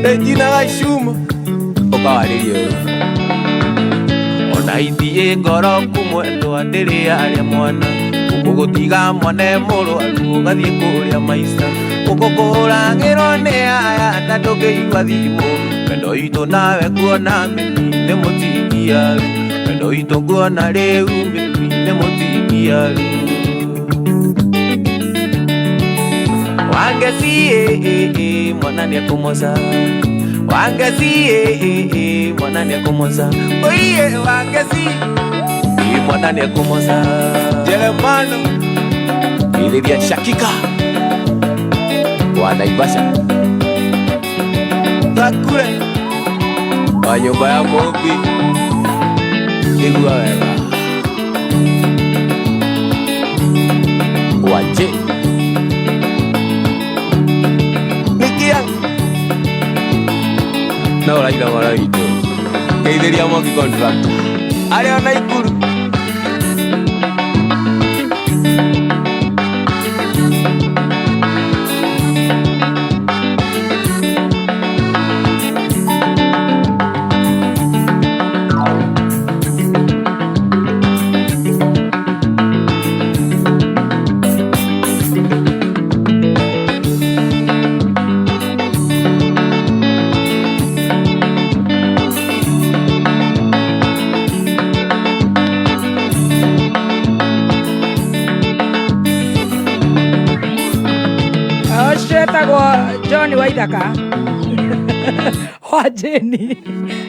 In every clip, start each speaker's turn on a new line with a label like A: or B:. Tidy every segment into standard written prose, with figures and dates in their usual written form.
A: Regina Gacuma ũkawarĩrie ũyũ ona ithiĩ ngoro kumwendwa ndĩrĩ arĩa mwana ũgũgũtiga mwana e mũrwaru ũgathiĩ kũrĩa maica ũgũkũhũragĩrwo nĩ aya na ndũngĩigua thimũ wendo witũ nawe kuona mĩtĩ nĩ mũtingiaru wendo witũ kuona rĩu mĩtĩ nĩ mũtingiaru Wangeci eh, mwana nĩekũmoca Wangeci eh, mwana nĩekũmoca Oiye Wangeci mwana nĩekũmoca Jeremano Iliria Shakika wa Naivasha Thakure wa nyũmba ya Mũmbi igua wega Waje Nikia no ũraira ũhoro witũ geithĩria Mwangi contractor arĩa ona Ikuru
B: Ũcio etagwo John Waithaka wa Jane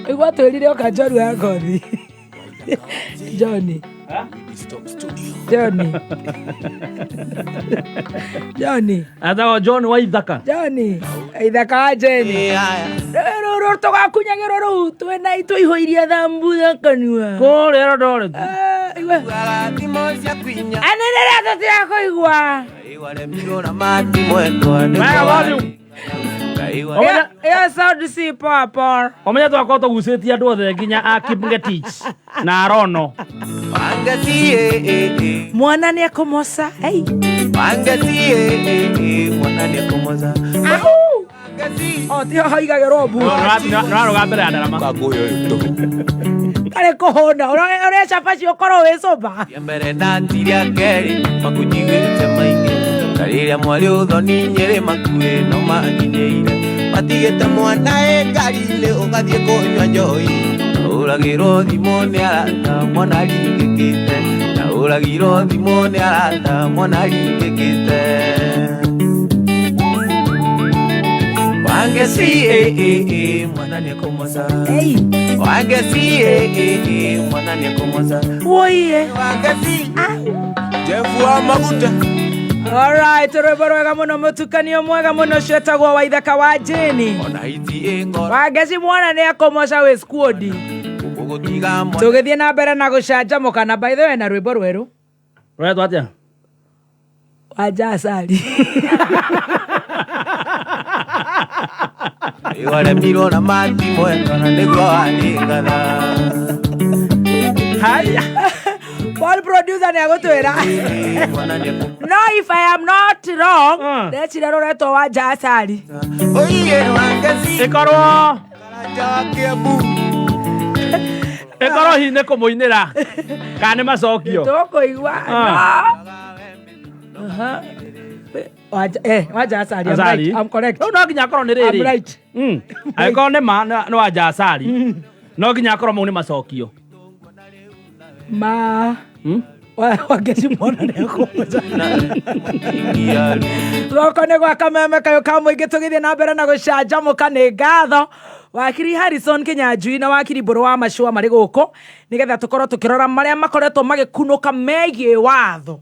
B: nĩguo atwĩrire oka njorua ya ngothi John John John
C: Etagwo John Waithaka.
B: John Waithaka wa Jane rũrũ tũgakunyagĩrwo rũu twĩna tũihũirie thambutha kanua
C: Kũrĩa Eldoret.
B: Eh, igua.
A: Thimo cia kwinya
B: Anĩrĩra tũtirakũigua
A: Waremirwo na mati mwendwa nĩ
C: Wega volume.
A: Ngai wa
C: Omenya-
B: Ĩyo sound si poa poa.
C: Omenya twakorwo tũgucĩtie andũ othe nginya a Kipngetich na Rono.
A: Wangeci eh,
B: Mwana nĩ ekũmoca hey.
A: Wangeci mwana nĩekũmoca Wangeci
B: O tiho haigagĩrwo mbu
C: Nĩwarũga mbere ya ndarama.
A: Kangũyũ ũyũ tũhũ
B: karĩ kũhũna ũrĩa cabaci ũkorwo wĩ cũmba
A: Rĩa mbere na ti rĩa kerĩ makunjiguĩte maingĩ ta rĩrĩa mwarĩ ũthoni nyĩrĩ makuĩ no manginyĩire matigĩte mwana ĩ ngari-inĩ ũgathiĩ kũnyua njohi ũragĩrwo thimũ nĩ arata mwana aringĩkĩte na ũragirwo thimũ nĩ arata mwana aringĩkĩte Wangeci mwana nĩekũmoca
B: Hey.
A: Wangeci mwana nĩekũmoca
B: Woiye.
A: Wangeci Jefu wa maguta
B: Alright, rwĩmbo rwega mũno mũtukanio mwega mũno ũcio etagwo Waithaka wa Jane
A: ona iti ĩngoro
B: Wangeci mwana nĩ ekũmoca wĩ skuodi
A: ũgũtiga mwana
B: tũgĩthiĩ na mbere na gũcanjamũka na by the way na rwĩmbo rwerũ
C: Ũretwo atĩa?
B: wanja acari
A: waremirwo na mati mwendwa na nĩguo wanĩngatha
C: Haya.
B: Paul producer nĩ agũtwĩra
A: mwana nĩekũmoca
B: no if I am not wrong
C: Mm.
B: ndecira rũretwo wanja acari
A: oiye Wangeci
C: Ĩkorwo
A: Karanja wa Kiambu
C: ĩkorwo hihi nĩ kũmũinĩra kana nĩ macokio.
B: tũkũigua
C: Ah.
B: no Aha. Wanja wanja acari I'm
C: Azari.
B: right, I'm correct
C: Rĩu no nginya akorwo nĩ
B: I'm
C: rĩrĩ.
B: right
C: Angĩkorwo nĩ ma nĩ wanja acari. No nginya akorwo mau nĩ macokio.
B: ma
C: Mm?
B: Wangeci mwana nĩ ekũmoca
A: Iyaru
B: goko nĩ gwa kameme kayũ ka mũingĩ tũgĩthiĩ na mbere na gũcanjamũka nĩ ngatho wakiri Harrison Kinyanjui na wakiri Mbũrũ wa Macua marĩ gũkũ nĩgetha tũkorwo tũkĩrora marĩa makoretwo magĩkunũka megiĩ watho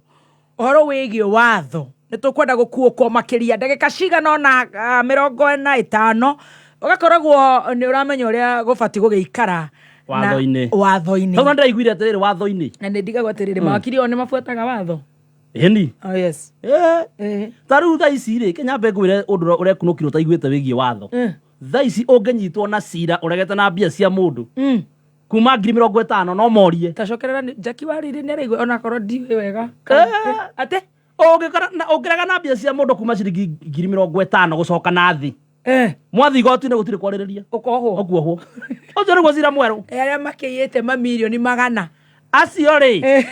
B: ũhoro wĩgiĩ watho nĩ tũkwenda gũkuũkwo makĩria ndagĩka cigana ũna 45 ũgakoragwo nĩ ũramenya ũrĩa gũbatiĩ gũgĩikara na-
C: Watho-inĩ.
B: watho-inĩ
C: Tondũ ndĩraiguire atĩrĩrĩ watho-inĩ.
B: na nĩ ndigagwo atĩrĩrĩ mawakiri o nĩ mabuataga watho
C: Ĩni.
B: oh, yes.
C: Eh.
B: Eh.
C: Ta rĩu thaa ici rĩ, kenya mbe ngwĩre ũndũ ũrĩa ũrekunũkire ũtaiguĩte wĩgiĩ watho. Thaa ici ũngĩnyitwo na cira ũregete na mbia cia mũndũ
B: Mm.
C: kuma 50,000 no morie.
B: tacokerera Jackie Wariri nĩ araigua onakorwo ndiũĩ wega
C: Eh.
B: atĩ
C: Ũngĩkora na ũngĩrega na mbia cia mũndũ kuma ciringi 50,000 gũcoka na thĩ. Mwathi igoti-inĩ gũtirĩ kwarĩrĩria.
B: Ũkohwo.
C: Ũkuohwo. Ũcio nĩguo cira mwerũ.
B: Arĩa makĩiyĩte mamirioni magana.
C: Acio rĩ,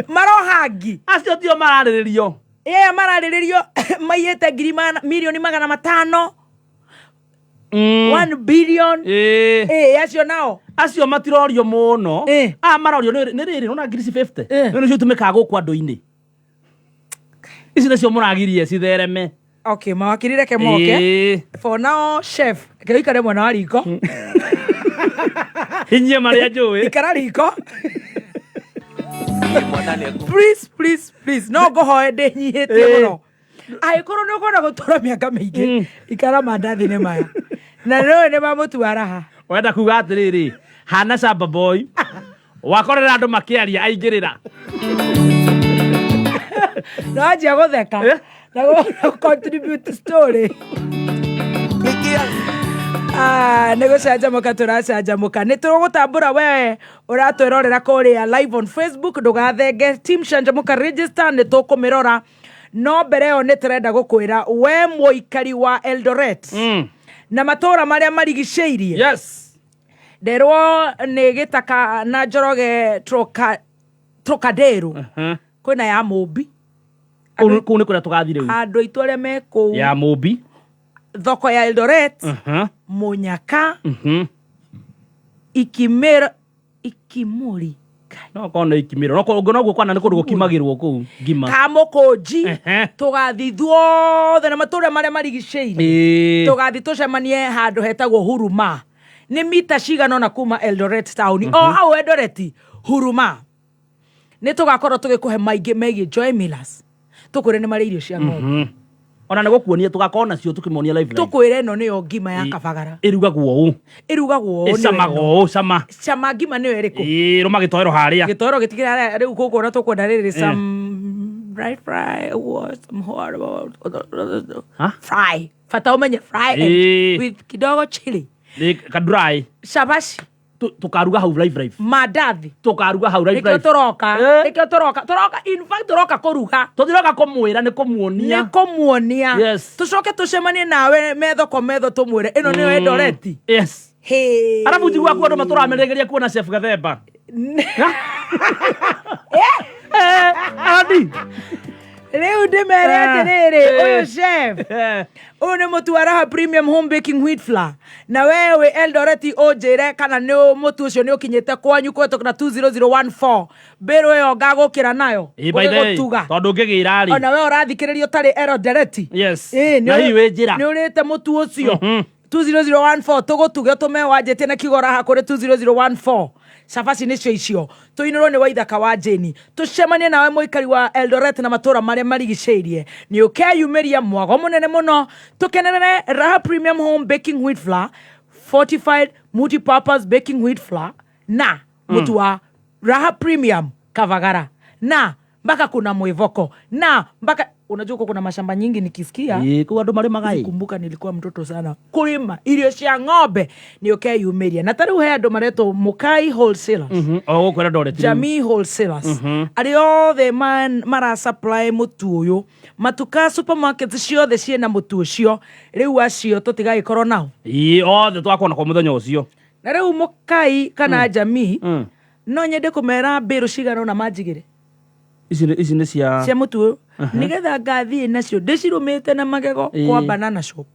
B: Marohangi.
C: Acio tio mararĩrĩrio.
B: Aya mararĩrĩrio maiyĩte ngiri mirioni 500. 1 billion. Acio nao.
C: Acio matirorio mũno. Aya marorio nĩ rĩrĩ nona ngiri ici 50. Nĩ nĩcio itũmĩkaga gũkũ andũ-inĩ. Ici nĩcio mũragirie cithereme.
B: Okay, mawakiri reke moke. For now, chef, reke ũikare mwena wa riko.
C: Hinyie marĩa njũĩ.
B: Ikara riko. Please, please, please. No ngũhoe ndĩnyihĩtie mũno. Angĩkorwo nĩ ũkwenda gũtũra mĩaka mĩingĩ, ikara mandathi-inĩ maya. Na nĩũĩ nĩ ma mũtu wa raha.
C: Wenda kuga atĩrĩrĩ, hana shamba boy. Wakorera andũ makĩaria aingĩrĩra.
B: Na wanjia gũtheka. Na contribute story. Nĩ gũcanjamũka tũracanjamũka. Nĩ tũgũtambũra we ũratwĩrorera kũrĩa live on Facebook, ndũgathenge team Canjamũka register, nĩ tũkũmĩrora. No mbere ĩyo nĩ tũrenda gũkwĩra we mũikari wa Eldoret na matũũra marĩa marigicĩirie. Nderwo nĩ Gĩtaka na Njoroge Trocadero. Kwĩna ya Mũmbi.
C: Kũu nĩ kũrĩa tũgathiĩ rĩu.
B: Andũ aitũ arĩa me kũu.
C: Ya Mũmbi.
B: Thoko ya Eldoret. Mũnyaka. Ikimĩro, Ikimũri.
C: No korwo nĩ ikimĩro. No korwo noguo kwana nĩ kũndũ gũkimagĩrwo kũu ngima.
B: Kamũkũnji. Tũgathiĩ ithuothe na matũũra marĩa marigicĩirie. Tũgathiĩ tũcemanie handũ hetagwo Huruma. Nĩ mita cigana ũna kuma Eldoret town. O hau Eldoret, Huruma. Nĩ tũgakorwo tũgĩkũhe maingĩ megiĩ Joy Millers. Tũkwĩre nĩ marĩ irio cia ng'ombe.
C: Ona nĩ gũkuonia tũgakorwo nacio tũkĩmonia live live.
B: Tũkwĩre ĩno nĩyo ngima ya Kabagara.
C: Ĩrugagwo ũũ.
B: Ĩrugagwo ũũ nĩyo
C: Ĩcamaga
B: ĩno.
C: ũũ, cama.
B: Cama ngima nĩyo ĩrĩkũ?
C: Rũma gĩtoero harĩa.
B: Gĩtoero gĩtikĩrĩ harĩa rĩu gũkũ ona tũkwenda rĩrĩ some dry fry, ũguo, some hot,
C: Ha?
B: fry. Bata ũmenye fry and with kidogo chili.
C: Nĩ ka dry.
B: Shabashi.
C: Tũkaruga hau live live.
B: Mandathi.
C: Tũkaruga hau live
B: Nĩkĩo
C: live.
B: tũroka. Nĩkĩo tũroka. Tũroka, in fact tũroka kũruga.
C: Tũtiroka kũmwĩra, nĩ kũmuonia.
B: Nĩ kũmuonia.
C: Yes.
B: Tũcoke tũcemanie nawe metho kwa metho tũmwĩre ĩno nĩyo Eldoret.
C: Yes.
B: Hey.
C: Arabu njiguaga kuo andũ matũrameregeria kuona Chef Gathemba. Andi.
B: Rĩu ndĩmere atĩrĩrĩ, ũyũ chef. Ũyũ nĩ mũtu wa Raha Premium Home Baking Wheat Flour. Na we wĩ Eldoret ũnjĩre kana nĩ mũtu ũcio nĩ ũkinyĩte kwanyu kũhetũkĩra 20014. Mbĩrũ ĩyo ngagũkĩra nayo.
C: Ĩ, by the way,
B: Ũgĩgũtuga.
C: tondũ ũngĩgĩra rĩ.
B: Ona we ũrathikĩrĩria ũtarĩ Eldoret.
C: Yes.
B: Ĩ,
C: Na hihi wĩ njĩra.
B: nĩ ũrĩte mũtu ũcio. 20014 tũgũtuge ũtũme wanjĩtie na kiugo raha kũrĩ 20014. Cabaci nĩcio icio. Tũinĩrwo nĩ Waithaka wa Jane. Tũcemanie nawe mũikari wa Eldoret na matũũra marĩa marigicĩirie. Nĩ ũkeyumĩria mwago mũnene mũno. Tũkenerere Raha Premium Home Baking Wheat Flour, Fortified Multipurpose Baking Wheat Flour na mũtu wa Raha Premium Kavagara. Na mpaka kuna mwivoko. Na mpaka unajua huko kuna mashamba nyingi nikisikia.
C: Kũu andũ marĩmaga ĩ.
B: Kumbuka nilikuwa mtoto sana. Kulima irio cia ng'ombe nĩ ũkeyumĩria. Na ta rĩu he andũ maretwo Mukai Wholesalers.
C: O gũkũ Eldoret.
B: Jamii Wholesalers. Arĩa othe mara supply mũtu ũyũ. Matuka supermarket ciothe ciĩna mũtu ũcio. Rĩu acio tũtigagĩkorwo nao.
C: Othe twakuona kwa mũthenya ũcio.
B: Na rĩu Mukai kana Jamii, no nyende kũmera mbĩrũ cigana ũna manjigĩre.
C: Ici nĩ cia
B: Cia mũtu ũyũ. Nĩgetha ngathiĩ nacio ndĩcirũmĩte na magego kwa banana shop.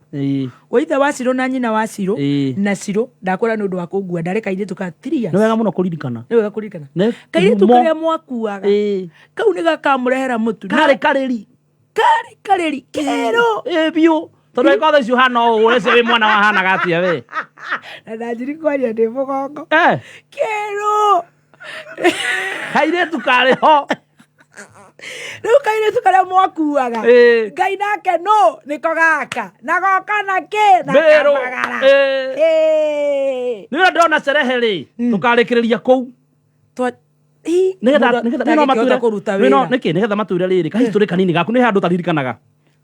B: Wa ithe wa Cirũ na nyina wa Cirũ na Cirũ ndakwĩra nĩ ũndũ wa kũngua ndarĩ kairĩtu ka 3 years.
C: Nĩ wega mũno kũririkana.
B: Nĩ wega kũririkana.
C: Nĩ
B: Kairĩtu
C: kĩhumo.
B: karĩa mwakuaga. Kau nĩ gakamũrehera mũtu.
C: Karĩ karĩri.
B: Karĩ karĩri. Kĩrũ.
C: Biũ. Tondũ angĩkorwo thaa ici ũhana ũũ, ũreciria wĩ mwana wahanaga atĩa we?
B: Na ndanjiri kwaria ndĩ mũgongo. Kĩrũ.
C: Kairĩtu karĩ ho.
B: Rĩu kairĩtu karĩa mwakuaga. Ngai nake no nĩko gaka. Na goka na kĩ? Na
C: Mbĩrũ.
B: kamagara.
C: Nĩ wĩra ndĩrona cerehe rĩ, tũkarĩkĩrĩria kũu. Nĩgetha,
B: Mũndũ
C: nĩgetha, no
B: ndangĩkĩhota
C: matwĩre,
B: kũruta
C: no,
B: wĩra.
C: nĩkĩ? Nĩgetha matwĩre rĩrĩ, kahistory kanini gaku, nĩ handũ ũtaririkanaga.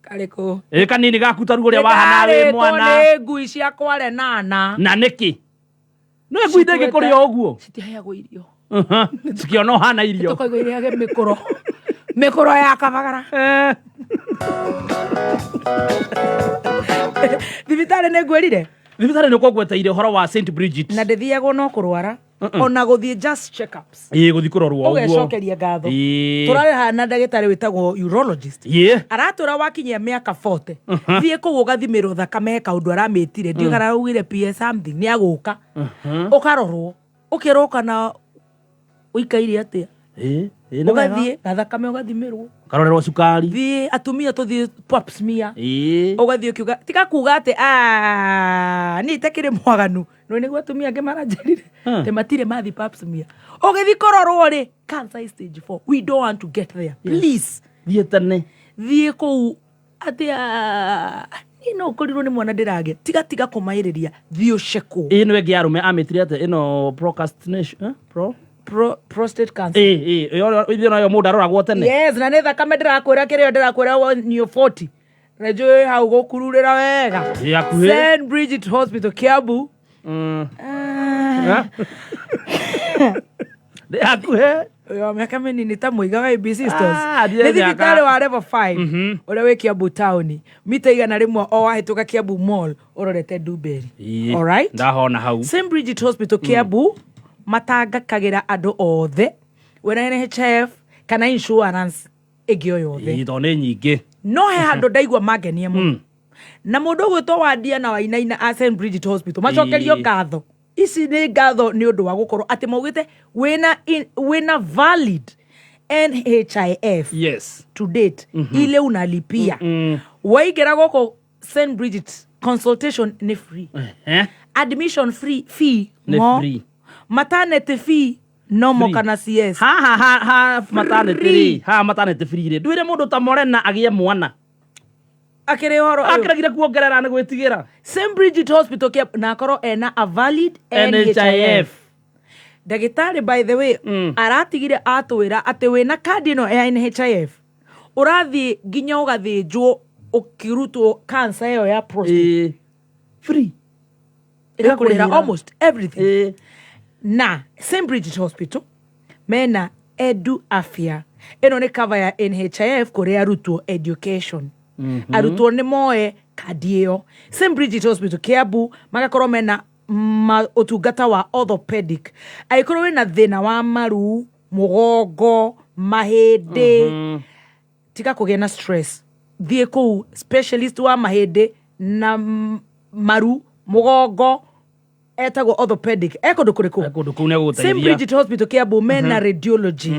B: Karĩkũ?
C: Kanini gaku ta rĩu ũrĩa wahana wĩ
B: Nĩndarĩtwo
C: mwana.
B: nĩ ngui cia kware nana.
C: Na nĩkĩ? Nĩ ngui ndĩngĩkũrĩa ũguo?
B: Citiheagwo irio.
C: Cikĩona ũhana irio.
B: Tũkaigua irĩage mĩkũro. Mĩkũro ya Kabagara. Thibitarĩ nĩ ngwĩrire.
C: Thibitarĩ nĩ ũkũngweteire ũhoro wa St Bridget.
B: Na ndĩthiagwo no kũrwara, ona gũthiĩ just checkups.
C: Ĩĩ, gũthiĩ kũrorwo ũguo.
B: Ũgecokeria ngatho. Tũrarĩ haha na ndagĩtarĩ wĩtagwo urologist. Aratwĩra wakinyia mĩaka 40, thiĩ kũu ũgathimĩrwo thakame, he kaũndũ aramĩtire, ndiũĩ kana araugire PS something, nĩ agũka ũkarorwo, ũkerwo kana ũikaire atĩa.
C: Ĩĩ, ĩĩ, nĩ wega.
B: Ũgathiĩ na thakame ũgathimĩrwo.
C: Karorerwo cukari.
B: Thiĩ, atumia tũthiĩ pap smear. Ũgathiĩ ũkiuga, tiga kuga atĩ "Ah, niĩ itakĩrĩ mwaganu." No nĩguo atumia angĩ maranjĩrire atĩ matirĩ mathiĩ pap smear. Ũgĩthiĩ kũrorwo rĩ, cancer is stage 4. We don't want to get there, please.
C: Thiĩ tene.
B: Thiĩ kũu atĩ "Ah, niĩ no ũkorirwo nĩ mwana ndĩragĩa." Tiga, tiga kũmaĩrĩria, thiĩ ũcekwo.
C: Ĩĩ, nĩwe ĩngĩ ya arũme amĩtire atĩ ĩno procrastination, eh? Pro
B: Prostate cancer.
C: Ĩĩ, ĩĩ, ĩyo nayo mũndũ aroragwo tene.
B: Yes, na nĩ thakame ndĩrakwĩra, kĩrĩa ndĩrakwĩra nĩ 40 na njũĩ hau gũkururĩra wega.
C: Ĩĩ, hakuhĩ.
B: St Bridget Hospital Kiambu. Ah.
C: Nĩ hakuhĩ.
B: Ũyũ wa mĩaka mĩnini ta mũiga wa ABC Stores.
C: Ah,
B: Nĩ
C: ndiĩ
B: thibitarĩ
C: mĩaka.
B: wa level 5 ũrĩa wĩ Kiambu town, mita 100 o wahĩtũka Kiambu Mall ũrorete Ndumberi. Alright?
C: Ndahona hau.
B: St Bridget Hospital Kiambu matangakagĩra andũ othe wĩna NHIF kana insurance ĩngĩ o yothe.
C: Ĩĩ, tondũ nĩ nyingĩ.
B: No he handũ ndaigua mangenia mũno, na mũndũ ũgwĩtwo Wandia na Wainaina a St Bridget Hospital macokerio ngatho. Ici nĩ ngatho nĩ ũndũ wa gũkorwo atĩ maugĩte wĩna valid NHIF to date, ile unalipia, waingĩra gũkũ St Bridget, consultation nĩ free, admission free, fee
C: Nĩ
B: mo
C: free.
B: Maternity fee no mo
C: Free.
B: kana CS.
C: Haha ha maternity rĩ, haha maternity free rĩ, ndwĩre mũndũ ta Morena agĩe mwana.
B: Akĩrĩ ũhoro ũyũ.
C: Akĩregire kuongerera nĩ gwĩtigĩra.
B: St Bridget Hospital kia na akorwo ena a valid
C: NHIF.
B: NHIF. Ndagĩtarĩ, by the way, aratigire atwĩra atĩ wĩna kandi ĩno ya NHIF, ũrathiĩ nginya ũgathĩnjwo ũkĩrutwo cancer ĩyo ya prostate.
C: Ĩĩ. Free.
B: Ĩgakũrĩhĩra
C: Ĩgakũrĩhĩra.
B: almost everything. Na St Bridget Hospital mena Edu Afya, ĩno nĩ cover ya NHIF kũrĩ arutwo, education, arutwo nĩ moe kandi ĩyo. St Bridget Hospital Kiambu magakorwo mena ũtungata wa orthopedic, angĩkorwo wĩna thĩna wa maru, mũgongo, mahĩndĩ, tiga kũgĩa na stress, thiĩ kũu. Specialist wa mahĩndĩ na maru, mũgongo, etagwo orthopedic, e kũndũ kũrĩkũ?
C: E kũndũ kũu nĩ
B: St
C: egũgũteithia.
B: Bridget Hospital Kiambu mena radiology.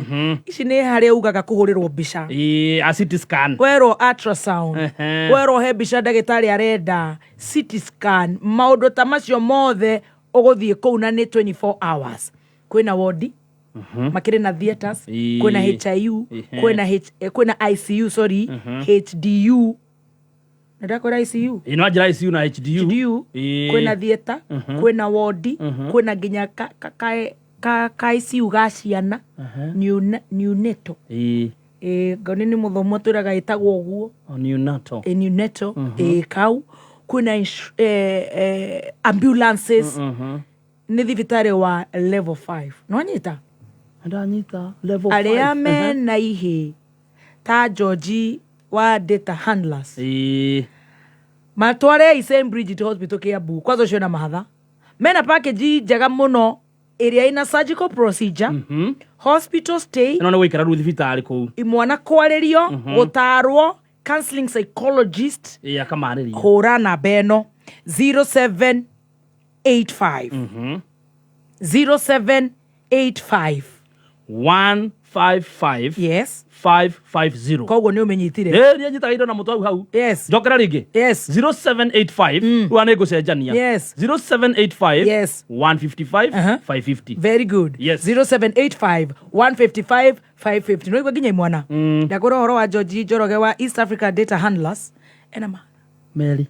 B: Ici nĩ harĩa ugaga kũhũrĩrwo mbica.
C: Ĩĩ, a CT scan.
B: Werwo ultrasound, werwo he mbica ndagĩtarĩ arenda, CT scan, maũndũ ta macio mothe ũgũthiĩ kũu na nĩ 24 hours. Kwĩna wodi, makĩrĩ na theaters, kwĩna HIU, kwĩna ICU, sorry, HDU, nĩ ndakwĩra ICU.
C: Ĩĩ, no njĩra ICU na HDU.
B: HDU. Kwĩna theater, kwĩna wodi, kwĩna nginya ka ICU ga ciana, neonatal. Ĩĩ, ngoni nĩ mũthomo twĩraga ĩtagwo ũguo.
C: O neonatal.
B: Ĩ, neonatal. Ĩ, kau kwĩna ambulances. Nĩ thibitarĩ wa level 5, nĩwanyita?
C: Ndanyita level
B: Arĩa
C: 5.
B: mena ihĩ ta George wa data handlers, matware St Bridget Hospital Kiambu. Kwanza ũcio na mahatha mena package njega mũno ĩrĩa ĩna surgical procedure, hospital stay.
C: Ĩno nĩ gũikara rĩu thibitarĩ kũu.
B: Mwana kwarĩrio, gũtarwo, counseling, psychologist.
C: Ĩĩ, akamarĩria.
B: Hũra namba ĩno, 0785, 0785
C: 155 550.
B: Koguo nĩ ũmenyitire.
C: Ĩĩ, niĩ nyitaga indo na mũtwe hau hau. Njokera rĩngĩ. 0785, rĩu nĩ ngũcenjania. 0785 155 550.
B: Very good. 0785 155 550. Noigua nginya imwana ndakũra ũhoro wa George Njoroge wa East Africa Data Handlers ena ma
C: Meri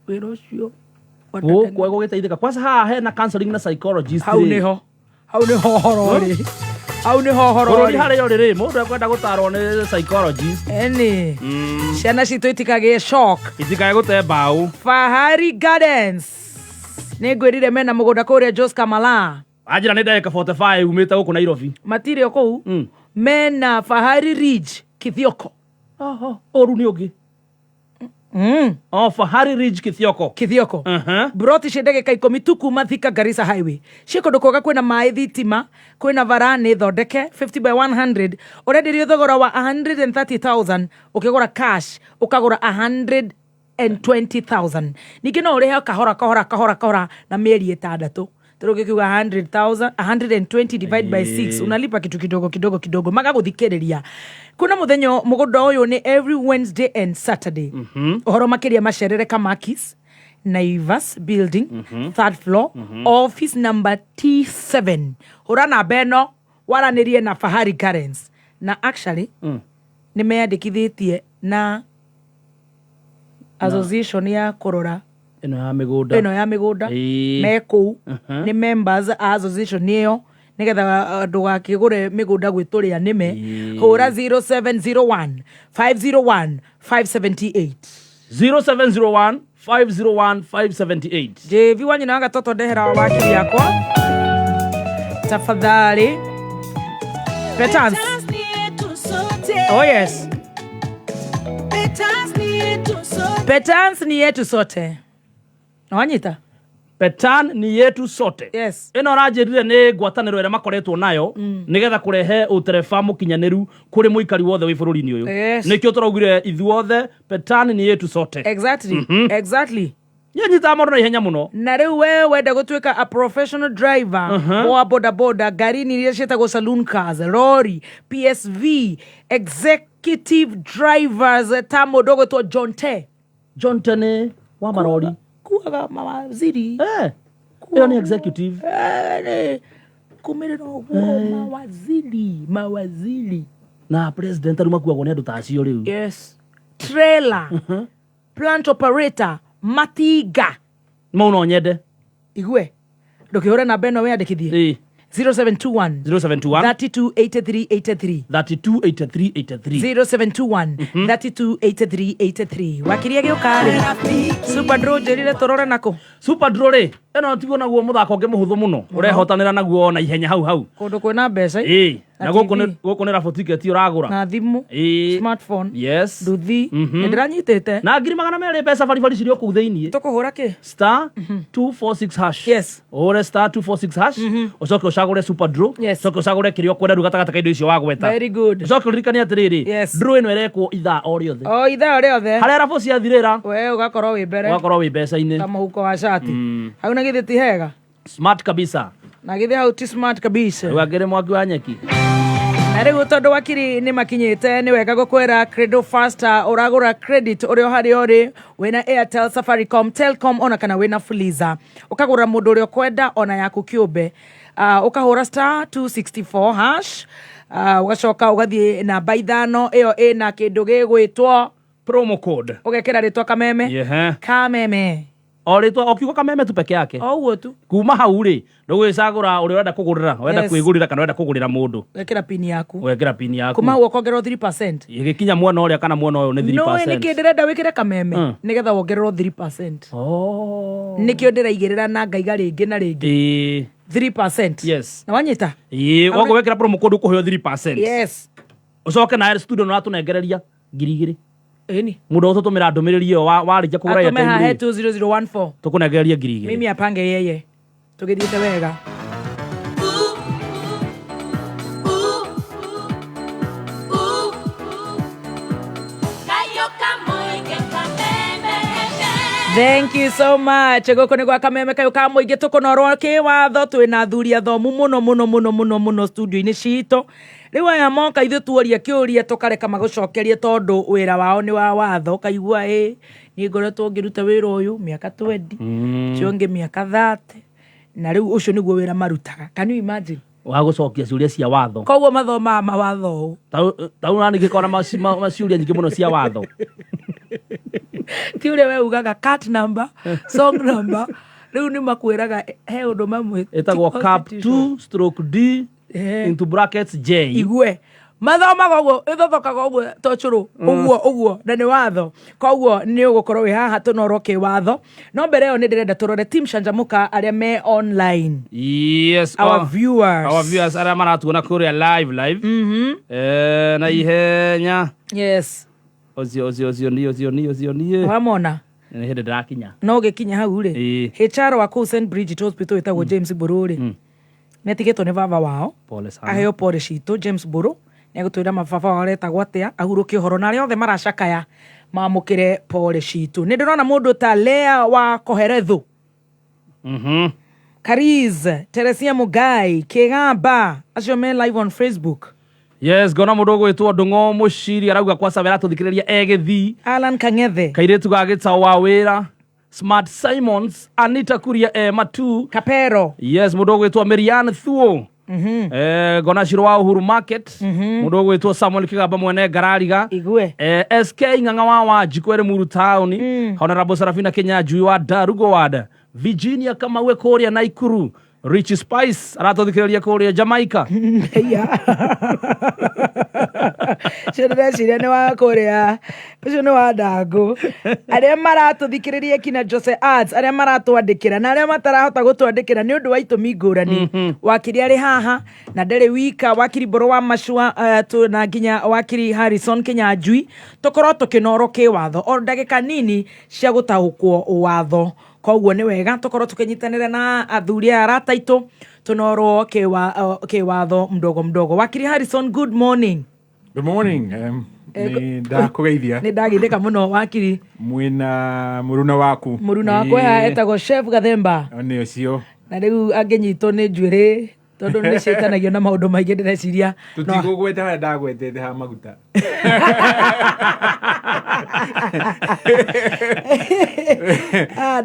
B: wĩra ũcio.
C: Gũkũ egũgĩteithĩka kwanza haha hena counseling na psychologist
B: Hau
C: rĩ.
B: nĩho, hau nĩho ũhoro ũrĩ, hau nĩho ũhoro
C: Bũrũri
B: ũrĩ.
C: harĩa ũrĩ rĩ, mũndũ ekwenda gũtarwo nĩ psychologist.
B: Eni ciana citũ itikagĩe shock.
C: Itikae gũte mbaũ.
B: Fahari Gardens, nĩ ngwĩrire mena mũgũnda kũrĩa Jos Kamala.
C: Anjĩra nĩ ndagĩka 45 umĩte gũkũ Nairobi.
B: Matirĩ o kũu. Mena Fahari Ridge Kithioko.
C: Oho, ũru nĩ ũngĩ. Oh, Fahari Ridge Kithioko.
B: Kithioko. Broti cia ndagĩka 10 tu kuma Thika Garissa Highway, ciĩ kũndũ kwega, kwĩna maĩ, thitima, kwĩna bara nĩ thondeke. 50 by 100 ũrenderio thogora wa 130,000. Ũkĩgũra cash ũkagũra 120,000. Ningĩ no ũrĩhe kahora kahora kahora kahora na mĩeri 6. Tondũ ũngĩkiuga 100,000, 120 divide by 6, unalipa kitu kidogo kidogo kidogo. Magagũthikĩrĩria kuna mũthenya. Mũgũnda ũyũ nĩ every Wednesday and Saturday. Ũhoro makĩria, macerere Kamakis, Naivas building, third floor, office number T7. Hũra namba ĩno waranĩrie na Fahari Gardens. Na actually nĩ meyandĩkithĩtie na association ya kũrora
C: ĩno ya mĩgũnda.
B: Ĩno ya mĩgũnda. Me kũu nĩ members a association ĩyo, nĩgetha ndũgakĩgũre mĩgũnda gwĩtũrĩa nĩme. Hũra 0701 501 578.
C: 0701 501 578.
B: JV wa nyina wa gatoto, ndehera wa wakiri yakwa tafadhali. Petans. Oh yes, Petans ni yetu sote. Wanyita?
C: Petan ni yetu sote.
B: Yes.
C: Ĩno ũranjĩrire nĩ ngwatanĩro ĩrĩa makoretwo nayo nĩgetha kũrehe ũtereba mũkinyanĩru kũrĩ mũikari wothe wĩ bũrũri-inĩ ũyũ. Nĩkĩo tũraugire ithuothe Petan ni yetu sote.
B: Exactly.
C: Niĩ nyitaga maũndũ na ihenya mũno.
B: Na rĩu we wenda gũtuĩka a professional driver wa boda boda, ngari-inĩ iria ciĩtagwo saloon cars, lorry, PSV, executive drivers ta mũndũ ũgwĩtwo John Te.
C: John Tene wa marori.
B: Kuaga mawaziri.
C: Eh, ĩyo nĩ executive.
B: Eh, kumĩrĩra ũguo mawaziri mawaziri.
C: Na president rĩu makuagwo nĩ andũ ta acio rĩu.
B: Yes, trailer, plant operator, matinga.
C: Mau no nyende.
B: Igue, ndũkĩhũre namba ĩno wĩandĩkithie. 0721
C: 0721
B: 328383.
C: 328383.
B: 0721 328383. Wakiria gĩũka rĩ, Super Draw, njĩrire tũrore nako.
C: Super Draw rĩ, ĩno tiguo naguo mũthako ũngĩ mũhũthũ mũno ũrehotanĩra naguo na ihenya hau hau.
B: Kũndũ kwĩna mbeca.
C: Ĩĩ,
B: Na
C: na gũkũ
B: TV.
C: nĩ gũkũ nĩ raffle ticket ũragũra.
B: Na thimũ. Smartphone. Nduthi. Nĩ ndĩranyitĩte.
C: Na 200,000 mbeca baribari cirĩ o kũu thĩiniĩ.
B: Tũkũhũra kĩ?
C: Star 246 hash. Ũhũre star 246 hash, ũcoke ũcagũre Super Draw. Ũcoke ũcagũre kĩrĩa ũkwenda rĩu gatagatĩ ka indo icio wagweta.
B: Very good.
C: Ũcoke ũririkane atĩrĩrĩ, draw ĩno ĩrekwo ithaa o rĩothe.
B: O ithaa rĩothe.
C: Harĩa raffle ciathirĩra,
B: we ũgakorwo wĩ mbere.
C: Ũgakorwo wĩ mbeca-inĩ.
B: Ta mũhuko wa cati hau. Na githĩ ti hega?
C: Smart kabisa.
B: Na githĩ hau ti smart kabisa?
C: Rĩu angĩrĩ mwaki wa nyeki.
B: Na rĩu tondũ wakiri nĩ makinyĩte, nĩ wega gũkwĩra Credo Faster. Ũragũra credit ũrĩ o harĩa ũrĩ, wĩna Airtel, Safaricom, Telcom ona kana wĩna Fuliza, ũkagũra mũndũ ũrĩa ũkwenda ona yaku kĩũmbe. Ũkahũra star 264 hash, ũgacoka ũgathiĩ namba 5 ĩyo ĩna kĩndũ gĩgwĩtwo
C: promo code.
B: Ũgekĩra rĩtwa Kameme. Kameme.
C: O rĩtwa, o kiugo Kameme tu peke yake.
B: O ũguo tu.
C: Kuma hau rĩ, ndũgwĩcagũra ũrĩa ũrenda kũgũrĩra, ũrenda kwĩgũrĩra kana ũrenda kũgũrĩra mũndũ.
B: Ũgekĩra pin yaku.
C: Ũgekĩra pin yaku.
B: Kuma hau ũkongererwo 3%.
C: Ĩgĩkinya mwena ũrĩa kana mwena ũyũ nĩ
B: Nĩũĩ
C: 3%.
B: nĩkĩ ndĩrenda wĩkĩre Kameme? Nĩgetha wongererwo 3%.
C: Oh.
B: Nĩkĩo ndĩraigĩrĩra na ngaiga rĩngĩ na rĩngĩ. 3%. Na wanyita?
C: Ĩĩ, woguo wekĩra promo code ũkũheo 3%. Ũcoke nawe studio nĩ ũratũnengereria 2,000.
B: Ĩni.
C: Mũndũ ũtũtũmĩra ndũmĩrĩri ĩyo warĩkia kũgũra
B: Atũme hahe
C: airtime rĩ,
B: 20014.
C: tũkũnengereria 2,000.
B: Mimi apange yeye, tũgĩthiĩte wega. Thank you so much. Gũkũ nĩ gwa Kameme kayũ ka mũingĩ, tũkũnorwo kĩwatho. Twĩna athuri athomu mũno mũno mũno mũno mũno studio-inĩ citũ. Rĩu aya moka, ithuĩ tuoria kĩũria tũkareka magũcokerie, tondũ wĩra wao nĩ wa watho. Ũkaigua ĩ niĩ ngoretwo ngĩruta wĩra ũyũ mĩaka 20, ũcio ũngĩ mĩaka 30, na rĩu ũcio nĩguo wĩra marutaga. Can you imagine?
C: Wa gũcokia ciũria cia watho.
B: Koguo mathomaga mawatho ũũ.
C: Tau nani ngĩkora ciũria nyingĩ mũno cia watho.
B: Ti ũrĩa we ugaga cat number, song number, rĩu nĩ makwĩraga he ũndũ mamwe.
C: Ĩtagwo cap 2 stroke D into brackets J.
B: Igue mathomaga ũguo, ĩthothokaga ũguo to cũrũ ũguo ũguo, na nĩ watho. Koguo nĩ ũgũkorwo wĩ haha tũnorwo kĩwatho. No mbere ĩyo nĩ ndĩrenda tũrore team Canjamũka arĩa me online.
C: Yes.
B: Our
C: Oh,
B: viewers.
C: Our viewers arĩa maratuona kũrĩa live live. Eh, na ihenya. Ũcio ũcio ũcio niĩ, ũcio niĩ, ũcio niĩ.
B: Wamona?
C: Nĩ hĩndĩ ndĩrakinya.
B: No ũgĩkinya hau rĩ, HR wa kũu St Bridget Hospital wĩtagwo James Mbũrũ rĩ, nĩ atigĩtwo nĩ baba wao.
C: Pole sana.
B: Aheo pole citũ. James Mbũrũ nĩ egũtwĩra mababa wao aretagwo atĩa, ahurũke ũhoro, na arĩa othe maracakaya mamũkĩre pole citũ. Nĩ ndĩrona mũndũ ta Lea wa Koherethu, Kariz, Teresia Mugai, Kĩgamba, acio me live on Facebook.
C: Yes, ngona mũndũ ũgwĩtwo Ndũng'o Mũciri arauga kwa Sawe aratũthikĩrĩria e Gĩthii.
B: Alan Kang'ethe.
C: Kairĩtu ga Gĩtaũ wa wĩra, Smart Simons, Anita Kuria e Matu.
B: Kapero.
C: Yes, mũndũ ũgwĩtwo Mirian Thuo. Ngona Ciro wa Uhuru Market. Mũndũ ũgwĩtwo Samuel Kĩgamba mwene Ngarariga.
B: Igue.
C: SK Ng'ang'a wa Wanjikũ ĩrĩ Muru Town. Honorable Sarafina Kinyanjui wa Ndarugo Ward. Virginia Kamau e kũrĩa Naikuru. Rich Spice aratũthikĩrĩria kũrĩa Jamaica.
B: Iya. Ũcio ndĩreciria nĩ wa kũrĩa, ũcio nĩ wa ndangũ. Arĩa maratũthikĩrĩria kinya Jose Arts, arĩa maratwandĩkĩra na arĩa matarahota gũtwandĩkĩra nĩ ũndũ wa itũmi ngũrani. Wakiri arĩ haha na ndarĩ wika, wakiri Mbũrũ wa Macua, na nginya wakiri Harrison Kinyanjui, tũkorwo tũkĩnorwo kĩwatho o ndagĩka nini cia gũtaũkwo watho. Koguo nĩ wega tũkorwo tũkĩnyitanĩra na athuri aya arata aitũ tũnorwo kĩwatho mdogo mdogo. Wakiri Harrison, good morning.
D: Good morning. Nĩ ndakũgeithia.
B: Nĩ ndagithĩka mũno wakiri.
D: Mwĩna mũruna waku.
B: Mũruna wakwa haha etagwo Chef Gathemba.
D: Nĩ ũcio.
B: Na rĩu angĩnyitwo nĩ njuĩrĩ tondũ nĩ ciĩtanagio na maũndũ maingĩ ndĩreciria.
D: Tũtigũgweta harĩa ndagwetete ha maguta.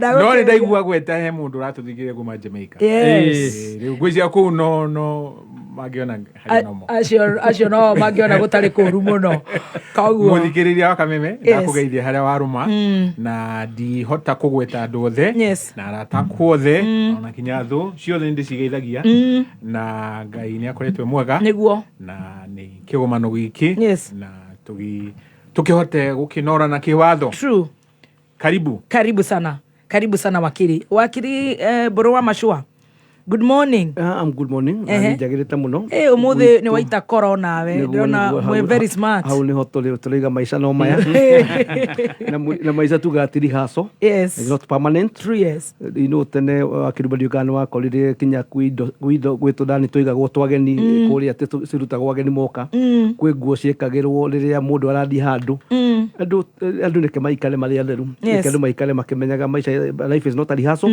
D: No nĩ ndaigua gweta he mũndũ ũratũthikĩrĩria kuma Jamaica.
B: Yes.
D: Rĩu ngwĩciria kũu no mangĩona harĩ nomo.
B: Acio no mangĩona gũtarĩ kũru mũno. Koguo
D: Mũthikĩrĩria wa Kameme, ndakũgeithia harĩa warũma, na ndihota kũgweta andũ othe na arata akwa othe, ona kinya thũ ciothe nĩ ndĩcigeithagia, na Ngai nĩ akoretwo e mwega.
B: Nĩguo.
D: Na nĩ kĩgomano gĩkĩ na tũkĩhote gũkĩnora na kĩwatho.
B: True.
D: Karibu.
B: Karibu sana. Karibu sana wakiri. Wakiri, Mbũrũ wa Mashua. Good morning.
E: I'm good morning. Nĩ njagĩrĩte mũno.
B: Ũmũthĩ nĩ waita koro nawe.
E: Nĩguo,
B: Ndĩrona
E: nĩguo,
B: mwĩ very smart.
E: Hau nĩho tũrĩiga maica no maya. Na maica tugaga ti rehearsal. It's not permanent.
B: True, yes.
E: You know, tene wakĩruba ndiũĩ kana nĩ wakorire kinya kwĩ indo, kwĩ indo, gwĩ tũthani tũigagwo twa ageni, kũrĩa atĩ cirutagwo ageni moka. Kwĩ nguo ciĩkagĩrwo rĩrĩa mũndũ arathiĩ handũ. Andũ reke maikare marĩ atheru. Reke andũ maikare makĩmenyaga maica, life is not a rehearsal.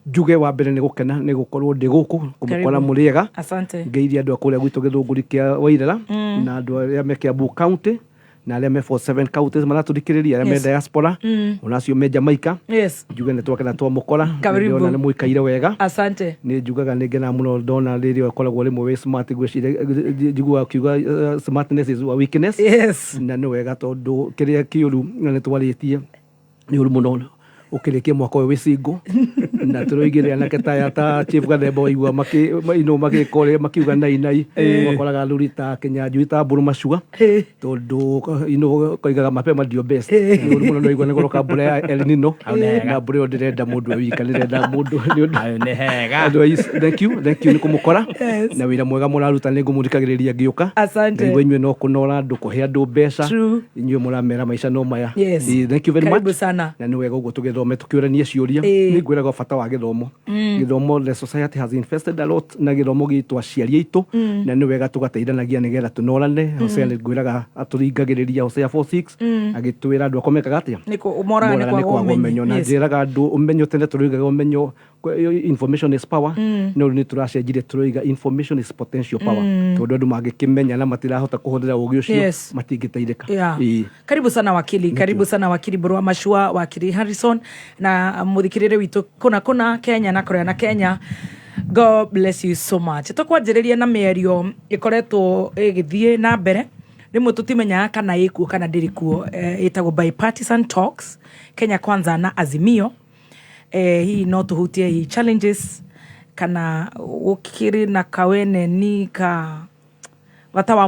E: Njuge wa mbere nĩ gũkena nĩ gũkorwo ndĩ gũkũ kũmũkora
B: Karibu.
E: mũrĩ ega.
B: Asante.
E: Ngeithia andũ a kũrĩa gwitũ Gĩthũngũri kĩa Wairera, na andũ arĩa me Kiambu County, na arĩa me 47 counties maratũthikĩrĩria, arĩa me diaspora, ona acio me Jamaica. Njuge nĩ twakena twamũkora.
B: Karibu.
E: Nĩ ndĩrona nĩ mũikaire wega.
B: Asante.
E: Nĩ njugaga nĩ ngenaga mũno ndona rĩrĩa ũkoragwo rĩmwe wĩ smart, ngwĩciria njiguaga ũkiuga, smartness is a weakness. Na nĩ wega tondũ kĩrĩa kĩũru na nĩ twarĩtie nĩ ũru mũno ũkĩrĩkia mwaka ũyũ wĩ single, na tũroigĩrĩra anake ta ta Chief Gathemba waigua magĩka ũrĩa makiuga nai nai, ũgakoraga athuri ta Kinyanjui ta Mbũrũ Macua, tondũ koigaga mapema ndio best. Nĩ ũru mũno nĩwaigua nĩ gũroka mbura ya El Nino, na mbura ĩyo ndĩrenda mũndũ e wika, ndĩrenda mũndũ nĩ ũndũ.
C: Hau nĩ hega.
E: Otherwise, thank you, thank you nĩ kũmũkora. Na wĩra mwega mũraruta nĩ ngũmũthikagĩrĩria ngĩũka.
B: Asante.
E: Ndaigua inyuĩ no kũnora andũ, kũhe andũ mbeca.
B: True.
E: Inyuĩ mũramera maica no maya. Thank you very
B: Karibu
E: much.
B: sana.
E: Na nĩ wega ũguo tũgĩthome tũkĩũranie ciũria. Nĩ ngwĩraga bata wa gĩthomo. Gĩthomo, the society has invested a lot na gĩthomo gitũ aciari aitũ, na nĩ wega tũgateithanagia nĩgetha tũnorane. Hosea nĩ ngwĩraga atũringagĩrĩria Hosea 4:6, agĩtwĩra andũ akwa mekaga atĩa?
B: Nĩ moraga nĩ
E: Moraga nĩ
B: kwaga
E: kwaga
B: ũmenyo.
E: ũmenyo. Na njĩraga andũ ũmenyo tene tũraugaga ũmenyo, information is power. No rĩu nĩ tũracenjirie tũroiga information is potential power. Tondũ andũ mangĩkĩmenya na matirahota kũhũthĩra ũgĩ ũcio, matingĩteithĩka.
B: Karibu sana wakili, karibu sana wakili Mbũrũ wa Macua, wakili Harrison, na mũthikĩrĩria witũ kũna kũna Kenya na kũrĩa na Kenya. God bless you so much. Tũkwanjĩrĩria na mĩario ĩkoretwo ĩgĩthiĩ na mbere, rĩmwe tũtimenyaga kana ĩkuo kana ndĩrĩ kuo, ĩtagwo bipartisan talks, Kenya Kwanza na Azimio. Hihi no tũhutie hihi challenges kana gũkĩrĩ na kaweneni ka bata wa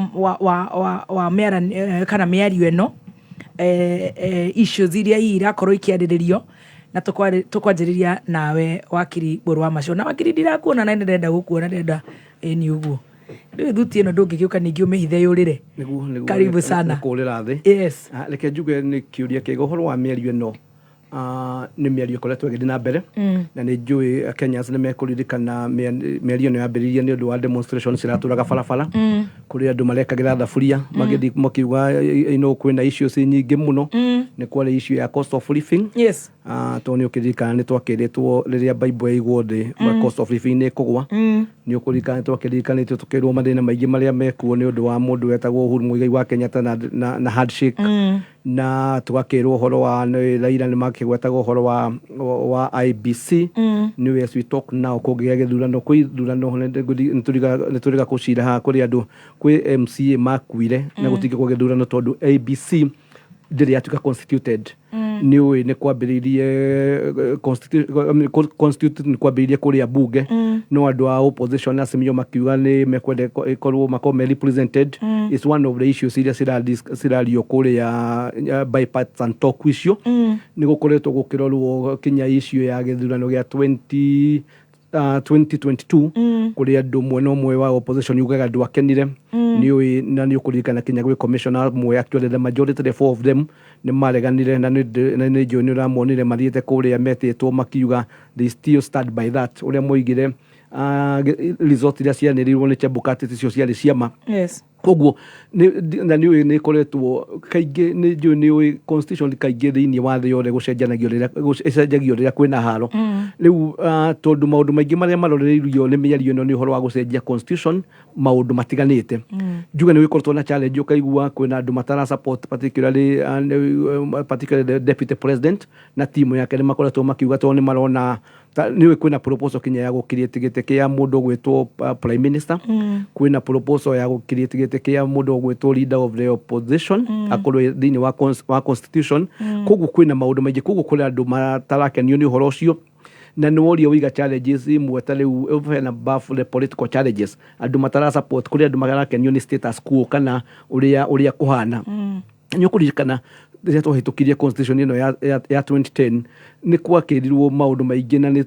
B: kana mĩario ĩno, issues iria hihi irakorwo ikĩarĩrĩrio, na tũkwanjĩrĩria nawe wakiri Mbũrũ wa Macua. Na wakiri ndirakuona na nĩndĩrenda gũkuona, ndĩrenda ĩni ũguo. Rĩu thuti ĩno ndũngĩgĩũka ningĩ ũmĩhithe yũrĩre.
E: Nĩguo.
B: Karibu
E: nĩ-
B: sana.
E: Nĩ kũrĩra thĩ. Ah, reke njuge nĩ kĩũria kĩega. Ũhoro wa mĩario ĩno, nĩ mĩario ĩkoretwo ĩgĩthiĩ na mbere, na nĩ njũĩ Kenyans nĩ mekũririkana mĩario ĩno yambĩrĩirie nĩ ũndũ wa demonstrations ciratũraga barabara, kũrĩ andũ marekagĩra thaburia magĩthiĩ makiuga ino kwĩna issues nyingĩ mũno. Nĩ kwarĩ issue ya cost of living. Tondũ nĩ ũkĩririkana nĩ twakĩrĩtwo rĩrĩa Bible yaigwo thĩ, cost of living nĩ ĩkũgwa. Nĩ ũkũririkana nĩ twakĩririkanĩtio tũkĩrwo mathĩna maingĩ marĩa mekuo nĩ ũndũ wa mũndũ wetagwo Uhuru Muigai wa Kenyatta na handshake, na tũgakĩrwo ũhoro wa nĩ Raila nĩ makĩgwetaga ũhoro wa IEBC. Nĩ as we talk now, kũngĩgĩa gĩthurano, kwĩ ithurano nĩ tũriga kũcira haha, kũrĩ andũ kwĩ MCA makuire na gũtingĩkorwo gĩthurano tondũ IEBC ndĩrĩ yatuĩka constituted. Nĩ ũĩ nĩ kwambĩrĩirie I mean, constituted nĩ kwambĩrĩirie kũrĩa bunge, no andũ a opposition Azimio makiuga nĩ mekwenda ĩkorwo makorwo me represented. It's one of the issues iria cirario kũrĩa bipartisan talk icio. Nĩ gũkoretwo gũkĩrorwo kinya issue ya gĩthurano gĩa 20 2022, kũrĩ andũ mwena ũmwe wa opposition yugaga ndwakenire. Nĩ ũĩ na nĩ ũkũririkana kinya gwĩ commissioner mwe, actually the majority, the four of them, nĩ mareganire, na nĩ njũĩ nĩ ũramonire mathiĩte kũrĩa metĩtwo makiuga they still stand by that ũrĩa moigire, result iria cianĩrĩirwo nĩ Chebukati ticio ciarĩ ciama. Koguo na nĩ ũĩ nĩ ĩkoretwo kaingĩ, nĩ njũĩ nĩ ũĩ constitution kaingĩ thĩinĩ wa thĩ yothe gũcenjanagio rĩrĩa ĩcenjagio rĩrĩa kwĩna haro. Rĩu tondũ maũndũ maingĩ marĩa marorereirio nĩ mĩario ĩno nĩ ũhoro wa gũcenjia constitution, maũndũ matiganĩte, njuge nĩ gũkoretwo na challenge. Ũkaigua kwĩna andũ matara support, particularly the deputy president na timu yake nĩ makoretwo makiuga tondũ nĩ marona nĩ ũĩ kwĩna proposal kinya ya gũ-create gĩtĩ kĩa mũndũ ũgwĩtwo prime minister, kwĩna proposal ya gũ-create gĩtĩ kĩa mũndũ ũgwĩtwo leader of the opposition akorwo thĩinĩ wa constitution. Koguo kwĩna maũndũ maingĩ, koguo kũrĩ andũ matarakenio nĩ ũhoro ũcio, na nĩ woria ũiga challenges imwe ta rĩu over and above the political challenges, andũ matara support, kũrĩ andũ marakenio nĩ status quo kana ũrĩa kũhana. Nĩ ũkũririkana rĩrĩa twahĩtũkirie constitution ĩno ya 2010, nĩ gwakĩrirwo maũndũ maingĩ na nĩ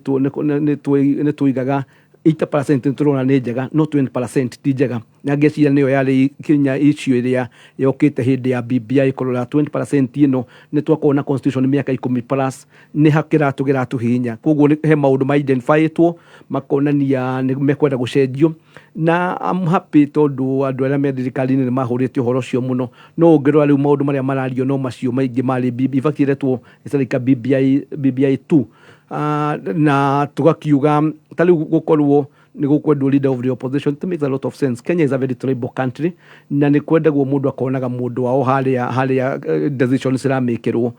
E: tũigaga 80% nĩ tũrona nĩ njega, no 20% ti njega, na ngeciria nĩyo yarĩ kinya issue ĩrĩa yokĩte hĩndĩ ya BBI kũrora 20% ĩno. Nĩ twakorwo na constitution mĩaka 10 plus, nĩ hakĩratũ kĩratũhihinya. Koguo he maũndũ ma identifyĩtwo makonania nĩ mekwenda gũcenjio, na I'm happy tondũ andũ arĩa me thirikari-inĩ nĩ mahũrĩte ũhoro ũcio mũno. No ũngĩrora rĩu maũndũ marĩa marario no macio maingĩ marĩ BB, in fact ĩretwo it's like a BBI, BBI 2. Na tũgakiuga ta rĩu gũkorwo nĩ gũkwendwo leader of the opposition, it makes a lot of sense. Kenya is a very tribal country na nĩ kwendagwo mũndũ akonaga mũndũ wao harĩa decisions ciramĩkĩrwo.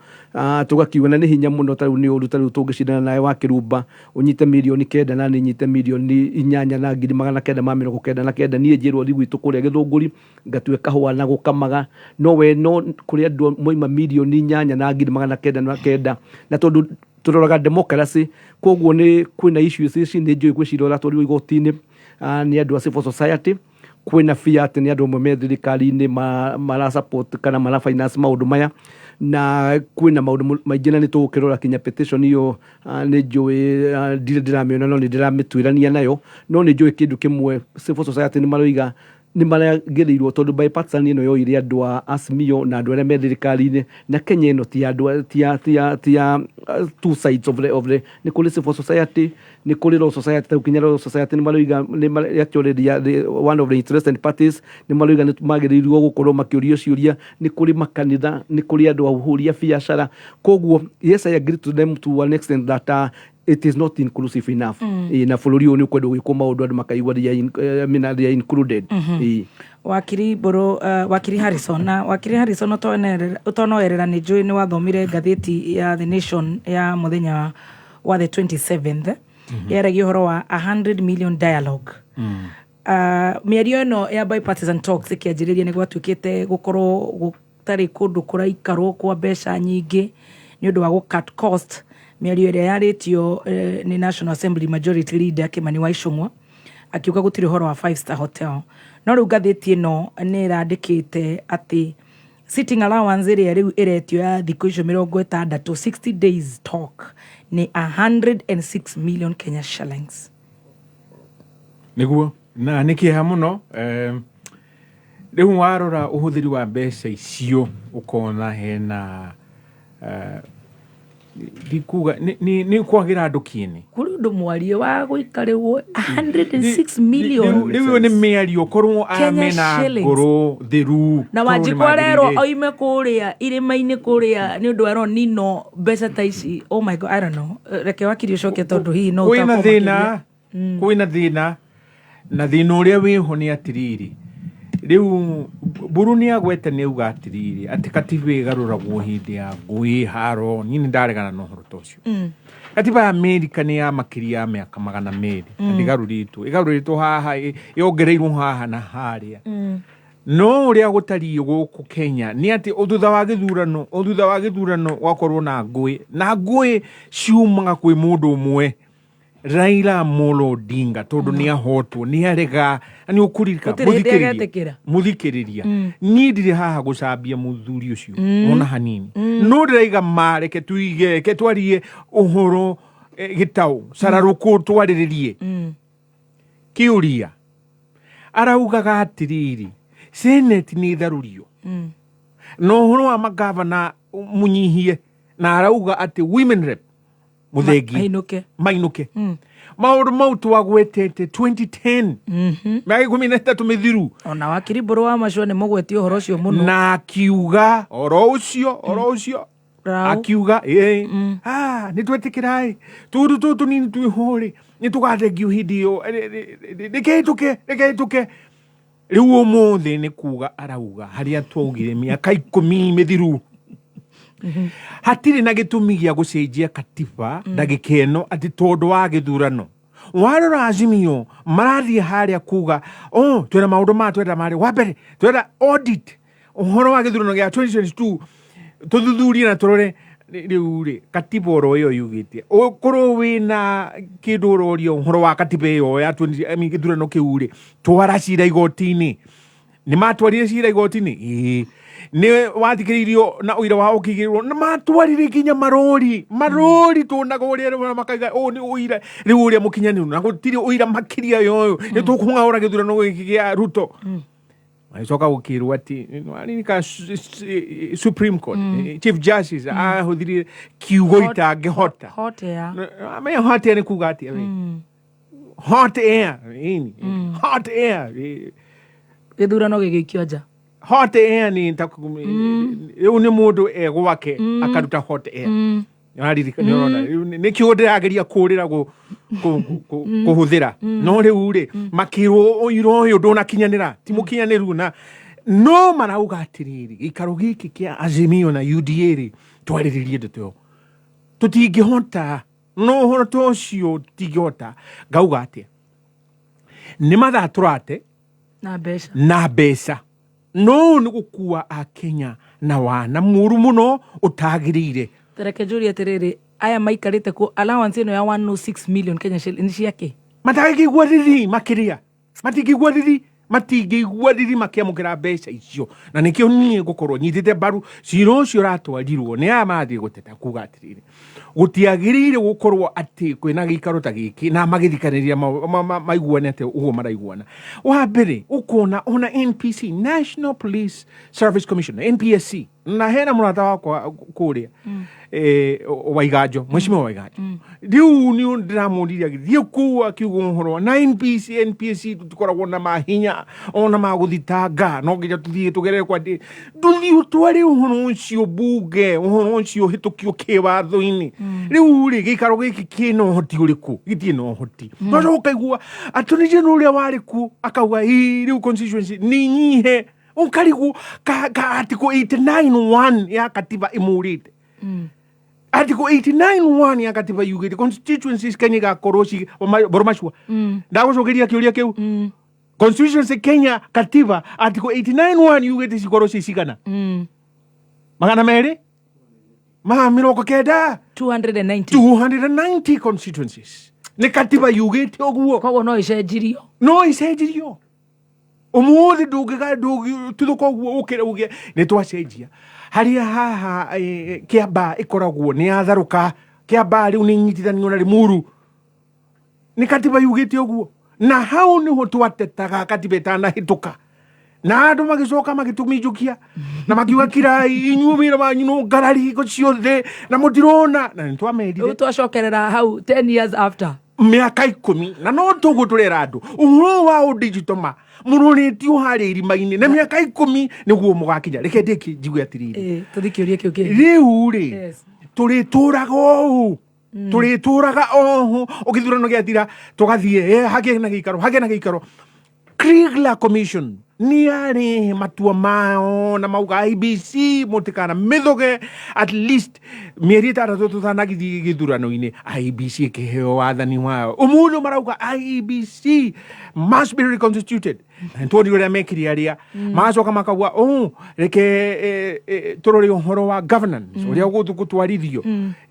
E: Tũgakiuga na nĩ hinya mũno, ta rĩu nĩ ũru, ta rĩu tũngĩcindana nawe wa Kĩrumba ũnyite 9 million na niĩ nyite 8,999,000, niĩ njĩrwo thiĩ gwitũ kũrĩa Gĩthũngũri ngatue kahũa na gũkamaga, no we no kũrĩ andũ moima 8,909,000, na tondũ tũroraga democracy, koguo nĩ kwĩna issues ici. Nĩ njũĩ gwĩ cira ũratwarirwo igoti-inĩ, nĩ andũ a civil society, kwĩna fear atĩ nĩ andũ amwe me thirikari-inĩ mara support kana mara finance maũndũ maya, na kwĩna maũndũ maingĩ, na nĩ tũgũkĩrora kinya petition ĩyo. Nĩ njũĩ, ndirĩ ndĩramĩona, no nĩ ndĩramĩtuĩrania nayo, no nĩ njũĩ kĩndũ kĩmwe, civil society nĩ maroiga nĩ maragĩrĩirwo tondũ bipartisan ĩno yoire andũ a Azimio na andũ arĩa me thirikari-inĩ, na Kenya ĩno ti andũ ti ya two sides of the nĩ kũrĩ civil society, nĩ kũrĩ law society. Tarĩu kinya law society nĩ maroiga actually they are one of the interested parties, nĩ maroiga nĩ magĩrĩirwo gũkorwo makĩũrio ciũria. Nĩ kũrĩ makanitha, nĩ kũrĩ andũ ahũri a biacara. Koguo yes, I agree to them to an extent that it is not inclusive enough. Na bũrũri ũyũ nĩ ũkwendwo gwĩkwo maũndũ andũ makaigua they are I mean, they are included. Ĩĩ.
B: Wakiri Mbũrũ, wakiri Harrison, na wakiri Harrison, ũtonoerera nĩ njũĩ nĩ wathomire ngathĩti ya The Nation ya mũthenya wa the 27th, yaragia ũhoro wa 100 million dialogue. Mĩario ĩno ya bipartisan talks ĩkĩanjĩrĩria nĩ gwatuĩkĩte gũkorwo gũtarĩ kũndũ kũraikarwo kwa mbeca nyingĩ nĩ ũndũ wa gũ cut cost. Mĩario ĩrĩa yarĩtio nĩ National Assembly Majority Leader Kimani wa Ichung'wa akiuga gũtirĩ ũhoro wa five star hotel, no rĩu ngathĩti ĩno nĩ ĩrandĩkĩte atĩ sitting allowance ĩrĩa rĩu ĩretio ya thikũ icio 60, 60 days talk, nĩ 106 million Kenya shillings.
D: Nĩguo. Na nĩ kĩeha mũno. Rĩu warora ũhũthĩri wa mbeca icio ũkona hena ndikuga nĩ kwagĩra andũ kĩene.
B: Kũrĩ ũndũ mwarie wa gũikarĩrwo 106 million.
D: Rĩu nĩ mĩario korwo aya
B: Kenya
D: mena
B: shillings.
D: ngoro theru
B: Na
D: korwo nĩ
B: Wanjikũ arerwo
D: magĩrĩire.
B: oime kũrĩa irĩma-inĩ kũrĩa nĩ ũndũ wa Ronino mbeca ta ici. Oh my God, I don't know. Reke wakiri ũcoke tondũ hihi no
D: Kwĩna
B: ũtakwo
D: thĩna
B: makĩria.
D: Kwĩna thĩna, na thĩna ũrĩa wĩho nĩ atĩrĩrĩ, rĩu Mburu nĩ agwete, nĩ auga atĩrĩrĩ, atĩ katiba ĩgarũragwo hĩndĩ ya ngũĩ, haro. Niĩ nĩ ndaregana na ũhoro ta ũcio. Katiba ya Amerika nĩ ya makĩria ya mĩaka 200 na ndĩgarũrĩtwo, ĩgarũrĩtwo haha, yongereirwo haha na harĩa. No ũrĩa gũtariĩ gũkũ Kenya nĩ atĩ o thutha wa gĩthurano, o thutha wa gĩthurano gwakorwo na ngũĩ, na ngũĩ ciumaga kwĩ mũndũ ũmwe, Raila Amolo Odinga, tondũ nĩ ahotwo, nĩ arega, na nĩ ũkũririka.
B: Gũtirĩ hĩndĩ agetĩkĩra.
D: Mũthikĩrĩria, niĩ ndirĩ haha gũcambia mũthuri ũcio ona hanini, no ndĩraiga mareke tuige, reke twarie ũhoro gĩtaũ cararũkũ, twarĩrĩrie kĩũria. Araugaga atĩrĩrĩ, senate nĩ ĩtharũrio na ũhoro wa magavana mũnyihie, na arauga atĩ women rep mũthengi
B: Mainũke.
D: Mainũke. Maũndũ mau twagwetete 2010, mĩaka 13 mĩthiru.
B: Ona wakiri Mbũrũ wa Macua nĩ mũgwetie ũhoro ũcio mũno.
D: Na akiuga oro ũcio, oro ũcio.
B: Rau.
D: Akiuga ĩ nĩ twetĩkĩra ĩ tũndũ tũtũ tũnini twĩho rĩ, nĩ tũgathengio hĩndĩ ĩyo, reke reke hĩtũke. Rĩu ũmũthĩ nĩ kuga arauga harĩa twaugire mĩaka 10 mĩthiru, hatirĩ na gĩtũmi gĩa gũcenjia katiba ndagĩka ĩno atĩ tondũ wa gĩthurano. Warora Azimio marathiĩ harĩa kuga, oh, twĩna maũndũ maya twenda marĩ wa mbere, twenda audit ũhoro wa gĩthurano gĩa 2022, tũthuthurie na tũrore. Rĩu rĩ, katiba oro ĩyo yugĩte ũkorwo wĩna kĩndũ ũroria ũhoro wa katiba ĩyo ya 20, I mean, gĩthurano kĩu rĩ, twara cira igoti-inĩ. Nĩ matwarire cira igoti-inĩ? Ĩĩ. Nĩ wathikĩrĩirio na ũira wao ũkĩigĩrĩrwo, nĩ matwarire nginya marori marori tuonaga ũrĩa rĩu makaiga ũũ nĩ ũira rĩu ũrĩa mũkinyanĩru, na gũtirĩ ũira makĩria ya ũyũ, nĩ tũkũng'aũra gĩthurano gĩkĩ gĩa Ruto. Magĩcoka gũkĩrwo atĩ nĩwaririka Supreme Court, Chief Justice ahũthirire kiugo itangĩhota.
B: Hot air.
D: Amenya hot air nĩ kuga atĩa we? Hot air ĩni, hot air.
B: Gĩthurano gĩgĩikio nja.
D: Hot air nĩ ta rĩu nĩ mũndũ e gwake akaruta hot air. Nĩwaririka- nĩũrona, rĩu nĩ kiugo ndĩrageria kũrĩra kũhũthĩra, no rĩu rĩ, makĩrwo ũira ũyũ ndũnakinyanĩra, ti mũkinyanĩru, na no marauga atĩrĩrĩ, gĩikaro gĩkĩ kĩa Azimio na UDA rĩ, twarĩrĩrie ndeto ĩyo, tũtingĩhota no ũhoro ta ũcio, tũtingĩhota. Ngauga atĩa? Nĩ mathaa tũrate
B: na mbeca.
D: Na mbeca. No nĩ gũkua akenya na wana mũru mũno ũtagĩrĩire.
B: Reke njũrie atĩrĩrĩ, aya maikarĩte kuo, allowance ĩno ya 106 million Kenya shilling nĩ ciake?
D: Matangĩigua riri makĩria, matingĩigua riri, matingĩigua riri makĩamũkĩra mbeca icio. Na nĩkĩo niĩ ngũkorwo nyitĩte mbaru cira ũcio ũratwarirwo nĩ aya marathiĩ gũteta, kuga atĩrĩrĩ, gũtiagĩrĩire gũkorwo atĩ kwĩna gĩikaro ta gĩkĩ, na magĩthikanĩria maiguane atĩ ũguo maraiguana. Wa mbere ũkona ona NPC, National Police Service Commission, NPSC, na hena mũrata wakwa kũrĩa Waiganjo, mheshimiwa Waiganjo, rĩu nĩ ndĩramũririe agĩthiĩ kũu akiuga ũhoro na NPC, NPSC, tũtikoragwo na mahinya ona ma gũthitanga, no nginya tũthiĩ tũgerere kwa ndũthiĩ ũtware ũhoro ũcio bunge, ũhoro ũcio ũhĩtũkio kĩwatho-inĩ. Rĩu rĩ, gĩikaro gĩkĩ kĩna ũhoti ũrĩkũ? Gĩtirĩ na ũhoti. No ũkaigua attorney general ũrĩa warĩ kuo akauga, ĩ rĩu constituency nĩ nyihe, ũkarigwo ka article 89(1) ya katiba ĩmũrĩte. Article 89(1) ya katiba yugĩte constituencies Kenya igakorwo ci Boromacua. Ndagũcokeria kĩũria kĩu, constituency Kenya, katiba article 89(1) yugĩte cikorwo ci cigana? 290.
B: 290.
D: 290 constituencies, nĩ katiba yugĩte ũguo.
B: Koguo no ĩcenjirio.
D: No icenjirio umuthi, ndũngĩtuthũka ũguo ũkĩre uge nĩ twacenjia. Harĩa haha Kĩambaa ĩkoragwo nĩ yatharũka, Kĩambaa rĩu nĩ inyitithanio na Limuru, nĩ katiba yugĩte ũguo. Na hau niho twatetaga katiba ĩtanahĩtũka, na andũ magĩcoka magĩtũminjukia na makiuga, "Kirai, inyuĩ wĩra wanyu no ngarari hingo ciothe na mũtirona." Na nĩ twamerire.
B: Rĩu twacokerera hau 10 years after.
D: Mĩaka 10, na no tũguo tũrera andũ ũhoro wa ũndigito ma mũrorĩtio harĩa irima-inĩ, na mĩaka 10 nĩguo mũgakinya. Reke ndĩkie njigue atĩrĩrĩ.
B: Tũthi kĩũria kĩu kĩngĩ.
D: Rĩu rĩ, tũrĩtũraga ũũ, tũrĩtũraga oho ũgĩthurano gĩathira tũgathiĩ hagĩe na gĩikaro, hagĩe na gĩikaro. Kriegler Commission nĩ yarĩhe matua mao na mauga IEBC mũtikana mĩthũge at least mĩeri 6 tũtanagĩthiĩ gĩthurano-inĩ. IEBC ĩkĩheo wathani wayo. Ũmũthĩ marauga IEBC must be reconstituted. Na nĩtuonire ũrĩa mekire arĩa magacoka makauga oh, reke tũrore ũhoro wa governance ũrĩa ũgũthiĩ gũtwarithio.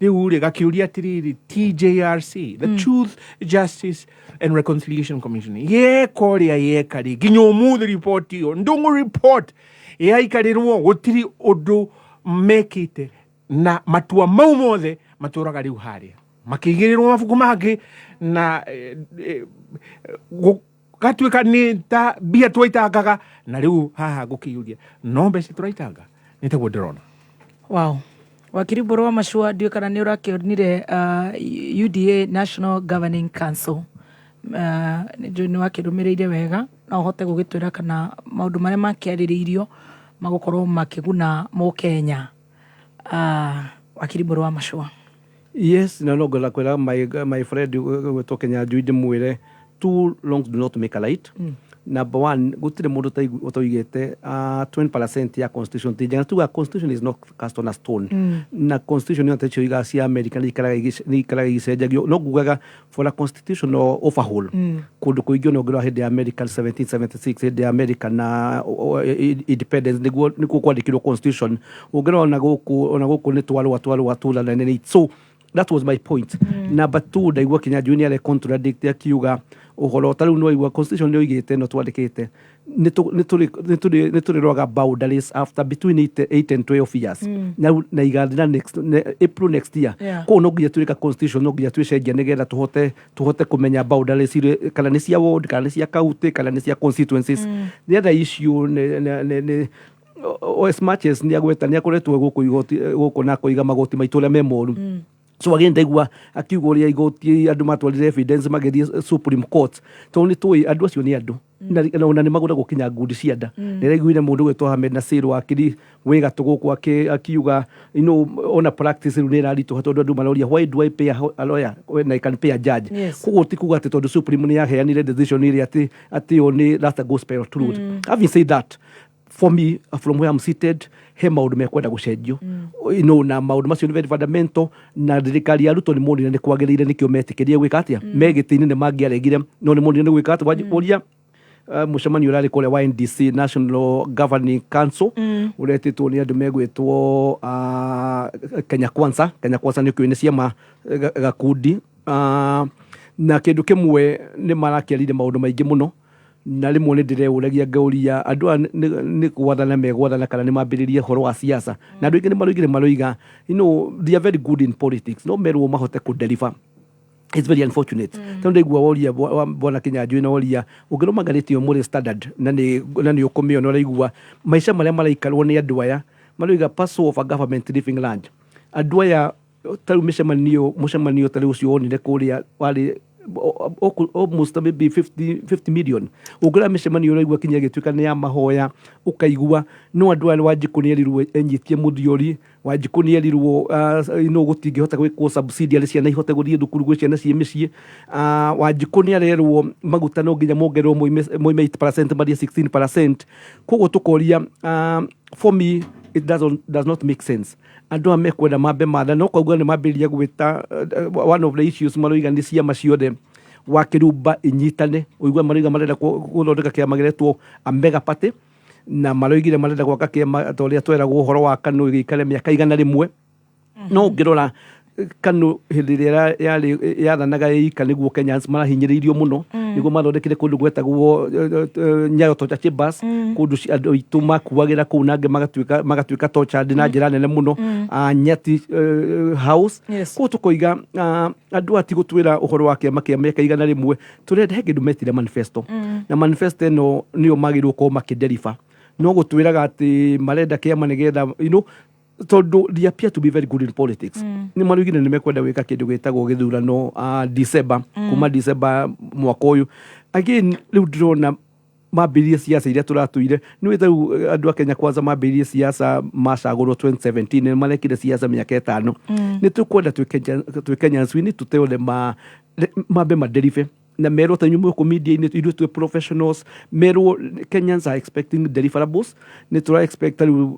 D: Rĩu rĩ, gakĩũria atĩrĩrĩ, TJRC, the Truth, Justice and Reconciliation Commission, yeka ũrĩa yeka rĩ, nginya ũmũthĩ report ĩyo, Ndung'u report, yaikarĩrwo, gũtirĩ ũndũ mekĩte, na matua mau mothe matũraga rĩu harĩa makĩigĩrĩrwo mabuku mangĩ na gatuĩka nĩ ta mbia twaitangaga. Na rĩu haha ngũkĩyũria, no mbeca tũraitanga? Nĩ taguo ndĩrona.
B: Wow. Wakiri Mbũrũ wa Macua, ndiũĩ kana nĩ ũrakĩonire UDA National Governing Council. Nĩ nĩ wakĩrũmĩrĩire wega, no ũhote gũgĩtwĩra kana maũndũ marĩa makĩarĩrĩirio magũkorwo makĩguna mũkenya? Wakiri Mbũrũ wa Macua.
E: Yes, na no ngwenda kwĩra my friend gwĩtwo Kenyanjui, ndĩmwĩre two wrongs do not make a right. Number one, gũtirĩ mũndũ ũtoigĩte 20% ya constitution ti njega. Tuga constitution is not cast on a stone, na constitution ĩyo tacio iga cia America nĩ ikaraga igĩcenjagio. No ngugaga for a constitutional overhaul kũndũ kũingĩ, ona ũngĩrora hĩndĩ ya America 1776, hĩndĩ ya America na independence, nĩguo kwandĩkirwo constitution. Ũngĩrora ona gũkũ nĩ twarũa 2008. So that was my point. Number two, ndaigua Kinyanjui nĩ are contradict akiuga ũhoro ta rĩu nĩwaigua constitution nĩ oigĩte no twandĩkĩte nĩ tũrĩroraga boundaries after between 8 and 12 years na igathira April next year. Koguo no nginya twĩka constitution, no nginya twĩcenjia nĩgetha tũhote kũmenya boundaries kana nĩ cia ward, kana nĩ cia county, kana nĩ cia constituencies. The other issue nĩ as much as nĩ agweta nĩ akoretwo gũkũ igoti gũkũ na akoiga magoti maitũ ũrĩa me moru. So again, ndaigua akiuga ũrĩa igoti andũ matwarire evidence magĩthiĩ Supreme Court, tondũ nĩ tũĩ andũ acio nĩ andũ na ona nĩ magũragwo kinya ngundi cia nda. Nĩ ndaiguire mũndũ gwĩtwo Ahmed Nasir, wakiri wĩ gatũ gũkũ, akiuga ona practice rĩu nĩ ĩraritũha tondũ andũ maroria, "Why do I pay a lawyer when I can pay a judge?" Koguo ti kuga atĩ tondũ Supreme nĩ yaheanire decision ĩrĩa atĩ ĩyo nĩ that's a gospel truth. Having said that, for me, from where I'm seated, he maũndũ mekwenda gũcenjio na maũndũ macio nĩ very fundamental, na thirikari ya Ruto nĩ monire nĩ kwagĩrĩire, nĩkĩo metĩkĩrie gwĩka atĩa me gĩtĩ-inĩ. Nĩ mangĩaregire, no nĩ monire nĩ gwĩka atĩa. Ũria mũcemanio ũrarĩ kũrĩa wa NDC, National Governing Council, ũretĩtwo nĩ andũ megwĩtwo Kenya Kwanza. Kenya Kwanza nĩ kĩũĩ nĩ ciama gakundi na kĩndũ kĩmwe nĩ marakĩarire maũndũ maingĩ mũno, na rĩmwe nĩ ndĩreũragia ngauria andũ aya nĩ gwathana megwathana kana nĩ mambĩrĩrie ũhoro wa siasa. Na andũ aingĩ nĩ maroigire, maroiga they are very good in politics, no merwo mahote kũ deliver, it's very unfortunate. Tondũ ndaigua woria bwana Kinyanjui na woria ũngĩrũma ngathĩti ĩyo mũrĩ Standard na nĩ ũkũmĩona, ũraigua maica marĩa maraikarwo nĩ andũ aya maroiga parcel of a government living land. Andũ aya tarĩu mũcemanio tarĩu ũcio wonire kũrĩa warĩ almost maybe 50 million. Ũngĩrora mĩcemanio ũraigua kinya ĩgĩtuĩka nĩ ya mahoya, ũkaigua no andũ aya Wanjikũ nĩ erirwo enyitie mũthiori, Wanjikũ nĩ erirwo no gũtingĩhota gwĩkwo subsidiary ciana ihote gũthiĩ thukuru gwĩ ciana ciĩ mĩciĩ. Wanjikũ nĩ arerwo maguta no nginya mongererwo moime 8% mathiĩ 16%. Koguo tũkoria, for me it does not make sense. Andũ aya mekwenda mambe mathane, no kwauga nĩ mambĩrĩria gwĩta one of the issues maroiga nĩ ciama ciothe wa kĩrumba inyitane. Ũigua maroiga marenda gũthondeka kĩama gĩretwo a mega party, na maroigire marenda gwaka kĩama ta ũrĩa tweragwo ũhoro wa KANU ĩgĩikare mĩaka 100. No ũngĩrora KANU hĩndĩ ĩrĩa yarĩ yathanaga ĩika nĩguo Kenyans marahinyĩrĩirio mũno. Nĩguo mathondekire kũndũ gwetagwo Nyayo Torture Chambers, kũndũ andũ aitũ makuagĩra kũu na angĩ magatuĩka tortured na njĩra nene mũno. Nyati House. Koguo tũkoiga andũ ati gũtwĩra ũhoro wa kĩama kĩa mĩaka 100, tũrenda he kĩndũ metire manifesto, na manifesto ĩno nĩyo magĩrĩirwo gũkorwo makĩdeliver, no gũtwĩraga atĩ marenda kĩama nĩgetha tondũ they appear to be very good in politics. Nĩ maroigire nĩ mekwenda gwĩka kĩndũ gĩtagwo gĩthurano December, kuma December mwaka ũyũ. Again, rĩu ndĩrona mambĩrĩrie siasa iria tũratũire nĩ wĩta rĩu andũ a Kenya Kwanza mambĩrĩrie siasa macagũrwo 2017, nĩ marekire siasa mĩaka 5. Nĩ tũkwenda twĩ Kenyans, we need to tell them mambe madeliver na merwo ta inyuĩ mwĩ gũkũ media-inĩ, ithuĩ twĩ professionals, merwo Kenyans are expecting deliverables. Nĩ tũra expect rĩu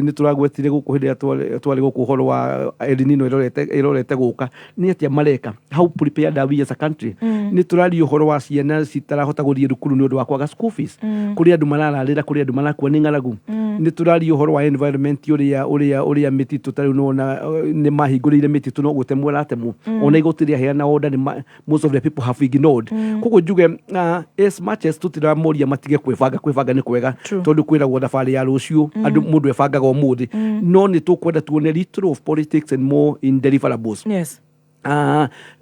E: nĩ tũragwetire gũkũ hĩndĩ ĩrĩa twarĩ gũkũ ũhoro wa El Nino ĩrorete gũka, nĩ atĩa mareka? How prepared are we as a country? Nĩ tũraria ũhoro wa ciana citarahota gũthiĩ thukuru nĩ ũndũ wa kwaga school fees, kũrĩ andũ marararĩra, kũrĩ andũ marakua nĩ ng'aragu. Nĩ tũraria ũhoro wa environment, ũrĩa mĩtitũ ta rĩu nĩwona nĩ mahingũrĩire mĩtitũ no gũtemwo ĩratemwo, ona igoti rĩaheana order most of the people have ignored. Koguo njuge as much as tũtiramoria matige kwĩbanga, kwĩbanga nĩ kwega, tondũ kwĩragwo thabarĩ ya rũciũ andũ mũndũ ebangaga ũmũthĩ, no nĩ tũkwenda tuone little of politics and more in deliverables.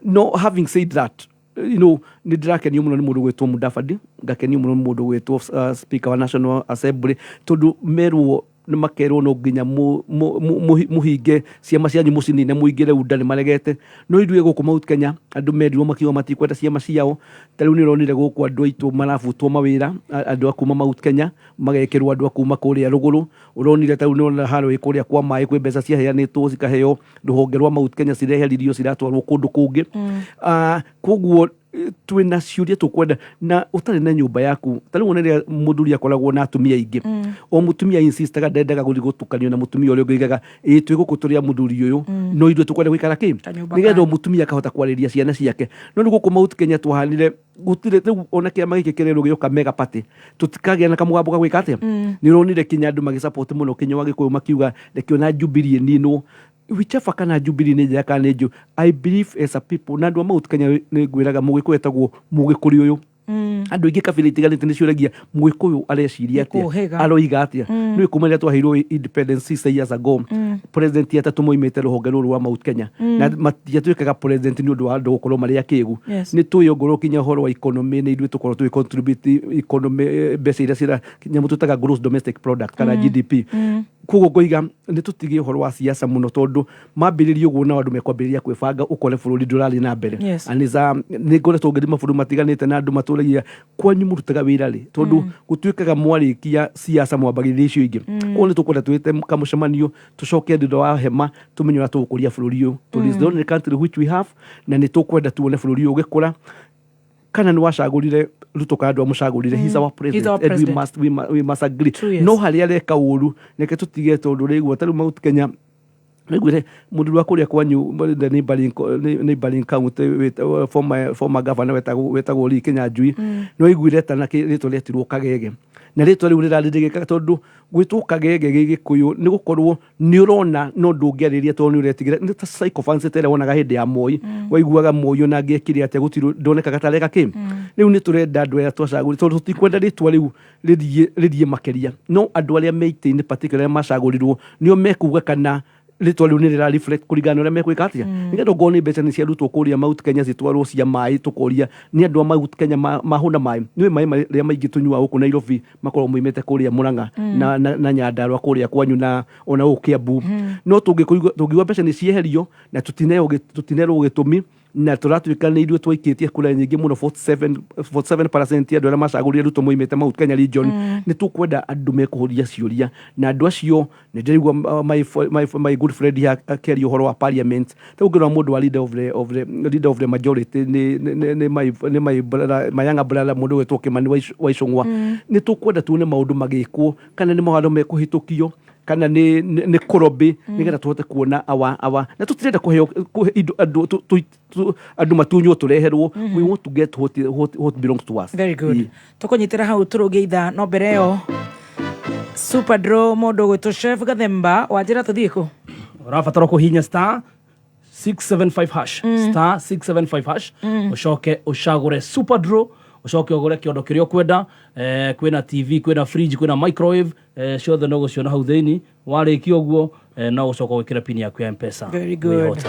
E: No having said that, nĩ ndĩrakenio mũno nĩ mũndũ gwĩtwo Mudavadi, ngakenio mũno nĩ mũndũ gwĩtwo Speaker wa National Assembly, tondũ merwo nĩ makerwo no nginya mũhinge ciama cianyu mũcinine mũingĩre UNDA, nĩ maregete. No ithuĩ gũkũ Mount Kenya andũ merirwo makiuga matikwenda ciama ciao. Ta rĩu nĩ ũronire gũkũ andũ aitũ marabutwo mawĩra, andũ a kuma Mount Kenya magekĩrwo andũ a kuma kũrĩa rũgũrũ. Ũronire ta rĩu nĩwona harĩa kũrĩa kwa maĩ kwĩ mbeca ciaheanĩtwo cikaheo rũhonge rwa Mount Kenya, cireheririo ciratwarwo kũndũ kũngĩ. Koguo twĩna ciũria tũkwenda na ũtarĩ na nyũmba yaku. Ta rĩu rĩrĩa mũthuri akoragwo na atumia aingĩ, o mũtumia insistaga ndendaga gũthiĩ gũtukanio na mũtumia ũrĩa ũngĩ, oigaga ĩĩ twĩ gũkũ tũrĩ a mũthuri ũyũ, no ithuĩ tũkwenda gũikara kĩ
B: Kanyũmba
E: nĩgetha o
B: kando.
E: Mũtumia akahota kwarĩria ciana ciake. No rĩu gũkũ Mount Kenya twahanire gũtirĩ. Rĩu ona kĩama gĩkĩ kĩrerwo gĩũka mega party, tũtikagĩa na kamũgambo ga gwĩka atĩa. Nĩ ũronire kinya andũ magĩsupport mũno kinya wa Gĩkũyũ makiuga reke ona Jubilee ĩninwo, whichever kana Jubilee nĩ njega kana nĩ njũ. I believe as a people na andũ a Mount Kenya, nĩ ngwĩraga Mũgĩkũyũ etagwo Mũgĩkũrĩ ũyũ. Andũ aingĩ kabira itiganĩte nĩ ciũragia Mũgĩkũyũ areciria atĩa,
B: Nĩkũhĩga.
E: aroiga atĩa. Nĩ kuma rĩrĩa twaheirwo independence 60 years ago, president atatũ moimĩte rũhonge rũrũ rwa Mount Kenya, na matiatuĩkaga president nĩ ũndũ wa andũ gũkorwo marĩ akĩgu. Nĩ tũĩ ongorwo kinya ũhoro wa economy nĩ ithuĩ tũkorwo tũgĩ contribute economy, mbeca iria cira nyamũ twĩtaga gross domestic product kana GDP. Koguo ngoiga nĩ tũtige ũhoro wa siasa mũno, tondũ mambĩrĩria ũguo nao andũ mekwambĩrĩria kwĩbanga, ũkore bũrũri ndũrathiĩ na mbere. And nĩ ngoretwo ngĩthiĩ mabũrũri matiganĩte na andũ matũragia kwanyu mũrutaga wĩra rĩ, tondũ gũtuĩkaga mwarĩkia siasa mwambagĩrĩria icio ingĩ. Koguo nĩ tũkwenda twĩte kamũcemanio, tũcoke thutha wa hema, tũmenye ũrĩa tũgũkũria bũrũri ũyũ, tondũ is the only country which we have, na nĩ tũkwenda tuone bũrũri ũyũ ũgĩkũra. Kana nĩ wacagũrire Ruto kana ndwamũcagũrire, he's our president,
B: He's our
E: and we
B: president.
E: must agree.
B: True, yes.
E: No harĩa areka ũru reke tũtige, tondũ rĩgua ta rĩu Mount Kenya nĩguire mũthuri wa kũrĩa kwanyu, the neighboring county, former governor wetagwo Lee Kinyanjui, nĩ waiguire tana rĩtwa rĩetirwo Kagege, na rĩtwa rĩu rĩrarĩrĩgĩka tondũ gwĩtwo Kagege gĩ Gĩkũyũ nĩ gũkorwo nĩ ũrona no ndũngĩarĩria tondũ nĩ ũretigĩra, nĩ ta sycophancy ta ĩrĩa wonaga hĩndĩ ya Moi. Waiguaga Moi ona angĩekire atĩa gũtirĩ ndonekaga ta areka kĩ. Rĩu nĩ tũrenda andũ aya twacagũri, tondũ tũtikwenda rĩtwa rĩu rĩthiĩ makĩria, no andũ arĩa me itĩ-inĩ particularly arĩa macagũrirwo nĩo mekuga kana rĩtwa rĩu nĩ rĩra reflect kũringana na ũrĩa mekwĩka atĩa, nĩgetha ongorwo nĩ mbeca nĩ ciarutwo kũrĩa Mount Kenya citwarwo cia maĩ, tũkoria nĩ andũ a Mount Kenya mahũna maĩ. Nĩũĩ maĩ marĩa maingĩ tũnyuaga gũkũ Nairobi makoragwo moimĩte kũrĩa Murang'a na Nyandarua kũrĩa kwanyu na ona gũkũ Kiambu. No tũngiuga mbeca nĩ cieherio na tũtinerwo gĩtũmi, na tũratuĩka nĩ ithuĩ twaikĩtie kura nyingĩ mũno, 47% ya andũ arĩa macagũrire Ruto moimĩte Mount Kenya region, nĩ tũkwenda andũ mekũhũria ciũria na andũ acio. Nĩ ndĩraigua my good friend here akĩaria ũhoro wa parliament. Ta ũngĩrora mũndũ wa leader of the majority nĩ my brother, my younger brother, mũndũ wetwo Kimani wa Ichung'wa. Nĩ tũkwenda tuone maũndũ magĩkwo, kana nĩ mawatho mekũhĩtũkio, kana nĩ kũrobĩ, nĩgetha tũhote kuona awa na tũtirenda kũheo kũhe indo andũ andũ matunywo tũreherwo. We want to get what belongs to us.
B: Very good.
E: Ĩĩ.
B: Tũkũnyitĩra hau tũrũnge ithaa, no mbere ĩyo super draw, mũndũ ũgwĩtwo Chef Gathemba wanjĩra tũthiĩ kũ.
C: Ũrabatara kũhihinya star 675 hash, star 675 hash, ũcoke ũcagũre super draw. Ũcoke ũgũre kĩondo kĩrĩa ũkwenda. Kwĩna TV, kwĩna fridge, kwĩna microwave, ciothe no gũciona hau thĩinĩ. Warĩkia ũguo, no gũcoka gwĩkĩra pin yaku ya Mpesa.
B: Very good.
C: Wĩhote.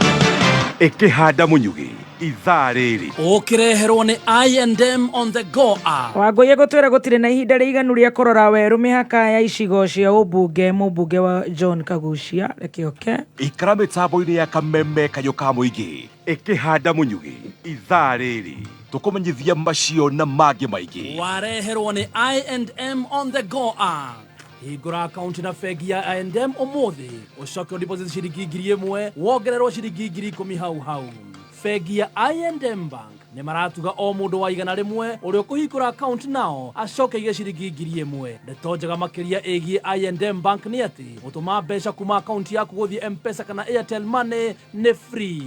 F: Ĩkĩhanda mũnyugĩ ithaa rĩrĩ.
C: Ũkĩreherwo nĩ I&M on the go app.
B: Wangũi gũtwĩra gũtirĩ na ihinda rĩiganu rĩa kũrora werũ mĩhaka ya icigo cia ũmbunge, mũmbunge wa John Kagucia. Reke oke.
F: Ikara mĩtambo-inĩ ya Kameme kayũ ka mũingĩ. Ĩkĩhanda mũnyugĩ ithaa rĩrĩ, tũkũmenyithia macio na mangĩ maingĩ.
C: Wareherwo nĩ I&M on the go app. Hingũra akaunti na bengi ya I&M ũmũthĩ, ũcoke ũdeposit ciringi 1,000, wongererwo ciringi 10,000 hau hau. Bengi ya I&M Bank nĩ maratuga o mũndũ wa 100 ũrĩa ũkũhingũra akaunti nao acoke aige ciringi 1,000. Ndeto njega makĩria ĩgiĩ I&M Bank nĩ atĩ gũtũma mbeca kuma akaunti yaku gũthiĩ Mpesa kana Airtel Money nĩ free.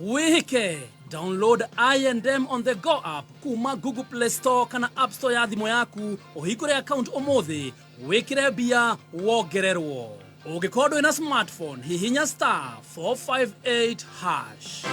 C: Wĩhĩke, download I&M on the go app kuma Google Play Store kana App Store ya thimũ yaku, ũhingũre account ũmũthĩ, wĩkĩre mbia, wongererwo. Ũngĩkorwo ndũrĩ na smartphone, hihinya *458#.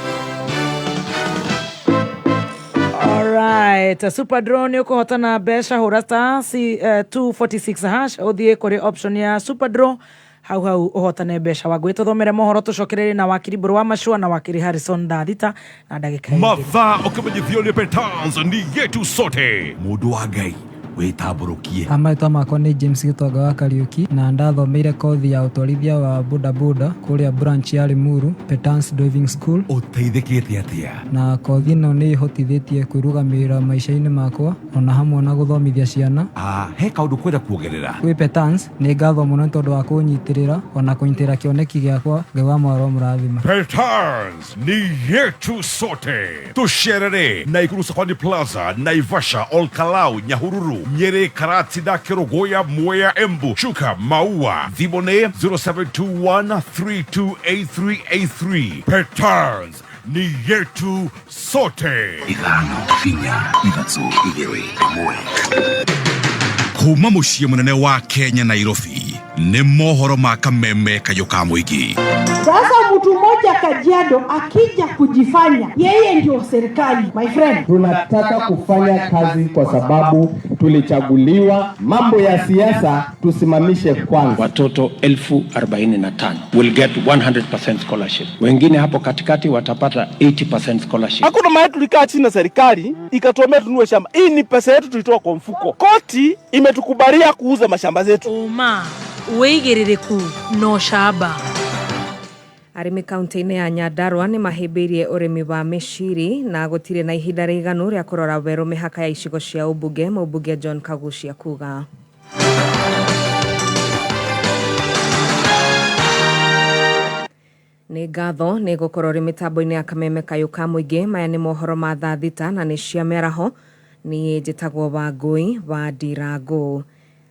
B: Alright, Super Draw nĩ ũkũhotana mbeca. Hũra star C, 246# ũthiĩ kũrĩ option ya Super Draw, hau hau ũhotane mbeca. Wangũĩ, tũthomere mohoro, tũcokererie na wakiri Mbũrũ wa Macua na wakiri Harrison thaa 6 na ndagĩka 2.
F: Mathaa ũkĩmenyithio nĩ Petans ni yetu sote. Mũndũ wa Ngai, wĩtambũrũkie.
G: Marĩtwa makwa nĩ James Gĩtonga wa Kariũki, na ndathomeire kothi ya ũtwarithia wa bodaboda kũrĩa branch ya Limuru, Petans Driving School.
F: Ũteithĩkĩte atĩa?
G: Na kothi ĩno nĩ ĩhotithĩtie kwĩrũgamĩrĩra maica-inĩ makwa, ona hamwe na gũthomithia ciana.
F: Ah, he kaũndũ kwenda kuongerera?
G: Kwĩ Petans nĩ ngatho mũno nĩ tondũ wa kũnyitĩrĩra ona kũnyitĩrĩra kĩoneki gĩakwa. Ngai wa mwaro mũrathima.
F: Petans ni yetu sote. Tũcerere Naikuru Safari Plaza, Naivasha, Olkalau, Nyahururu, Nyeri, Karatina, Kerogoya, Mwea, Embu, Chuka, Maua. Thimũ nĩ 0721 328383. Petans ni yetu sote.
H: 5, 4, 3, 2, 1.
F: Kuma mũciĩ mũnene wa Kenya, Nairobi, nĩ mohoro ma Kameme kayũ ka mũingĩ.
I: Sasa mtu mmoja Kajiado akija kujifanya yeye ndio serikali, my friend.
J: Tunataka kufanya kazi kwa sababu tulichaguliwa. Mambo ya siasa tusimamishe kwanza.
K: Watoto 45,000 will get 100% scholarship, wengine hapo katikati watapata 80% scholarship.
A: Hakuna mahali tulikaa chini na serikali ikatuambia tununue shamba. Hii ni pesa yetu tulitoa kwa mfuko. Koti imetukubalia kuuza mashamba zetu.
B: Ũma, wĩigĩrĩrĩku na ũcamba.
L: Arĩmi kaunti-inĩ ya Nyandarua nĩ mahĩmbĩirie ũrĩmi wa mĩciri na gũtirĩ na ihinda rĩiganu rĩa kũrora werũ mĩhaka ya icigo cia ũmbunge, mũmbunge John Kagucia kuga. Nĩ ngatho nĩ gũkorwo rĩ mĩtambo-inĩ ya Kameme kayũ ka mũingĩ. Maya nĩ mohoro ma thaa 6 na nĩ cia mĩaraho. Niĩ njĩtagwo Wangũi wa Ndirangũ.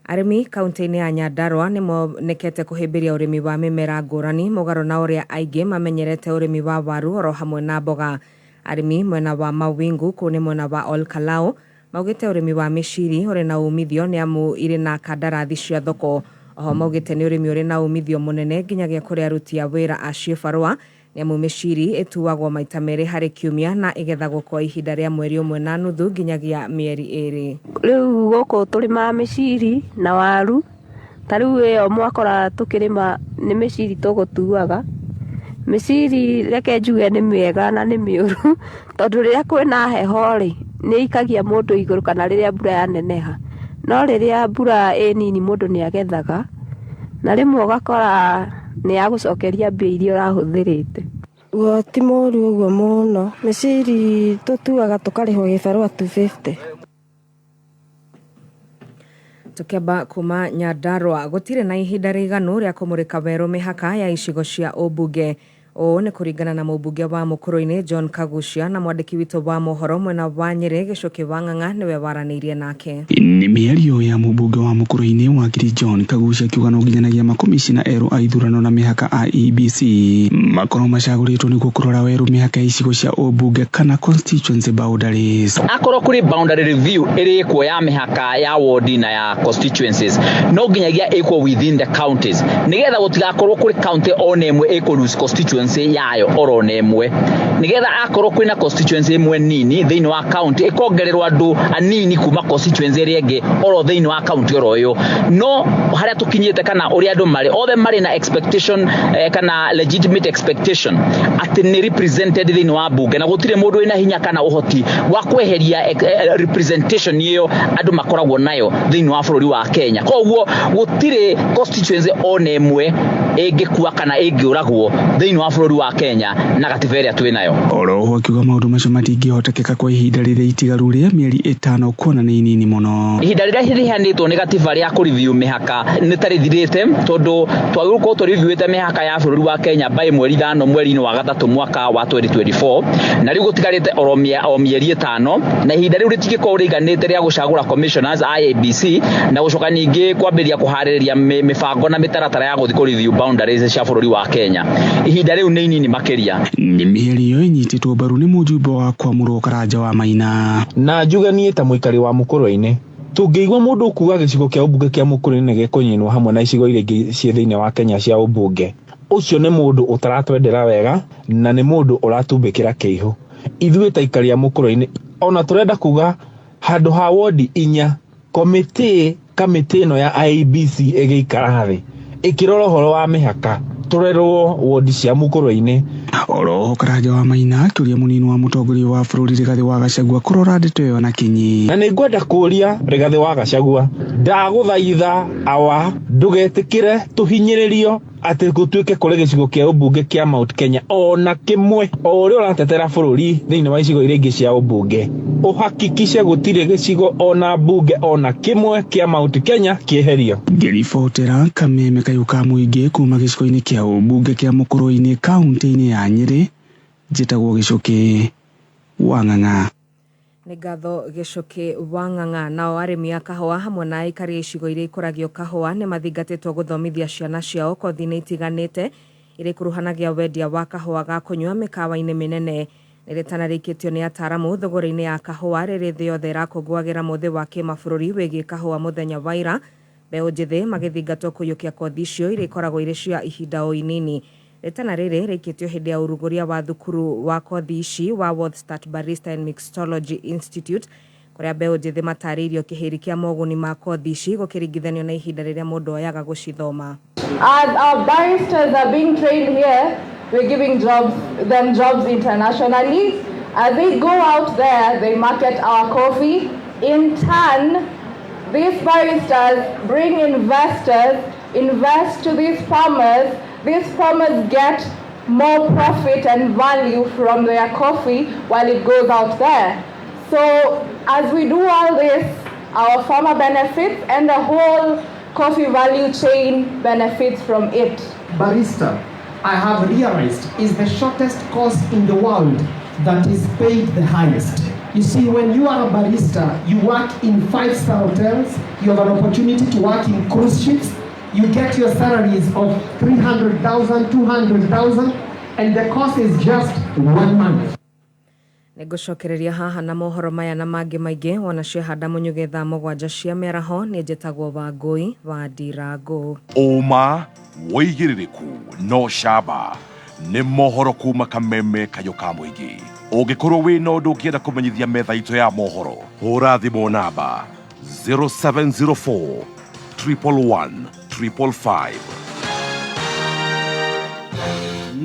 L: Arĩmi kaunti-inĩ ya Nyandarua nĩ monekete kũhĩmbĩria ũrĩmi wa mĩmera ngũrani mũgarũ na ũrĩa aingĩ mamenyerete ũrĩmi wa waru oro hamwe na mboga. Arĩmi mwena wa Mawingu, kũu nĩ mwena wa Olkalau, maugĩte ũrĩmi wa mĩciri ũrĩ na umithio nĩ amu irĩ na kandarathi cia thoko. Oho maugĩte nĩ ũrĩmi ũrĩ na umithio mũnene nginyagia kũrĩ aruti a wĩra a ciĩbarũa, nĩ amu mĩciri ĩtuagwo maita merĩ harĩ kiumia na ĩgethagwo kwa ihinda rĩa mweri 1.5 nginyagia mĩeri 2.
M: Rĩu gũkũ tũrĩmaga mĩciri na waru, ta rĩu ĩyo mwakora tũkĩrĩma nĩ mĩciri tũgũtuaga. Mĩciri reke njuge nĩ mĩega na nĩ mĩũru, tondũ rĩrĩa kwĩna heho rĩ, nĩ ikagia mũndũ igũrũ kana rĩrĩa mbura yaneneha. No rĩrĩa mbura ĩ nini mũndũ nĩ agethaga, na rĩmwe ũgakora nĩ yagũcokeria mbia iria ũrahũthĩrĩte.
N: Guo ti mũru ũguo mũno. Mĩciri tũtuaga tũkarĩhwo gĩbarũa 250.
L: Tukiamba kuma Nyandarua, gũtirĩ na ihinda rĩiganu rĩa kũmũrĩka werũ mĩhaka ya icigo cia ũmbunge. Ũũ nĩ kũringana na mũmbunge wa Mũkũrũ-inĩ John Kagucia, na mwandĩki witũ wa mohoro mwena wa Nyĩrĩ Gĩcũkĩ wa Ng'ang'a nĩwe waranĩirie nake.
O: Nĩ mĩario ya mũmbunge wa Mũkũrũ-inĩ wakiri John Kagucia akiuga no nginyanagia makomicina erũ a ithurano na mĩhaka IEBC makorwo macagũrĩtwo nĩguo kũrora werũ mĩhaka ya icigo cia ũmbunge kana constituency boundaries.
P: Akorwo kũrĩ boundary review ĩrĩkwo ya mĩhaka ya ward na ya constituencies, no nginyagia ĩkwo within the counties, nĩgetha gũtigakorwo kũrĩ county ona ĩmwe ĩkũ lose constituency. constituency yayo oro na ĩmwe, nigetha akorwo kwĩna constituency ĩmwe nini thĩinĩ wa county ĩkongererwo andũ anini kuma constituency ĩrĩa ĩngĩ oro thĩinĩ wa county oro ĩyo. No harĩa tũkinyĩte kana ũrĩa andũ marĩ othe marĩ na expectation kana legitimate expectation atĩ nĩ represented thĩinĩ wa bunge, na gũtirĩ mũndũ wĩna hinya kana ũhoti wa kweheria representation ĩyo andũ makoragwo nayo thĩinĩ wa bũrũri wa Kenya. Koguo gũtirĩ constituency ona ĩmwe ĩngĩkua kana ĩngĩũragwo thĩinĩ wa bũrũri wa Kenya na gatiba ĩrĩa twĩ nayo.
O: Oroho akiuga maũndũ macio matingĩhotekeka kwa ihinda rĩrĩa itigaru rĩa mĩeri 5 kuona nĩ inini mũno.
P: Ihinda rĩrĩa rĩheanĩtwo nĩ gatiba rĩa kũreview mĩhaka nĩ ta rĩthirĩte, tondũ twagĩrĩirwo gũkorwo tũreviewĩte mĩhaka ya bũrũri wa Kenya by mweri 5 mweri-inĩ wa 3 mwaka wa 2024, na rĩu gũtigarĩte oro mĩeri 5, na ihinda rĩu rĩtingĩkorwo rĩiganĩte rĩa gũcagũra commissioners IEBC na gũcoka ningĩ kwambĩrĩria kũharĩrĩria mĩbango na mĩtaratara ya gũthiĩ kũreview boundaries cia bũrũri wa Kenya. Ihinda rĩu nĩ inini makĩria.
O: Nĩ mĩario ĩnyitĩtwo mbaru nĩ mũjumbe wa kwamũrwo Karanja wa Maina.
Q: Na njuge niĩ ta mũikari wa Mũkũrwe-inĩ, tũngĩigua mũndũ ũkuga gĩcigo kĩa ũmbunge kĩa Mũkũrwe-inĩ nĩ gĩkũnyinwo hamwe na icigo iria ingĩ ciĩ thĩinĩ wa Kenya cia ũmbunge, ũcio nĩ mũndũ ũtaratwendera wega na nĩ mũndũ ũratumbĩkĩra kĩihũ. Ithuĩ ta aikari a Mũkũrwe-inĩ ona tũrenda kuga handũ ha wodi 4 kamĩtĩ ĩno ya IEBC ĩgĩikara thĩ ĩkĩrora ũhoro wa mĩhaka tũrerwo wodi cia Mũkũrwe-inĩ.
O: Oroho Karanja wa Maina akĩũria mũnini wa mũtongoria wa bũrũri Rigathĩ wa Gachagua kũrora ndeto ĩyo na kinyi.
Q: Na nĩngwenda kũũria Rigathĩ wa Gachagua, ndagũthaitha awa ndũgetĩkĩre tũhinyĩrĩrio atĩ gũtuĩke kũrĩ gĩcigo kĩa ũmbunge kĩa Mount Kenya ona kĩmwe. O ũrĩa ũratetera bũrũri thĩinĩ wa icigo iria ingĩ cia ũmbunge, ũhakikishe gũtirĩ gĩcigo ona mbunge ona kĩmwe kĩa Mount Kenya kĩeherio.
O: Ngĩribotera Kameme Kayũ ka Mũingĩ kuma gĩcigo-inĩ kĩa ũmbunge kĩa Mũkũrwe-inĩ kaunti-inĩ ya Nyĩrĩ, njĩtagwo Gĩcũkĩ wa Ng'ang'a.
L: Nĩ ngatho Gĩcũkĩ wa Ng'ang'a. Nao arĩmi a kahũa hamwe na aikari a icigo iria ikũragio kahũa nĩ mathingatĩtwo gũthomithia ciana ciao kothi-inĩ itiganĩte iria ikuruhanagia wendia wa kahũa ga kũnyua mĩkawa-inĩ mĩnene. Nĩ rĩtanarĩkĩtio nĩ ataaramu thogora-inĩ ya kahũa rĩrĩ thĩ yothe ĩrakũngũagĩra mũthĩ wa kĩmabũrũri wĩgiĩ kahũa mũthenya wa ira, mbeũ njĩthĩ magĩthingatwo kũiyũkia kothi icio iria ikoragwo irĩ cia ihinda o inini. Rĩtana rĩrĩ rĩikĩtio hĩndĩ ya ũrugũria wa thukuru wa kothi ici wa World Start Barista and Mixology Institute, kũrĩa mbeũ njĩthĩ matarĩirio kĩhĩri kĩa moguni ma kothi ici gũkĩringithanio na ihinda rĩrĩa mũndũ oyaga gũcithoma.
R: As our baristas are being trained here, we're giving them jobs internationally. As they go out there, they market our coffee. In turn, these baristas bring investors, invest to these farmers. These farmers get more profit and value from their coffee while it goes out there. So as we do all this, our farmer benefits and the whole coffee value chain benefits from it.
S: Barista, I have realized, is the shortest course in the world that is paid the highest. You see, when you are a barista, you work in 5-star hotels, you have an opportunity to work in cruise ships, you get your salaries of 300,000, 200,000, and the course is just 1 month.
L: Nĩngũcokereria haha na mohoro maya na mangĩ maingĩ wona ciahanda mũnyuge thaa 7 cia mĩaraho. Nĩ njĩtagwo Wangũi wa Ndirango.
F: Ũma wĩigĩrĩrĩku no camba nĩ mohoro kuma Kameme Kayũ ka Mũingĩ. Ũngĩkorwo wĩna ũndũ ũngĩenda kũmenyithia metha itũ ya mohoro, hũra thimũ namba 0704 111 555.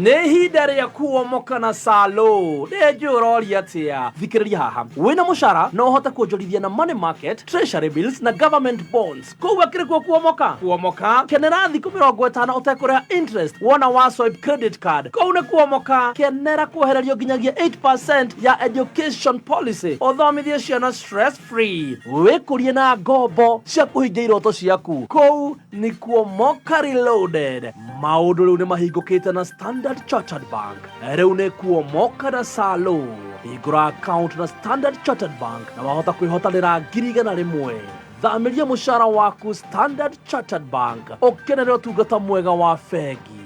C: Nĩ ihinda rĩa kuomoka na salo. Nĩ ũroria atĩa? Thikĩrĩria haha. Wĩna mũcara no ũhote kuonjorithia na money market, treasury bills na government bonds. Koguo akĩrĩ kuo kuomoka? Kuomoka. Kenera thikũ 50 ũtekũrĩha interest wona wa swipe credit card. Kũu nĩ kuomoka. Kenera kwehererio nginyagia 8% ya education policy. Ũthomithie ciana stress free. Wĩkũrie na ngombo cia kũhingia iroto ciaku. Kũu nĩ kuomoka reloaded. Maũndũ rĩu nĩ mahingũkĩte na Standard Chartered Bank. Rĩu nĩ kuomoka na salo. Hingũra account na Standard Chartered Bank na wahota kwĩhotanĩra 100,000. Thamĩria mũcara waku Standard Chartered Bank. Ũkenere ũtungata mwega wa bengi.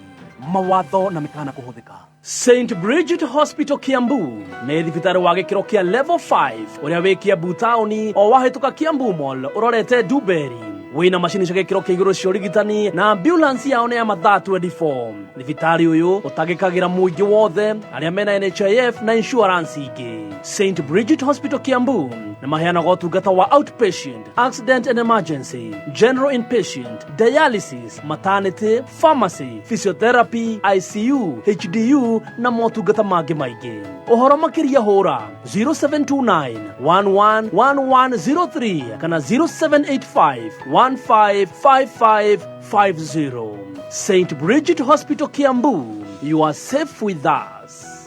C: Mawatho na mĩkana kũhũthĩka. St. Bridget Hospital Kiambu nĩ thibitarĩ wa gĩkĩro kĩa level 5 ũrĩa wĩ Kiambu taũni o wahĩtũka Kiambu Mall ũrorete Duberi. Wĩna macini cia gĩkĩro kĩa igũrũ cia ũrigitani na ambulance yao nĩ ya mathaa 24. Thibitarĩ ũyũ ũtangĩkagĩra mũingĩ wothe arĩa mena NHIF na insurance ingĩ. St Bridget Hospital Kiambu nĩ maheanaga ũtungata wa outpatient, accident and emergency, general inpatient, dialysis, maternity, pharmacy, physiotherapy, ICU, HDU na motungata mangĩ maingĩ. Ũhoro makĩria hũra 0729 111103 kana 0785 155550. St Bridget Hospital Kiambu, you are safe with us.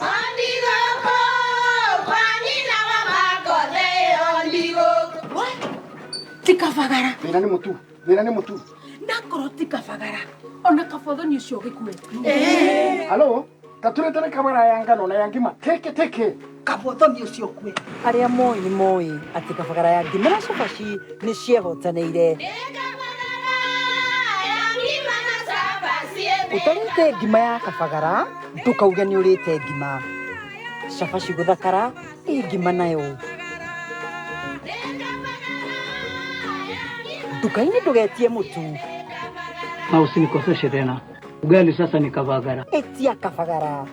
I: Tikabagara.
T: Thĩna nĩ mũtu, thĩna nĩ mũtu.
I: Ndakorwo tikabagara. Ona kabothoni ũcio ũgĩkue.
T: Halo, taturetere kabara ya ngano na ya ngima teke teke.
U: Kabothoni ũcio ũkue. Arĩa moĩ nĩ moĩ atĩ kabagara ya ngima na cabaci nĩ ciehotanĩire. Ũtarĩte ngima ya kabagara ndũkauge nĩ ũrĩte ngima. Cabaci gũthakara ĩ ngima nayo. Nduka-inĩ ndũgetie mũtu.
V: Na usinikoseshe tena. Ugali sasa ni kabagara.
U: Etia kabagara.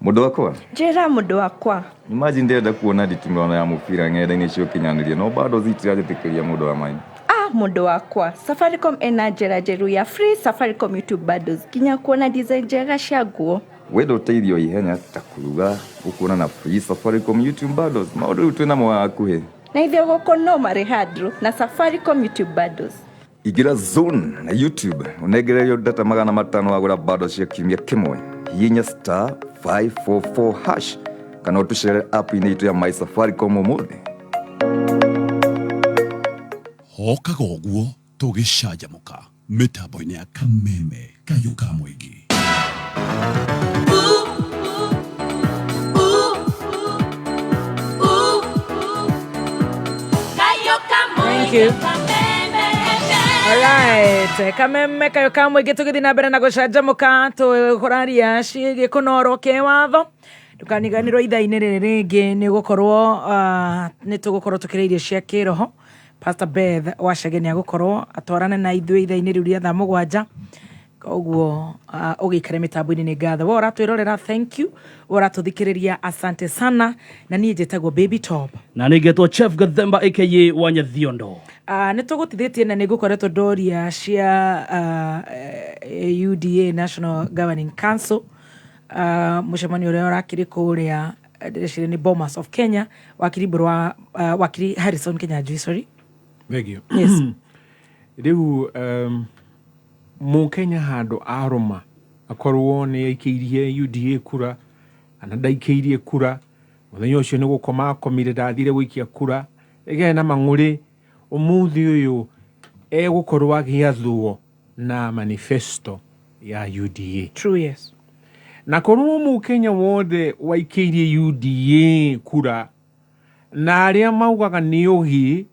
W: Mũndũ wakwa.
X: Njĩra mũndũ wakwa.
W: Imagine ndĩrenda kuona nditimũrano ya mũbira ng'enda-inĩ cia ũkinyanĩria no bado zitirajĩtĩkĩria mũndũ wa maĩ.
X: Ah, mũndũ wakwa. Safaricom ena njĩra njerũ ya free Safaricom YouTube bundles nginya kuona design njega cia nguo.
W: Wenda ũteithio wa ihenya ta kũruga ũkuona na free Safaricom YouTube bundles maũndũ rĩu twĩnamo hakuhĩ.
X: Na ithuĩ gũkũ no Alejandro na Safaricom YouTube bundles.
W: Ingĩra zone na YouTube ũnengererio data 500 wagũra bundles cia kiumia kĩmwe. Hihinya star 544 hash kana ũtũcerere app-inĩ itũ ya My Safaricom ũmũthĩ.
H: Hokaga ũguo tũgĩcanjamũka mĩtambo-inĩ ya kameme kayũ ka mũingĩ.
B: Thank you. Alright, kameme kayo ka mũingĩ tũgĩthiĩ na mbere na gũcanjamũka tũkũraria ciĩgiĩ kũnorwo kĩwatho. Ndũkaniganĩrwo ithaa-inĩ rĩrĩ rĩngĩ nĩ gũkorwo nĩ tũgũkorwo tũkĩrĩa irio cia kĩroho. Pastor Beth Wacege nĩ agũkorwo atwarane na ithuĩ ithaa-inĩ rĩu rĩa thaa 7. Koguo ũgĩikare mĩtambo-inĩ nĩ ngatho. We ũratwĩrorera thank you, we ũratũthikĩrĩria asante sana, na niĩ njĩtagwo Baby Top.
C: Na nĩ ngetwo Chef Gathemba aka Wanyathiondo.
B: Nĩ tũgũtithĩtie na nĩ ngũkoretwo ndoria cia UDA National Governing Council, mũcemanio ũrĩa ũrakĩrĩ kũrĩa ndĩreciria nĩ Bomas of Kenya, wakiri Mbũrũ wakiri Harrison Kinyanjui, sorry.
D: Thank you.
B: Yes.
D: Rĩu Mũkenya handũ arũma akorwo nĩ aikĩirie UDA kura kana ndaikĩirie kura mũthenya ũcio nĩ gũkoma akomire ndathire gũikia kura ĩgĩe na mang'ũrĩ ũmũthĩ ũyũ egũkorwo agĩathwo na manifesto ya UDA.
B: True, yes.
D: Na korwo Mũkenya wothe waikĩirie UDA kura na arĩa maugaga nĩ ũgĩ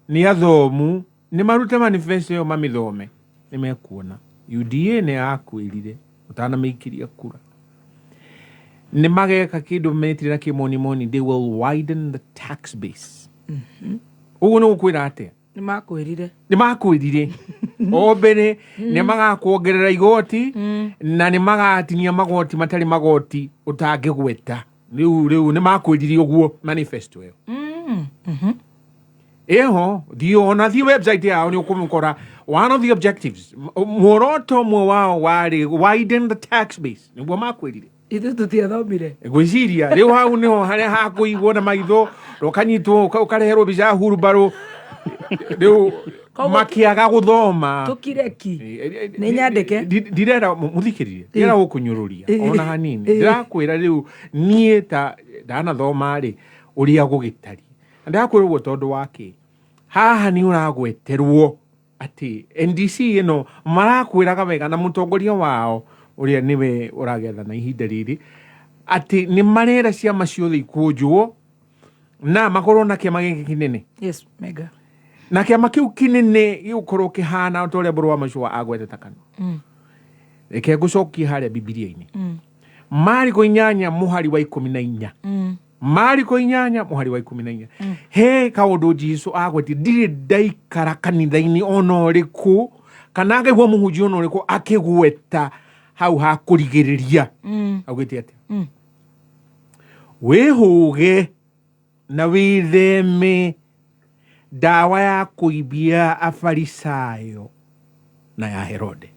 D: nĩ athomu nĩ marute manifesto ĩyo mamĩthome nĩ mekuona UDA nĩ yakwĩrire ũtanamĩikĩria kura nĩ mageka kĩndũ metire na kĩmonimoni, they will widen the tax base. Ũguo nĩ gũkwĩra atĩa?
B: Nĩ makwĩrire.
D: Nĩ makwĩrire. O mbere nĩ magakuongerera igoti na nĩ magatinia magoti matarĩ magoti ũtangĩgweta. Rĩu nĩ makwĩrire ũguo manifesto ĩyo. Ĩho thiĩ ona thiĩ website yao nĩ ũkũmũkora one of the objectives muoroto ũmwe wao warĩ widen the tax base nĩguo makwĩrire.
B: Ithuĩ tũtiathomire.
D: Ngwĩciria rĩu hau nĩho harĩa hakũigwo na maitho ũkanyitwo ũkareherwo mbica ya hurumbarũ rĩu makiaga gũthoma.
B: Tũkireki. Nĩ nyandĩke.
D: Ndirera mũthikĩrĩrie ndirera gũkũnyũrũria ona hanini ndĩrakwĩra rĩu niĩ ta ndanathoma rĩ ũrĩa gũgĩtariĩ na ndĩrakwĩra ũguo tondũ wa kĩ haha nĩ ũragweterwo atĩ NDC ĩno marakwĩraga wega na mũtongoria wao ũrĩa nĩwe ũragethana ihinda rĩrĩ atĩ nĩ marera ciama ciothe ikũnjwo na makorwo na kĩama gĩkĩ kĩnene.
B: Yes, mega.
D: Na kĩama kĩu kĩnene gĩgũkorwo kĩhana ta ũrĩa Mbũrũ wa Macũa agwetete kanua. Reke ngũcokie harĩa Bibilia-inĩ. Mariko 8 mũhari wa 14. Mariko 8 mũhari wa 14. He kaũndũ Jesu agwetie, ndirĩ ndaikara kanitha-inĩ ona ũrĩkũ kana ngaigua mũhunjia ona ũrĩkũ akĩgweta hau ha kũrigĩrĩria. Augĩte atĩa? Wĩhũge na wĩtheme ndawa ya kũimbia Afarisayo na ya Herode.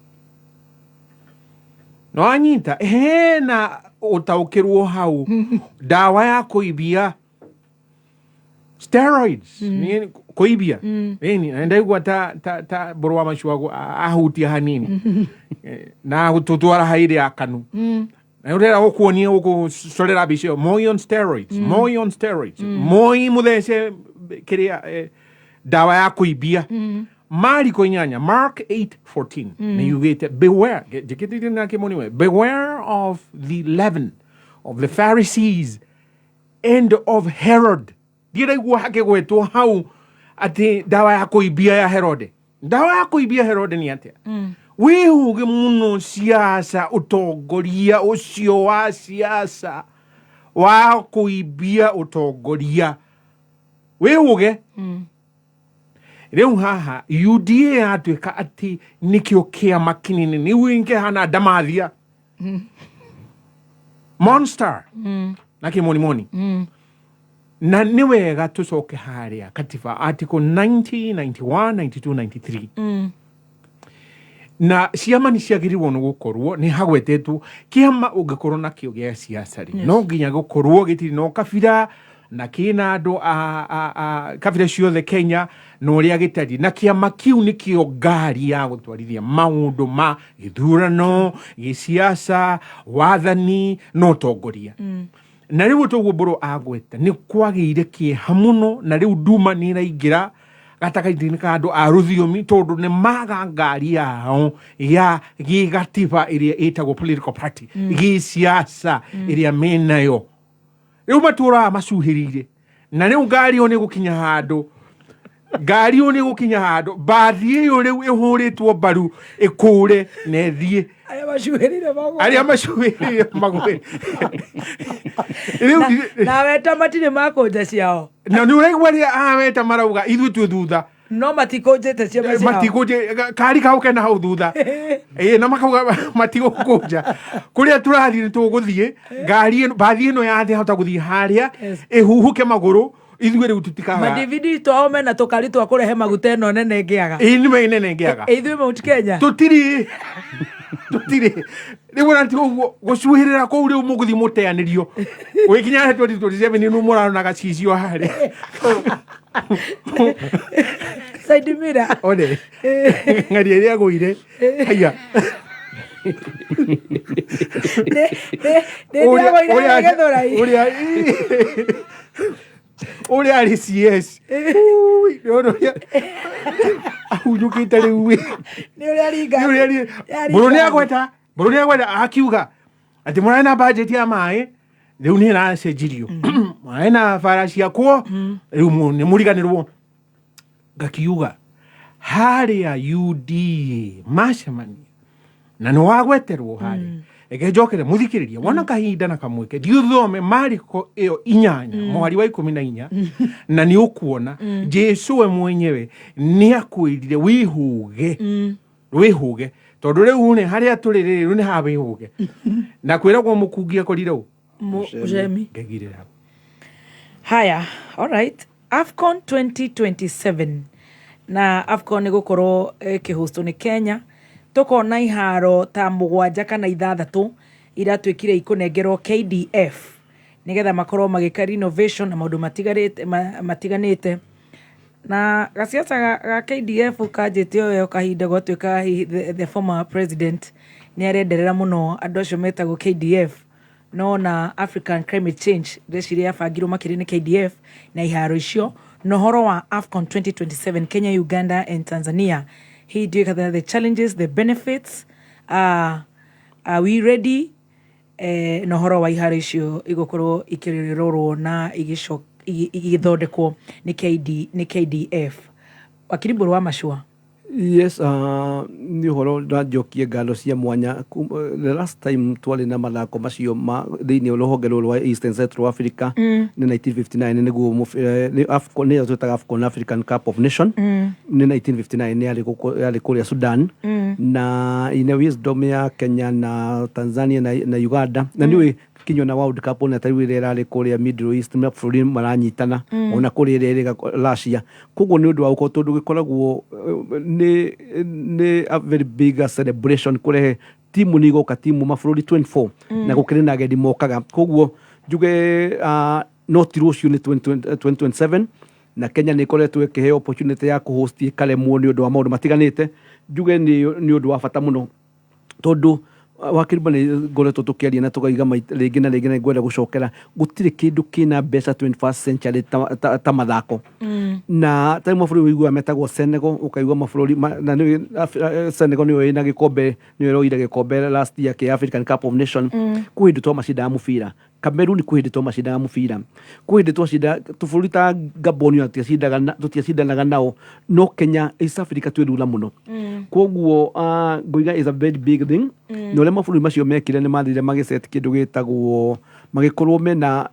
D: Nĩwanyita? Hena ũtaũkĩrwo hau, ndawa ya kũimbia, steroids, nĩ kũimbia. Ĩni, na ndaigua ta mbũrũ wa macuago ahutia hanini na gũtũtwara hairĩ ya kanu. Na ũrera gũkuonia gũkũcorera mbica ĩyo, Moi on steroids, Moi on steroids, Moi mũthece kĩrĩa ndawa ya kũimbia. Mariko 8, Mark 8:14, nĩ yugĩte beware, njĩkĩtĩte na kĩmoni, beware of the leaven of the Pharisees and of Herod. Ndiraigua hakĩgwetwo hau atĩ ndawa ya kũimbia ya Herode. Ndawa ya kũimbia Herode nĩ atĩa? Wĩhũge mũno siasa, ũtongoria ũcio wa siasa wa kũimbia ũtongoria, wĩhũge. Rĩu haha UDA yatuĩka atĩ nĩkĩo kĩama kĩnene, nĩu kĩhana ndamathia monster na kĩmonimoni. Na nĩ wega tũcoke harĩa katiba, article 90, 91, 92, 93. Na ciama nĩ ciagĩrĩirwo nĩ gũkorwo nĩ hagwetetwo kĩama ũngĩkorwo nakĩo gĩa siasa rĩ, no nginya gũkorwo gĩtirĩ na ũkabira na kĩna andũ a kabira ciothe Kenya na ũrĩa gĩtariĩ, na kĩama kĩu nĩkĩo ngari ya gũtwarithia maũndũ ma gĩthurano, gĩsiasa, wathani na ũtongoria. Na rĩu toguo mbũrũ agweta, nĩ kwagĩire kĩeha mũno, na rĩu nduma nĩ ĩraingĩra gatagatĩ-inĩ ka andũ a rũthiomi, tondũ nĩ maga ngari yao ya gĩgatiba ĩrĩa ĩtagwo political party, gĩsiasa ĩrĩa menayo. Rĩu matũraga macuhĩrĩire, na rĩu ngari ĩyo nĩ gũkinya handũ, ngari ĩyo nĩ gũkinya handũ, mbathi ĩyo rĩu ĩhũrĩtwo mbaru ĩkũre na ĩthiĩ.
B: Arĩa macuhĩrĩire magũrũ.
D: Arĩa macuhĩrĩire magũrũ rĩu.
B: Na weta matirĩ makũnja ciao.
D: Na nĩ ũraigua rĩa aweta marauga ithuĩ twĩ thutha.
B: No matikũnjĩte ciama ciao.
D: Matikũnje kari kau kena hau thutha, ĩ na makauga matigũkũnja kũrĩa tũrathiĩ, nĩ tũgũthiĩ ngari ĩno, mbathi ĩno yathĩ hota gũthiĩ harĩa ĩhuhuke magũrũ, ithuĩ rĩu tũtikaga.
B: Madividi twao mena tũkari twa kũrehe maguta ĩno nene ngĩaga.
D: Ĩ nĩme nene ngĩaga.
B: Ĩ, ithuĩ Mount Kenya
D: Tũtirĩ rĩu ona ti ũguo gũcuhĩrĩra kũu, rĩu mũgũthiĩ mũteanĩrio gũgĩkinya 2027 nĩ mũrarona gacicio harĩa.
B: Side mirror.
D: One ng'aria ĩrĩa agũire haiya.
B: Nĩ ndĩagũire harĩa Gĩthũrai.
D: Ũrĩa arĩ CS. Ui, nĩ ũndũ ũrĩa ahunyũkĩte rĩu ĩ.
B: Nĩ ũrĩa ringa.
D: Nĩ ũrĩa mbũrũ nĩ agweta, mbũrũ nĩ agweta akiuga atĩ mũrarĩ na budget ya maĩ, rĩu nĩ ĩracenjirio, mũrarĩ na bara ciakwo, rĩu nĩ mũriganĩrwo. Ngakiuga harĩa UDA macemania na nĩ wagweterwo harĩa, reke njokere mũthikĩrĩria wona kahinda na kamweke, thiĩ ũthome Mariko ĩyo 8 mũhari wa 14, na nĩ ũkuona Jesu we mwenyewe nĩ akwĩrire wĩhũge, wĩhũge, tondũ rĩu nĩ harĩa tũrĩ rĩ, rĩu nĩ ha wĩhũge na kwĩragwo mũkungi akorire ũ.
B: Mũcemi.
D: Ngegirĩra hau.
B: Haya, alright. AFCON 2027, na AFCON nĩ gũkorwo ĩkĩhostwo nĩ Kenya. Tũkona iharo ta mũgwanja kana ithathatũ iratuĩkire ikũnengerwo KDF nĩgetha makorwo magĩka renovation na maũndũ matigarĩte matiganĩte. Na gaciaca ga KDF kanjĩtie o kahinda gwatuĩka hihi the former president nĩ arenderera mũno andũ acio metagwo KDF, no na African climate change ndĩreciria yabangirwo makĩria nĩ KDF na iharo icio. Na ũhoro wa AFCON 2027, Kenya, Uganda and Tanzania, hihi ndiũĩ kana the challenges, the benefits, are we ready? Na ũhoro wa iharo icio igũkorwo ikĩrorwo na igĩthondekwo nĩ KDF. Wakiri Mbũrũ wa Macua.
E: Yes, nĩ ũhoro ndanjokie ngatho cia mwanya. The last time twarĩ na mathako macio ma thĩinĩ wa rũhonge rũrũ rwa East and Central Africa nĩ 1959. Nĩguo nĩ AFCON, nĩyo twĩtaga AFCON, African Cup of Nation. Nĩ 1959 yarĩ gũkũ, yarĩ kũrĩa Sudan. Na ine wisdom ya Kenya na Tanzania na Uganda na nĩũĩ kinya ona World Cup, ona tarĩu ĩrĩa ĩrarĩ kũrĩa Middle East, mabũrũri maranyitana. Ona kũrĩa ĩrĩa ĩrĩ Russia. Koguo nĩ ũndũ wa gũkorwo tondũ gĩkoragwo nĩ a very big celebration, kũrehe timu nĩ igoka, timu mabũrũri 24. Na gũkĩrĩ na agendi mokaga. Koguo njuge no ti rũciũ, nĩ 2020 2027, na Kenya nĩ ĩkoretwo ĩkĩheo opportunity ya kũhost ĩkaremwo nĩ ũndũ wa maũndũ matiganĩte. Njuge nĩ ũndũ wa bata mũno tondũ wakĩrumba nĩ ngoretwo tũkĩaria na tũkaiga rĩngĩ na rĩngĩ, na ngwenda gũcokera, gũtirĩ kĩndũ kĩna mbeca 21st century ta mathako. Na tarĩ mabũrũri ũiguaga metagwo Senegal, ũkaigua mabũrũri na nĩ Senegal nĩyo ĩna gĩkombe, nĩyo ĩroire gĩkombe last year kĩa African Cup of Nation. Kwĩ hĩndĩ twamacindaga mũbira Cameroon, kwĩ hĩndĩ twamacindaga mũbira, kwĩ hĩndĩ twacinda tũbũrũri ta Gabon, ona tũtiacindanaga nao, no Kenya, East Africa twĩ thutha mũno. Koguo ngũiga is a very big thing. Na ũrĩa mabũrũri macio mekire, nĩ mathire magĩset kĩndũ gĩtagwo magĩkorwo mena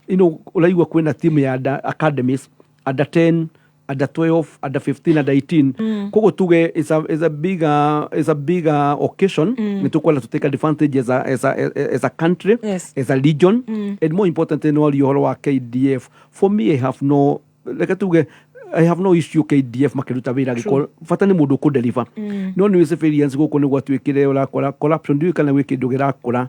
E: ũraigua kwĩna team ya under academies, under 10, under 12, under 15, under 18. Koguo tuge it's a big occasion. Nĩ tũkwenda to take advantage as a country, as a region. And more importantly, no waria ũhoro wa KDF, for me I have no, reke tuge I have no issue KDF makĩruta wĩra gĩko, bata nĩ mũndũ ũkũdeliver. No nĩ civilians gũkũ nĩ gwatuĩkire ũrakora corruption, ndiũĩ kana gwĩ kĩndũ gĩrakũra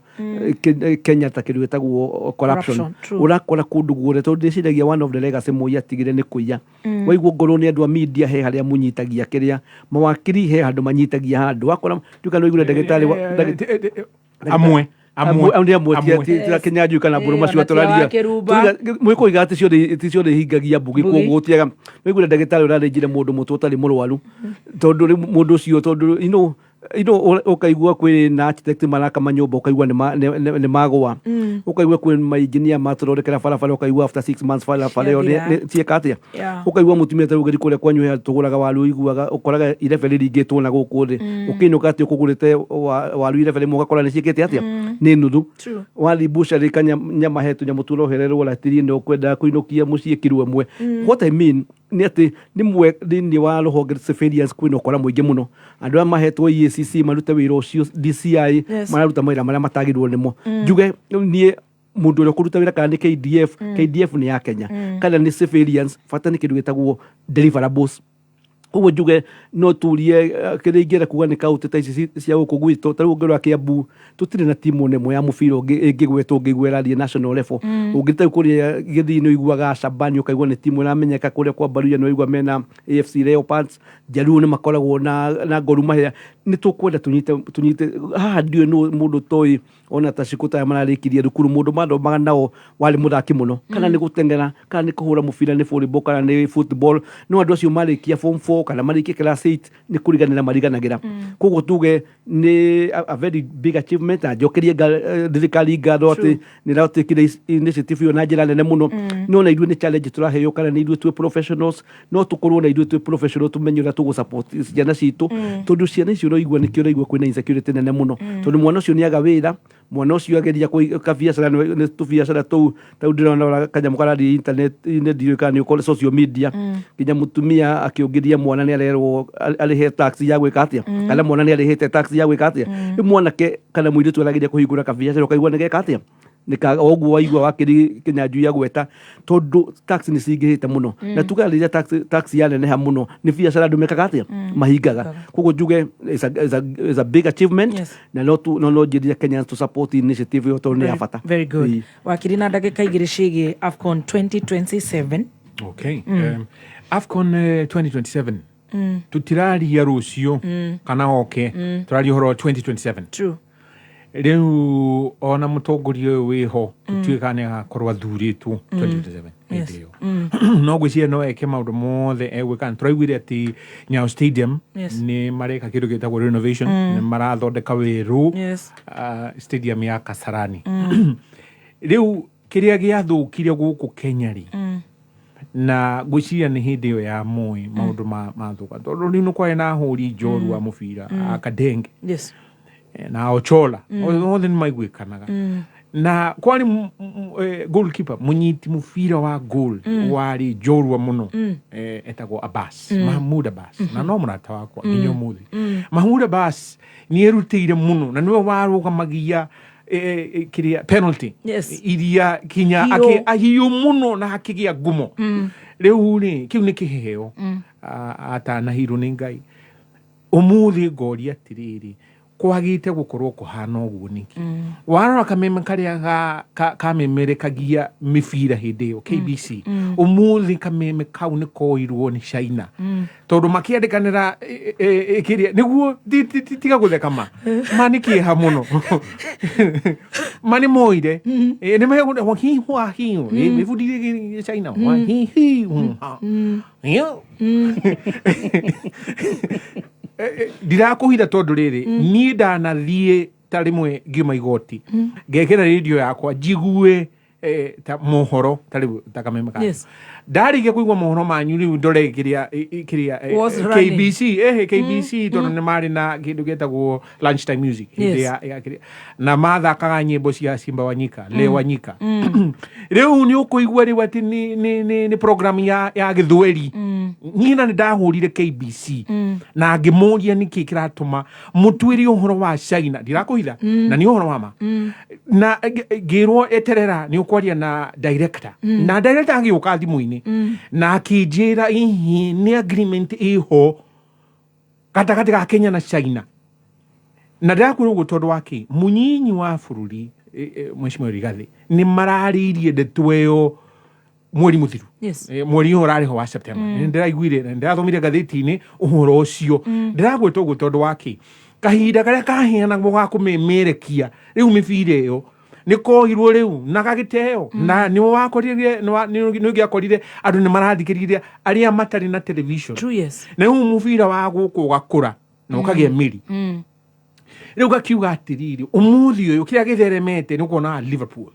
E: Kenya ta kĩndũ gĩtagwo corruption.
B: Corruption, true.
E: Ũrakora kũndũ guothe, tondũ ndĩciragia one of the legacy Moi atigire nĩ kũiya. Waigua ngorwo nĩ andũ a media, he harĩa mũnyitagia kĩrĩa, mawakiri he handũ manyitagia handũ, wakora ndiũĩ kana ũiguire ndagĩtarĩ
D: Amwe. Amwe.
E: Amwe nĩ amwe,
D: Amwe.
E: ti Kinyanjui kana Mbũrũ macio
B: Ona ti
E: tũraria.
B: wa Kĩrumba.
E: Mwĩkũiga atĩ ciothe ti ciothe ihingagia mbugi.
B: Mbugi.
E: Koguo gũtiaga wĩiguire ndagĩtarĩ ũrathĩnjire mũndũ mũtwe ũtarĩ mũrwaru, tondũ rĩu mũndũ ũcio, tondũ ũkaigua kwĩ na architect maraka manyũmba, ũkaigua nĩ magũa. Ũkaigua kwĩ mainjinia matũthondekera barabara, ũkaigua after 6 months barabara ĩyo
B: Ciathira.
E: cieka atĩa. Ũkaigua mũtumia ta ũgĩri kũrĩa kwanyu he tũgũraga waru, ũiguaga ũkoraga irebe rĩringĩtwo na gũkũ thĩ. Ũkĩinũka atĩ ũkũgũrĩte waru irebe rĩmwe, ũgakora nĩ ciĩkĩte atĩa, nĩ nuthu. Wathiĩ bucharĩ kanya nyama he tũnyamũ tũrohererwo ratiri-inĩ, ũkwendaga kũinũkia mũciĩ kiro ĩmwe. What I mean nĩ atĩ nĩ mwe thĩinĩ wa rũhonge civilians kwĩna ũkora mũingĩ mũno. Andũ aya mahetwo EACC marute wĩra ũcio, DCI, mararuta mawĩra marĩa matagĩrĩirwo nĩmo. Njuge niĩ mũndũ ũrĩa ũkũruta wĩra, kana nĩ KDF, KDF nĩ ya Kenya, kana nĩ civilians, bata nĩ kĩndũ gĩtagwo deliverables. Koguo njuge no turie kĩrĩa ingĩenda kuga nĩ kaũntĩ ta ici cia gũkũ gwitũ, ta rĩu ũngĩrora Kĩambu, tũtirĩ na timu ona ĩmwe ya mũbira ĩngĩgwetwo ũngĩigua ĩrathiĩ national level. Ũngĩ ta rĩu kũrĩa Gĩthii nĩ ũiguaga Shabani, ũkaigua nĩ timu ĩramenyeka. Kũrĩa kwa Baruya nĩ ũraigua mena AFC Leopards. Jaluo nĩ makoragwo na Gor Mahia. Nĩ tũkwenda tũnyite haha. Ndiũĩ nũ mũndũ toĩ ona ta Cikũ taya mararĩkirie thukuru, mũndũ mathomaga nao warĩ mũthaki mũno, kana nĩ gũteng'era, kana nĩ kũhũra mũbira, nĩ volleyball kana nĩ football, no andũ acio marĩkia form 4 kana marĩkia class 8 nĩ kũriganĩra mariganagĩra. Koguo tuge nĩ a very big achievement, na njokerie thirikari ngatho atĩ nĩ ĩratekire initiative ĩyo na njĩra nene mũno. No na ithuĩ nĩ challenge tũraheo, kana nĩ ithuĩ twĩ professionals, no tũkorwo na ithuĩ twĩ professional tũmenye ũrĩa tũgũ support ciana citũ, tondũ ciana icio ũraigua nĩkĩo ũraigua kwĩna insecurity nene mũno, tondũ mwana ũcio nĩ aga wĩra, mwana ũcio ageria gwĩka biacara, nĩ tũbiacara tũu tau ndĩrona ũrĩa kanyamũ karathiĩ internet-inĩ, ndiũĩ kana nĩ ũkorwo social media, nginya mũtumia akĩongithia mwana nĩ arerwo arĩhe tax ya gwĩka atĩa, kana mwana nĩ arĩhĩte tax ya gwĩka atĩa. Rĩu mwanake kana mũirĩtu arageria kũhingũra kabiacara, ũkaigua nĩ geka atĩa, nĩ o ũguo waigua wakĩri Kĩnyanjui agweta, tondũ tax nĩ cingĩhĩte mũno. Na tuga rĩrĩa tax yaneneha mũno, nĩ biacara andũ mekaga atĩa, mahingaga. Koguo njuge is a big achievement. Na no njĩrire Kenyans to support initiative ĩyo tondũ nĩ ya bata.
B: Very good. Wakiri, na ndagĩka 2 ciĩgiĩ AFCON 2027.
D: Okay. AFCON 2027, tutiraria rũciũ kana oke, tũraria ũhoro wa 2027. Rĩu ona mũtongoria ũyũ wĩho, tũtiũĩ kana nĩ agakorwo athurĩtwo 2027 hĩndĩ ĩyo. No ngwĩciria no eke maũndũ mothe egwĩka. Tũraiguire atĩ Nyayo Stadium nĩ mareka kĩndũ gĩtagwo renovation, nĩ marathondeka werũ stadium ya Kasarani. Rĩu kĩrĩa gĩathũkire gũkũ Kenya rĩ, Na ngwĩciria nĩ hĩndĩ ĩyo ya Moi maũndũ mathũka, tondũ rĩu nĩ kwarĩ na ahũri njorua a mũbira, a Kadenge na Ochola, othe nĩ maiguĩkanaga. Na kwarĩ goalkeeper, mũnyiti mũbira wa goal, warĩ njorua mũno, etagwo Abbas, Mahmud Abbas, na no mũrata wakwa nginya ũmũthĩ. Mahmud Abbas nĩ erutĩire mũno na nĩwe warũgamagia kĩrĩa penalty iria kinya
B: Hiũ.
D: Ahiũ mũno na akĩgĩa ngumo. Rĩu rĩ, kĩu nĩ kĩheo atanahirwo nĩ Ngai. Ũmũthĩ ngoria atĩrĩrĩ, kwagĩte gũkorwo kũhana ũguo nĩkĩ? Warora kameme karĩa kamemerekagia mĩbira hĩndĩ ĩyo, KBC, ũmũthĩ kameme kau nĩ koirwo nĩ China, tondũ makĩandĩkanĩra kĩrĩa nĩguo tiga gũtheka, ma ma nĩ kĩeha mũno, ma nĩ moire. Nĩ megũte wahi wahi mĩbundithie China wahi hi hu, ha. Yo. Ndirakũhitha, tondũ rĩrĩ, niĩ ndanathiĩ ta rĩmwe ngiuma igoti, ngekĩra rĩndio yakwa njigue ta mohoro ta rĩu ta kameme ka ndarĩkia kũigua mohoro manyu, rĩu ndore kĩrĩa kĩrĩa
B: Was running.
D: KBC, KBC, tondũ nĩ marĩ na kĩndũ gĩtagwo lunchtime music hĩndĩ ya kĩrĩa, na mathakaga nyĩmbo cia Simba Wanyika, Le Wanyika. Rĩu nĩ ũkũigua rĩu atĩ nĩ program ya gĩthweri. Niĩ na nĩ ndahũrire KBC na ngĩmũria nĩkĩ kĩratũma mũtuĩrie ũhoro wa China. Ndirakũhitha, na nĩ ũhoro wa ma. Na ngĩrwo eterera nĩ ũkwaria na director, na director agĩũka thimũ-inĩ na akĩnjĩra ihi nĩ agreement ĩho gatagatĩ ga Kenya na China. Na ndĩrakwĩra ũguo tondũ wa kĩ mũnyinyi wa bũrũri, Mheshimiwa Rigathĩ, nĩ mararĩirie ndeto ĩyo mweri mũthiru. Mweri ũyũ ũrarĩ ho wa September. Nĩ ndĩraiguire na ndĩrathomire ngathĩti-inĩ ũhoro ũcio. Ndĩragwĩta ũguo tondũ wa kĩ kahinda karĩa kaheanagwo ga kũmemerekia rĩu mĩbira ĩyo nĩ koirwo rĩu na gagĩteo, na nĩ wakorire nĩ ũngĩakorire andũ nĩ marathikĩrĩria arĩa matarĩ na television.
B: True, yes.
D: Na rĩu mũbira wa gũkũ ũgakũra na ũkagĩa mĩri. Rĩu gakiuga atĩrĩrĩ, ũmũthĩ ũyũ kĩrĩa gĩtheremete nĩ ũkuona Liverpool,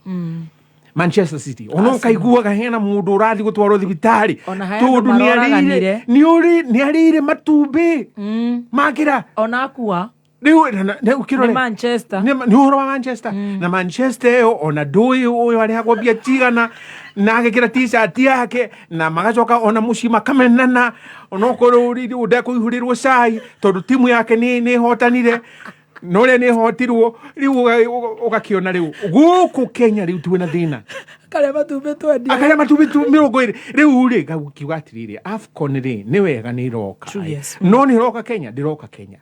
D: Manchester City, ona ũkaiguaga hena mũndũ ũrathiĩ gũtwarwo thibitarĩ
B: Ona he andũ
D: tondũ nĩ arĩire
B: maroraganire.
D: nĩ arĩire matumbĩ makĩra.
B: Ona akua.
D: Rĩu rĩu kĩrore
B: Nĩ Manchester.
D: Nĩ ũhoro wa Manchester, na Manchester ĩyo ona ndũĩ ũyũ arĩhagwo mbia cigana na agekĩra t-shirt yake, na magacoka ona mũciĩ makamenana, onokorwo ndekũihũrĩrwo cai tondũ timu yake nĩ ĩhotanire na ũrĩa nĩ ĩhotirwo. Rĩu ũgakĩona rĩu gũkũ Kenya rĩu twĩna thĩna.
B: Karĩa matumbĩ twendia.
D: Akarĩa matumbĩ tu 20. Rĩu rĩ, ngakiuga atĩrĩrĩ, AFCON rĩ, nĩ wega nĩ ĩroka.
B: True, yes.
D: No nĩ ĩroka Kenya, ndĩroka Kenya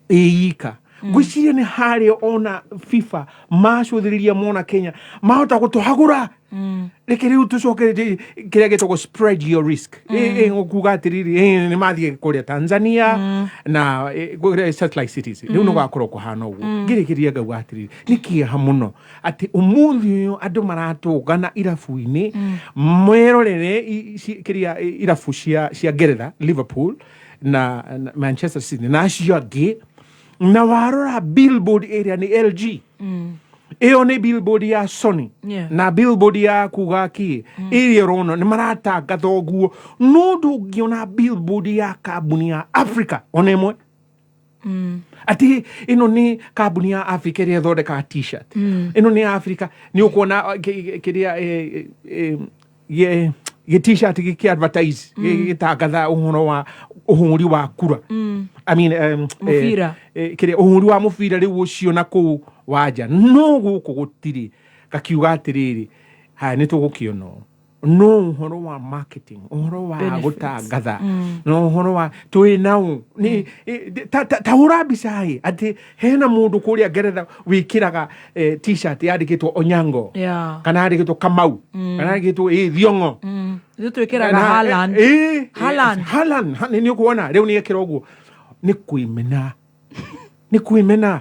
D: ĩika. Ngwĩciria nĩ harĩa ona FIFA macũthĩrĩria mona Kenya mahota gũtũhagũra. Reke rĩu tũcoke kĩrĩa gĩtagwo spread your risk. Kuga atĩrĩrĩ, nĩ mathiĩ kũrĩa Tanzania na kũrĩa satellite cities, rĩu nĩ gwakorwo kũhana ũguo. Ngĩrĩkĩrĩria ngauga atĩrĩrĩ, nĩ kĩeha mũno atĩ ũmũthĩ ũyũ andũ maratũngana irabu-inĩ merorere kĩrĩa irabu cia Ngeretha, Liverpool na Manchester City na acio angĩ. Na warora billboard ĩrĩa nĩ LG, ĩyo nĩ billboard ya Sony, na billboard ya kuga kĩ ĩrĩa ũrona nĩ maratangatha ũguo, no ndũngĩona billboard ya kambuni ya Africa ona ĩmwe, atĩ ĩno nĩ kambuni ya Africa ĩrĩa ĩthondekaga t-shirt, ĩno nĩ Africa. Nĩ ũkuona kĩrĩa gĩ t-shirt gĩkĩ advertise, gĩtangatha ũhoro wa ũhũri wa kura, I mean,
B: Mũbira.
D: Kĩrĩa ũhũri wa mũbira rĩu ũcio na kũu wanja, no gũkũ gũtirĩ. Gakiuga atĩrĩrĩ, haya nĩ tũgũkĩona ũũ, no ũhoro wa marketing, ũhoro wa
B: Benefits.
D: gũtangatha, na ũhoro wa twĩ nao nĩ ta hũra mbica ĩ atĩ hena mũndũ kũrĩa Ngeretha wĩkĩraga t-shirt yandĩkĩtwo Onyango, kana yandĩkĩtwo Kamau, kana yandĩkĩtwo Thiong'o.
B: Ithuĩ twĩkĩraga Haaland. Haaland.
D: Haaland. Nĩ ũkuona rĩu nĩ ekĩra ũguo, nĩ kwĩmena, nĩ kwĩmena.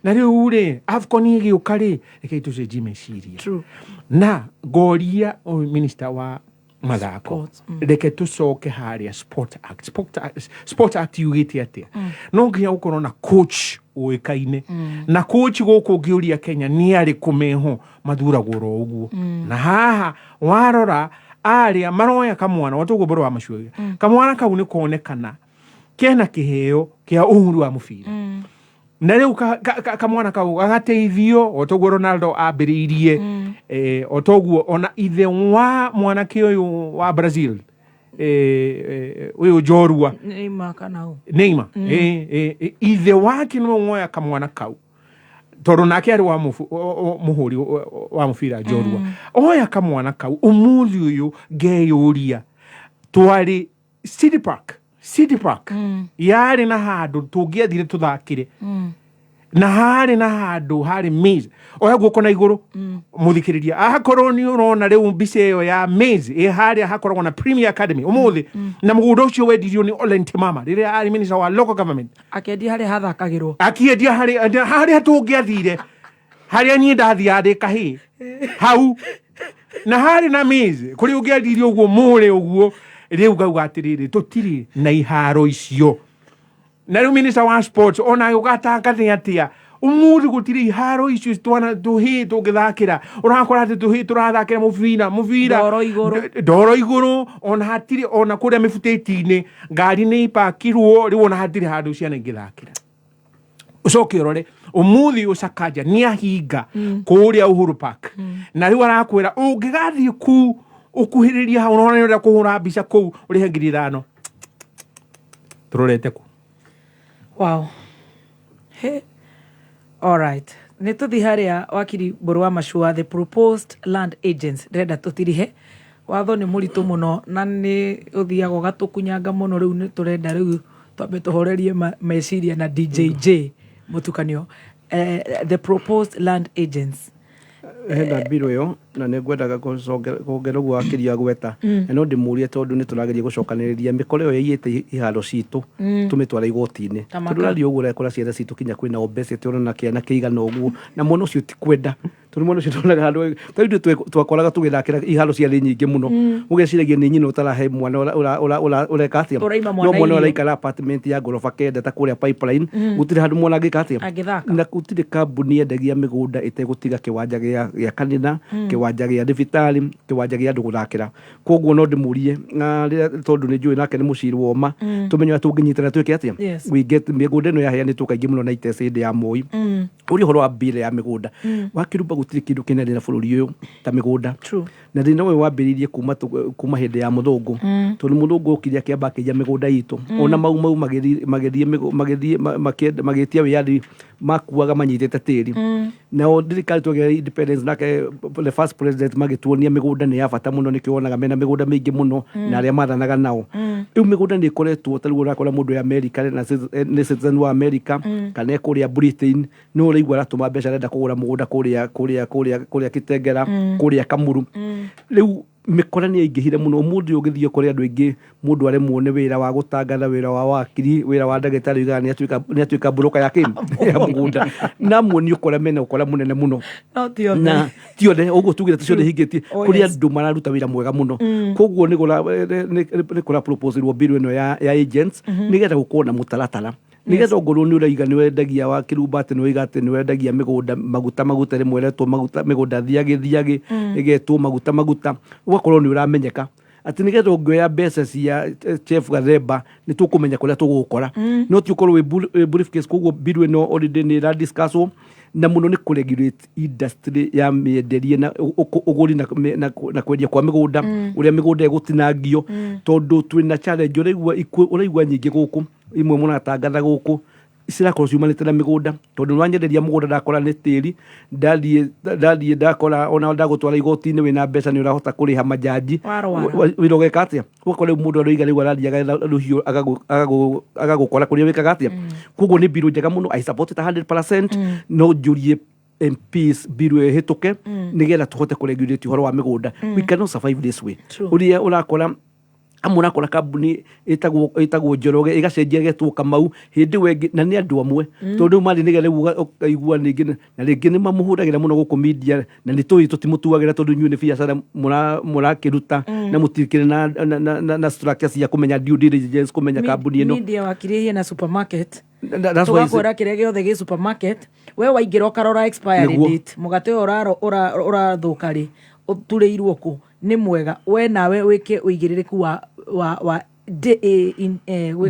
D: Na rĩu rĩ, AFCON ĩgĩũka rĩ, rekei tũcenjie meciria. Na ngoria ũyũ minister wa mathako,
B: Sports,
D: reke tũcoke harĩa Sport Act. Sport Act yugĩte atĩa? No nginya gũkorwo na coach ũĩkaine, na coach gũkũ ũngĩũria Kenya nĩ arĩkũ meho, mathuragwo oro ũguo. Na haha warora Arĩa maroya kamwana otoguo mboro wa macuaga, kamwana kau nĩ konekana kena kĩheo kĩa ũhuru wa mũbira, na rĩu kamwana kau gagateithio otoguo Ronaldo ambĩrĩirie, otoguo ona ithe wa mwanake ũyũ wa Brazil, ũyũ njorua.
B: Neymar kana ũ?
D: Neymar. Ithe wake nĩwe woya kamwana kau tondũ nake arĩ wa mũhũri wa mũbira njorua. Oya kamwana kau. Ũmũthĩ ũyũ ngeyũria, twarĩ City Park, City Park yarĩ na handũ tũngĩathire tũthakĩre, na harĩ na handũ harĩ maze. Oya guoko na igũrũ, mũthikĩrĩria, akorwo nĩ ũrona rĩu mbica ĩyo ya maze ĩ harĩa hakoragwo na Premier Academy ũmũthĩ, na mũgũnda ũcio wendirio nĩ Ole Ntimama rĩrĩa arĩ minister wa local government.
B: Akĩendia harĩa hathakagĩrwo.
D: Akiendia harĩa tũngĩathire, harĩa niĩ ndathiaga ndĩ kahĩĩ hau, na harĩ na maze kũrĩa ũngĩathiire ũguo mũrĩ ũguo. Rĩu ngauga atĩrĩrĩ, tũtirĩ na iharo icio, na rĩu minister wa sports ona ũgatangathe atĩa ũmũthĩ gũtirĩ iharo icio twana tũhĩĩ tũngĩthakĩra? Ũrakora atĩ tũhĩĩ tũrathakĩra mũbira
B: Ndoro igũrũ.
D: Ndoro igũrũ, ona hatirĩ ona kũrĩa mĩbutĩti-inĩ ngari nĩ ipakirwo. Rĩu ona hatirĩ handũ ciana ingĩthakĩra. Ũcoke ũrore ũmũthĩ ũcakanja nĩ ahinga kũrĩa Uhuru Park, na rĩu arakwĩra ũngĩgathiĩ ku ũkuhĩrĩria hau ũrona nĩ ũrenda kũhũra mbica kũu, ũrĩhe 5,000. Tũrorete kũ?
B: Wow. Hey. All right. Nĩ tũthi harĩa wakiri Mbũrũ wa Macua, the proposed land agents. Ndĩrenda tũtirihe watho nĩ mũritũ mũno na nĩ ũthiaga ũgatũkunyanga mũno. Rĩu nĩ tũrenda rĩu twambe tũhorerie meciria na DJJ mũtukanio. The proposed land agents.
E: Hena mbirũ ĩyo na nĩ ngwendaga kuongerera ũguo wakĩria gweta. Na no ndĩmũrie, tondũ nĩ tũrageria gũcokanĩrĩria mĩkora ĩyo yaiyĩte iharo citũ, tũmĩtware igoti-inĩ.
B: Tamaka.
E: Tondũ ũrathiĩ ũguo ũrekora ciana citũ kinya kwĩna obesity, ũrona kĩana kĩigana ũguo na mwana ũcio ti kwenda, tondũ mwana ũcio ndonaga handũ ta rĩu ithuĩ twakoraga tũgĩthakĩra iharo ciarĩ nyingĩ mũno. Ũgeciragia nĩ nyina ũtarahe mwana ũreka atĩa.
B: Ũraima mwana
E: no mwana
B: irio.
E: Ũraikara apartment ya ngoroba 9 ta kũrĩa Pipeline, gũtirĩ handũ mwana angĩka atĩa.
B: Angĩthaka.
E: Na gũtirĩ kambuni yendagia mĩgũnda ĩtegũtiga kĩwanja gĩa kanitha, kĩwanja gĩa thibitarĩ, kĩwanja gĩa andũ gũthakĩra. Koguo no ndĩmũrie na rĩrĩa, tondũ nĩ njũĩ nake nĩ mũciri wa ũma, tũmenye ũrĩa tũngĩnyitana twĩke atĩa. We get mĩgũnda ĩno yaheanĩtwo kaingĩ mũno na itece hĩndĩ ya Moi. Ũrĩa ũhoro wa mbira ya mĩgũnda wakĩrumba, gũtirĩ kĩndũ kĩnene na bũrũri ũyũ ta mĩgũnda. Na thĩna ũyũ wambĩrĩirie kuma hĩndĩ ya mũthũngũ, tondũ mũthũngũ okire akĩamba akĩiya mĩgũnda itũ. Ona mau mau magĩthiĩ magĩtia wĩyathi, makuaga manyitĩte tĩri. Nao thirikari twagĩa independence, nake the first president magĩtuonia mĩgũnda nĩ ya bata mũno, nĩkĩo wonaga mena mĩgũnda mĩingĩ mũno na arĩa mathanaga nao. Rĩu mĩgũnda nĩ ĩkoretwo, ta rĩu ũrakora mũndũ wĩ America na nĩ citizen wa America, kana e kũrĩa Britain, nĩ ũraigua aratũma mbeca, arenda kũgũra mũgũnda kũrĩa Kitengela, kũrĩa Kamuru. Rĩu mĩkora nĩ yaingĩhire mũno. Ũmũthĩ ũgĩthiĩ ũkore andũ aingĩ, mũndũ aremwo nĩ wĩra wa gũtangatha, wĩra wa wakiri, wĩra wa ndagĩtarĩ, oigaga nĩ atuĩka broker ya kĩ ya mũgũnda. Na amwe nĩ ũkora mena ũkora mũnene mũno.
B: No ti othe.
E: Na ti othe ũguo tugire, ti ciothe hingĩtie. Kũrĩ andũ mararuta wĩra mwega mũno. Koguo nĩ kũra proposirwo bill ĩno ya agents, nĩgetha gũkorwo na mũtaratara, nĩgetha ongorwo nĩ ũraiga nĩ wendagia wa kĩrumba, atĩ nĩ ũraiga atĩ nĩ wendagia mĩgũnda maguta maguta, rĩmwe ĩretwo maguta mĩgũnda thiagĩ thiagĩ, ĩgetwo maguta maguta, ũgakorwo nĩ ũramenyeka atĩ nĩgetha ũngĩoya mbeca cia Chef Gathemba nĩ tũkũmenya kũrĩa tũgũgũkora, no ti ũkorwo wĩ briefcase. Koguo bill ĩno already nĩ ĩra discusswo, na mũno nĩ kũ regulate industry ya mĩenderie na ũgũri na kwendia kwa mĩgũnda, ũrĩa mĩgũnda ĩgũtinangio, tondũ twĩna challenge ũraigua nyingĩ gũkũ, imwe mũratangatha gũkũ cirakorwo ciumanĩte na mĩgũnda, tondũ nĩwanyenderia mũgũnda ndakora nĩ tĩri, ndathiĩ ndakora ona ndagũtwara igoti-inĩ, wĩna mbeca nĩ ũrahota kũrĩha majaji.
B: Warwara.
E: Wĩra ũgeka atĩa? Ũgakora rĩu mũndũ aroiga rĩu arathiĩ agetha rũhiũ agagũkora kũrĩa wĩkaga atĩa. Koguo nĩ mbirũ njega mũno, I support it 100%. No njũrie MPs bill ĩyo ĩhĩtũke, nĩgetha tũhote kũregulate ũhoro wa mĩgũnda. We cannot survive this way. Ũrĩa ũrakora amwe, ũrakora kambuni ĩtagwo Njoroge ĩgacenjia ĩgetwo Kamau hĩndĩ ĩyo ĩngĩ, na nĩ andũ amwe, tondũ rĩu marĩ nĩgetha rĩu ũkaigua ningĩ na rĩngĩ nĩ mamũhũragĩra mũno gũkũ media, na nĩ tũĩ tũtimũtuagĩra, tondũ inyuĩ nĩ biacara mũrakĩruta, na mũtikĩrĩ na structure cia kũmenya due diligence, kũmenya kambuni ĩno.
B: Media wakiririe na supermarket.
E: That's why
B: Tũgakwĩra kĩrĩa gĩothe gĩ supermarket, we waingĩra ũkarora expiry date, mũgate ũyũ ũrathũka rĩ, ũturĩirwo kũ. Nĩ mwega we nawe wĩke ũigĩrĩrĩku wa gwĩka
E: Due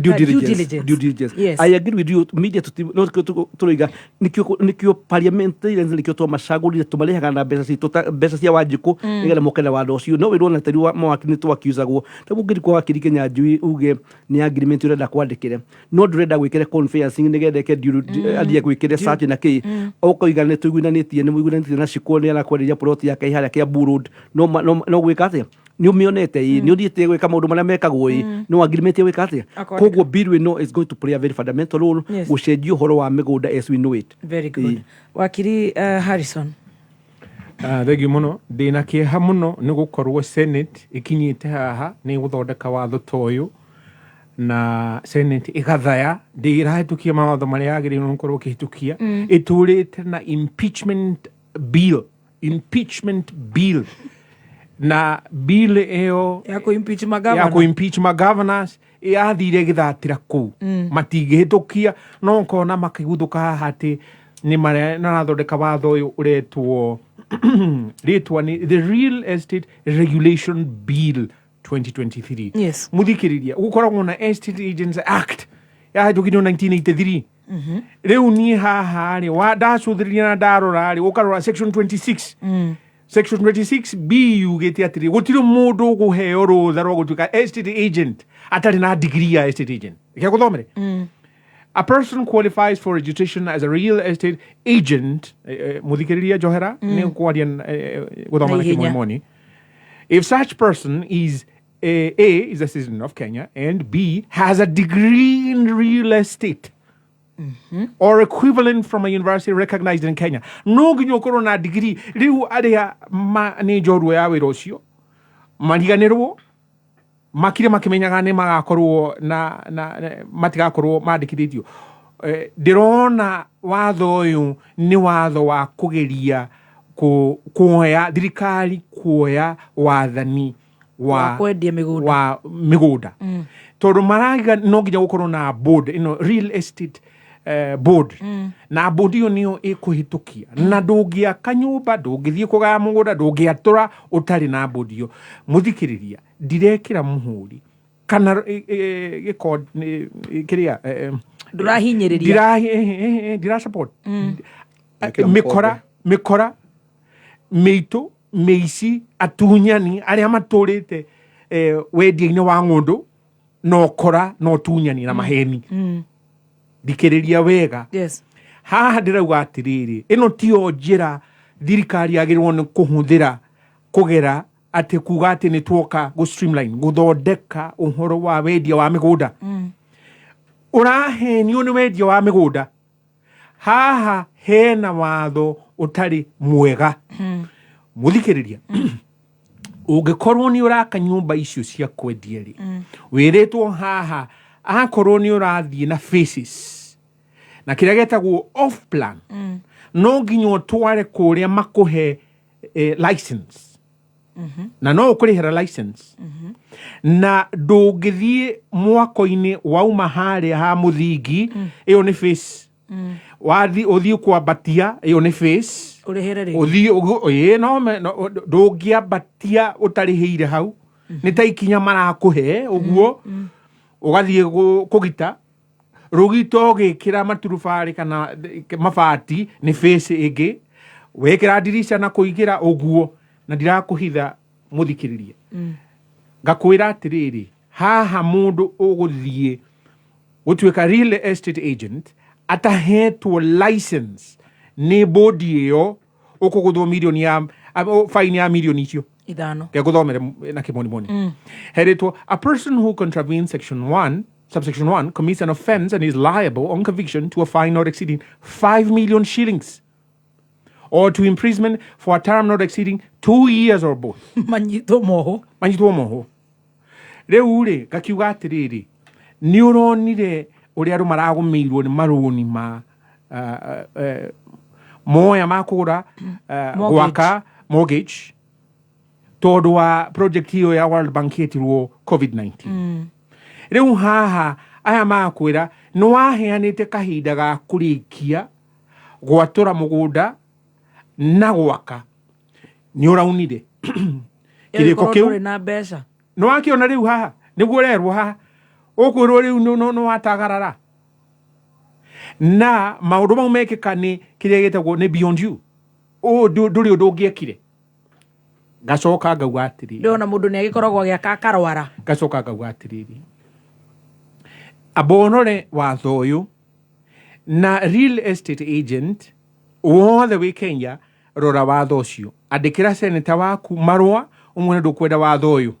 B: due
E: diligence.
B: diligence.
E: Due diligence.
B: Yes.
E: I agree with you. Media no tũroiga nĩkĩo parliamentarians nĩkĩo twamacagũrire, tũmarĩhaga na mbeca citũ ta mbeca cia Wanjikũ nĩgetha moke na watho ũcio. No wĩrwo na tari wa mawakiri nĩ twakiusagwo ta ũngĩthiĩ kwa wakiri Kĩnyanjui uge nĩ agreement ũrenda kwandĩkĩre, no ndũrenda gwĩkĩre conveyancing nĩgetha eke athiĩ gwĩkĩre search na kĩ, ũkoiga nĩ tũiguithanĩtie, nĩ mũiguithanĩtie na Shiko, nĩ arakwenderia plot yake harĩa Kiambu Road, no gwĩka atĩa? Nĩ ũmĩonete ĩ, nĩ ũthiĩte gwĩka maũndũ marĩa mekagwo ĩ, no agreement gwĩka atĩa?
B: Akondĩka.
E: Koguo bill ĩno is going to play a very fundamental role gũcenjia ũhoro wa mĩgũnda as we know it.
B: Very good. Wakiri Harrison.
D: Thengiũ mũno. Ndĩna kĩeha mũno nĩ gũkorwo Senate ĩkinyĩte haha nĩ gũthondeka watho ta ũyũ, na Senate ĩgathaya ndĩrahĩtũkia mawatho marĩa yagĩrĩirwo nĩ gũkorwo ĩkĩhĩtũkia. Ĩtũrĩte na impeachment bill, na bill ĩyo
B: ya kũ-impeach magavana.
D: Ya kũ-impeach magovernors yathire ĩgĩthatĩra kũu. Matingĩhĩtũkia, no ũkona makĩguthũka haha atĩ nĩ marathondeka watho ũyũ ũretwo, rĩtwa nĩ the Real Estate Regulation Bill 2023. Mũthikĩrĩria, gũkoragwo na Estate Agents Act yahĩtũkirio 1983. Rĩu niĩ haha rĩ, ndacũthĩrĩria na ndarora rĩ, ũkarora section 26, section 26 b yugĩte atĩrĩ, gũtirĩ mũndũ ũkũheo rũtha rwa gũtuĩka estate agent atarĩ na degree ya estate agent. Reke ngũthomere. A person qualifies for registration as a real estate agent, muthikĩrĩria njohera, nĩ kwaria gũthoma
B: Na
D: na
B: ihenya.
D: kĩmonimoni, if such person is A, is a citizen of Kenya, and B, has a degree in real estate or equivalent from a university recognized in Kenya. No nginya ũkorwo na degree. Rĩu arĩa nĩ njorua ya wĩra ũcio mariganĩrwo makire makĩmenyaga nĩ magakorwo na matigakorwo mandĩkithĩtio. Ndĩrona watho ũyũ nĩ watho wa kũgeria kuoya thirikari, kuoya wathani
B: wa kwendia mĩgũnda.
D: Wa mĩgũnda, tondũ maraiga no nginya gũkorwo na board ĩno, real estate board, na board ĩyo nĩyo ĩkũhĩtũkia, na ndũngĩaka nyũmba, ndũngĩthiĩ kũgaya mũgũnda, ndũngĩatũra ũtarĩ na board ĩyo. Mũthikĩrĩria, ndirekĩra mũhũri kana gĩko kĩrĩa
B: Ndũrahinyĩrĩria.
D: Ndira support
W: Gwĩkĩra
D: mĩkora, mĩkora mĩitũ, mĩici, atunyani arĩa matũrĩte wendia-inĩ wa ng'ũndũ na ũkora na ũtunyani na maheni. Thikĩrĩria wega. Haha ndĩrauga atĩrĩrĩ, ĩno tiyo njĩra thirikari yagĩrĩirwo nĩ kũhũthĩra kũgera atĩ kuga atĩ nĩ tuoka gũ streamline, gũthondeka ũhoro wa wendia wa mĩgũnda. Ũrahenio nĩ wendia wa mĩgũnda. Haha hena watho ũtarĩ mwega. Mũthikĩrĩria, ũngĩkorwo nĩ ũraka nyũmba icio cia kwendia rĩ, wĩrĩtwo haha akorwo nĩ ũrathiĩ na phases na kĩrĩa gĩtagwo off plan, no nginya ũtware kũrĩa makũhe license, na no ũkũrĩhĩra license, na ndũngĩthiĩ mwako-inĩ wauma harĩa ha mũthingi, ĩyo nĩ phase, wathi ũthiĩ kwambatia, ĩyo nĩ phase.
B: Ũrĩhĩre rĩngĩ.
D: Ũthiĩ ĩĩ, no ndũngĩambatia ũtarĩhĩire hau, nĩ ta ikinya marakũhe ũguo ũgathiĩ kũgita rũgito, ũgĩkĩra maturubarĩ kana mabati nĩ phase ĩngĩ, wekĩra ndirica na kũingĩra ũguo. Na ndirakũhitha, mũthikĩrĩria, ngakwĩra atĩrĩrĩ, haha mũndũ ũgũthiĩ gũtuĩka real estate agent atahetwo license nĩ bodi ĩyo, ũkũgũthwo mirioni ya fine ya mirioni icio
B: 5.
D: Ngegũthomere na kĩmonimoni. Heretwo, a person who contravenes section 1 subsection 1 commits an offense and is liable on conviction to a fine not exceeding 5 million shillings or to imprisonment for a term not exceeding 2 years or both.
B: Manyitwo moho.
D: Manyitwo moho. Rĩu rĩ, ngakiuga atĩrĩrĩ, nĩ ũronire ũrĩa andũ maragũmĩirwo nĩ marũni ma moya ma kũgũra,
B: Mortgage.
D: Gwaka, mortgage, tondũ wa project ĩyo ya World Bank yetirwo COVID-19. Rĩu haha aya makwĩra nĩ waheanĩte kahinda ga kũrĩkia gwatũra mũgũnda na gwaka, nĩ ũraunire. Kĩrĩko
B: Ĩkorwo
D: kĩu
B: ndũrĩ na mbeca.
D: Nĩ wakĩona rĩu haha nĩguo ũrerwo haha ũkwĩrwo rĩu nĩ watagarara na maũndũ mau mekĩka nĩ kĩrĩa gĩtagwo nĩ beyond you. Ũũ ndũrĩ ũndũ ũngĩekire. Ngacoka ngauga atĩrĩrĩ,
B: Ndĩrona mũndũ nĩ agĩkoragwo agĩaka akarwara.
D: Ngacoka ngauga atĩrĩrĩ, amba ũrore watho ũyũ na real estate agent wothe wĩ Kenya, rora watho ũcio, andĩkĩra senator waku marũa ũmwĩre ndũkwenda watho ũyũ.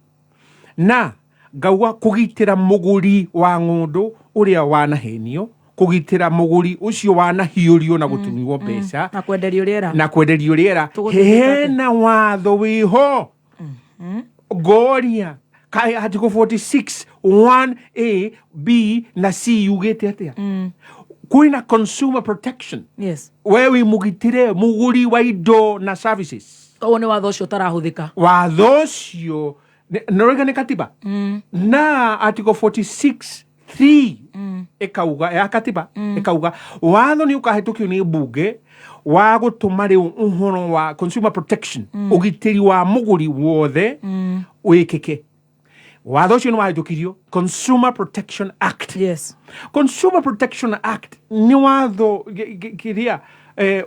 D: Na ngauga kũgitĩra mũgũri wa ng'ũndũ ũrĩa wanahenio, kũgitĩra mũgũri ũcio wanahiũrio na gũtunywo mbeca
B: na kwenderio rĩera,
D: na kwenderio rĩera.
B: Tũgũtuĩka atĩa?
D: Hena watho wĩho ngoria kaĩ article 46 1 a, b na c yugĩte atĩa? Kwĩna consumer protection. We wĩ mũgitĩre mũgũri wa indo na services.
B: Koguo nĩ watho ũcio ũtarahũthĩka.
D: Watho ũcio nĩrauga nĩ katiba na article 46 3 ĩkauga ya katiba ĩkauga watho nĩ ũkahĩtũkio nĩ mbunge wa gũtũma rĩu ũhoro wa consumer protection, ũgitĩri wa mũgũri wothe wĩkĩke. Watho ũcio nĩ wahĩtũkirio, Consumer Protection Act. Consumer Protection Act nĩ watho kĩrĩa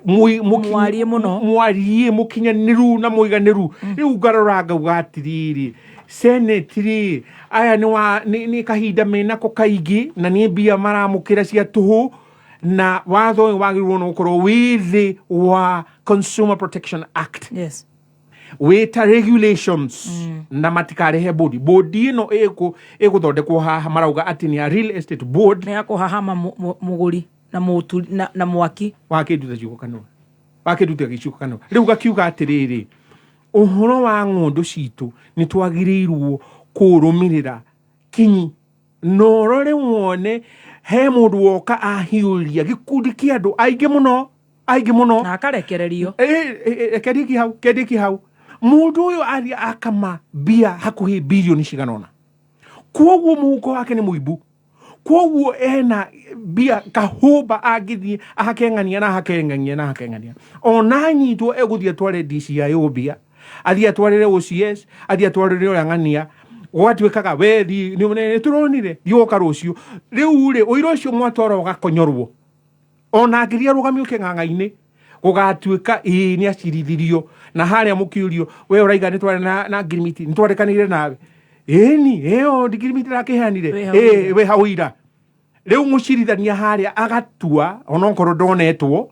B: Mwarie mũno.
D: Mwarie, mũkinyanĩru na mũiganĩru. Rĩu ngarora ngauga atĩrĩrĩ, senate rĩ, aya nĩ kahinda menako kaingĩ na nĩ mbia maramũkĩra cia tũhũ, na watho ũyũ wagĩrĩirwo nĩ gũkorwo wĩ thĩ wa Consumer Protection Act wĩta regulations na matikarehe bodi. Bodi ĩno ĩgũthondekwo haha marauga atĩ nĩ ya real estate board.
B: Nĩ ya kũhahama mũgũri na mũturi na mwaki.
D: Wakĩnduta ciugo kanua, wakĩnduta gĩcigo kanua. Rĩu gakiuga atĩrĩrĩ, ũhoro wa ng'ũndũ citũ nĩ twagĩrĩirwo kũrũmĩrĩra kinyi na ũrore wone he mũndũ woka ahiũria gĩkundi kĩa andũ aingĩ mũno, aingĩ mũno,
B: na akarekererio.
D: Kendiki hau, kendiki hau, mũndũ ũyũ athiĩ akama mbia hakuhĩ bilioni cigana ũna, koguo mũhuko wake nĩ mũimbu, koguo ena mbia kahũmba angĩthiĩ ahakeng'ania na ahakeng'ania na ahakeng'ania. Ona anyitwo egũthiĩ atware DCI mbia, athiĩ atwarĩre OCS, athiĩ atwarĩre ũrĩa ng'ania, gwatuĩkaga we thiĩ, nĩ tũronire thiĩ woka rũciũ. Rĩu rĩ, ũira ũcio mwatwara ũgakonyorwo, ona angĩthiĩ arũgamio kĩng'ang'a-inĩ gũgatuĩka ĩĩ nĩ acirithirio, na harĩa mũkĩũrio we ũraiga nĩ twarĩ na ngirimiti, nĩ twarĩkanĩire nawe, ĩni ĩyo ngirimiti ndakĩheanire.
B: Wĩ hau.
D: Ĩĩ, wĩ hau ũira. Rĩu mũcirithania harĩa agatua onokorwo ndonetwo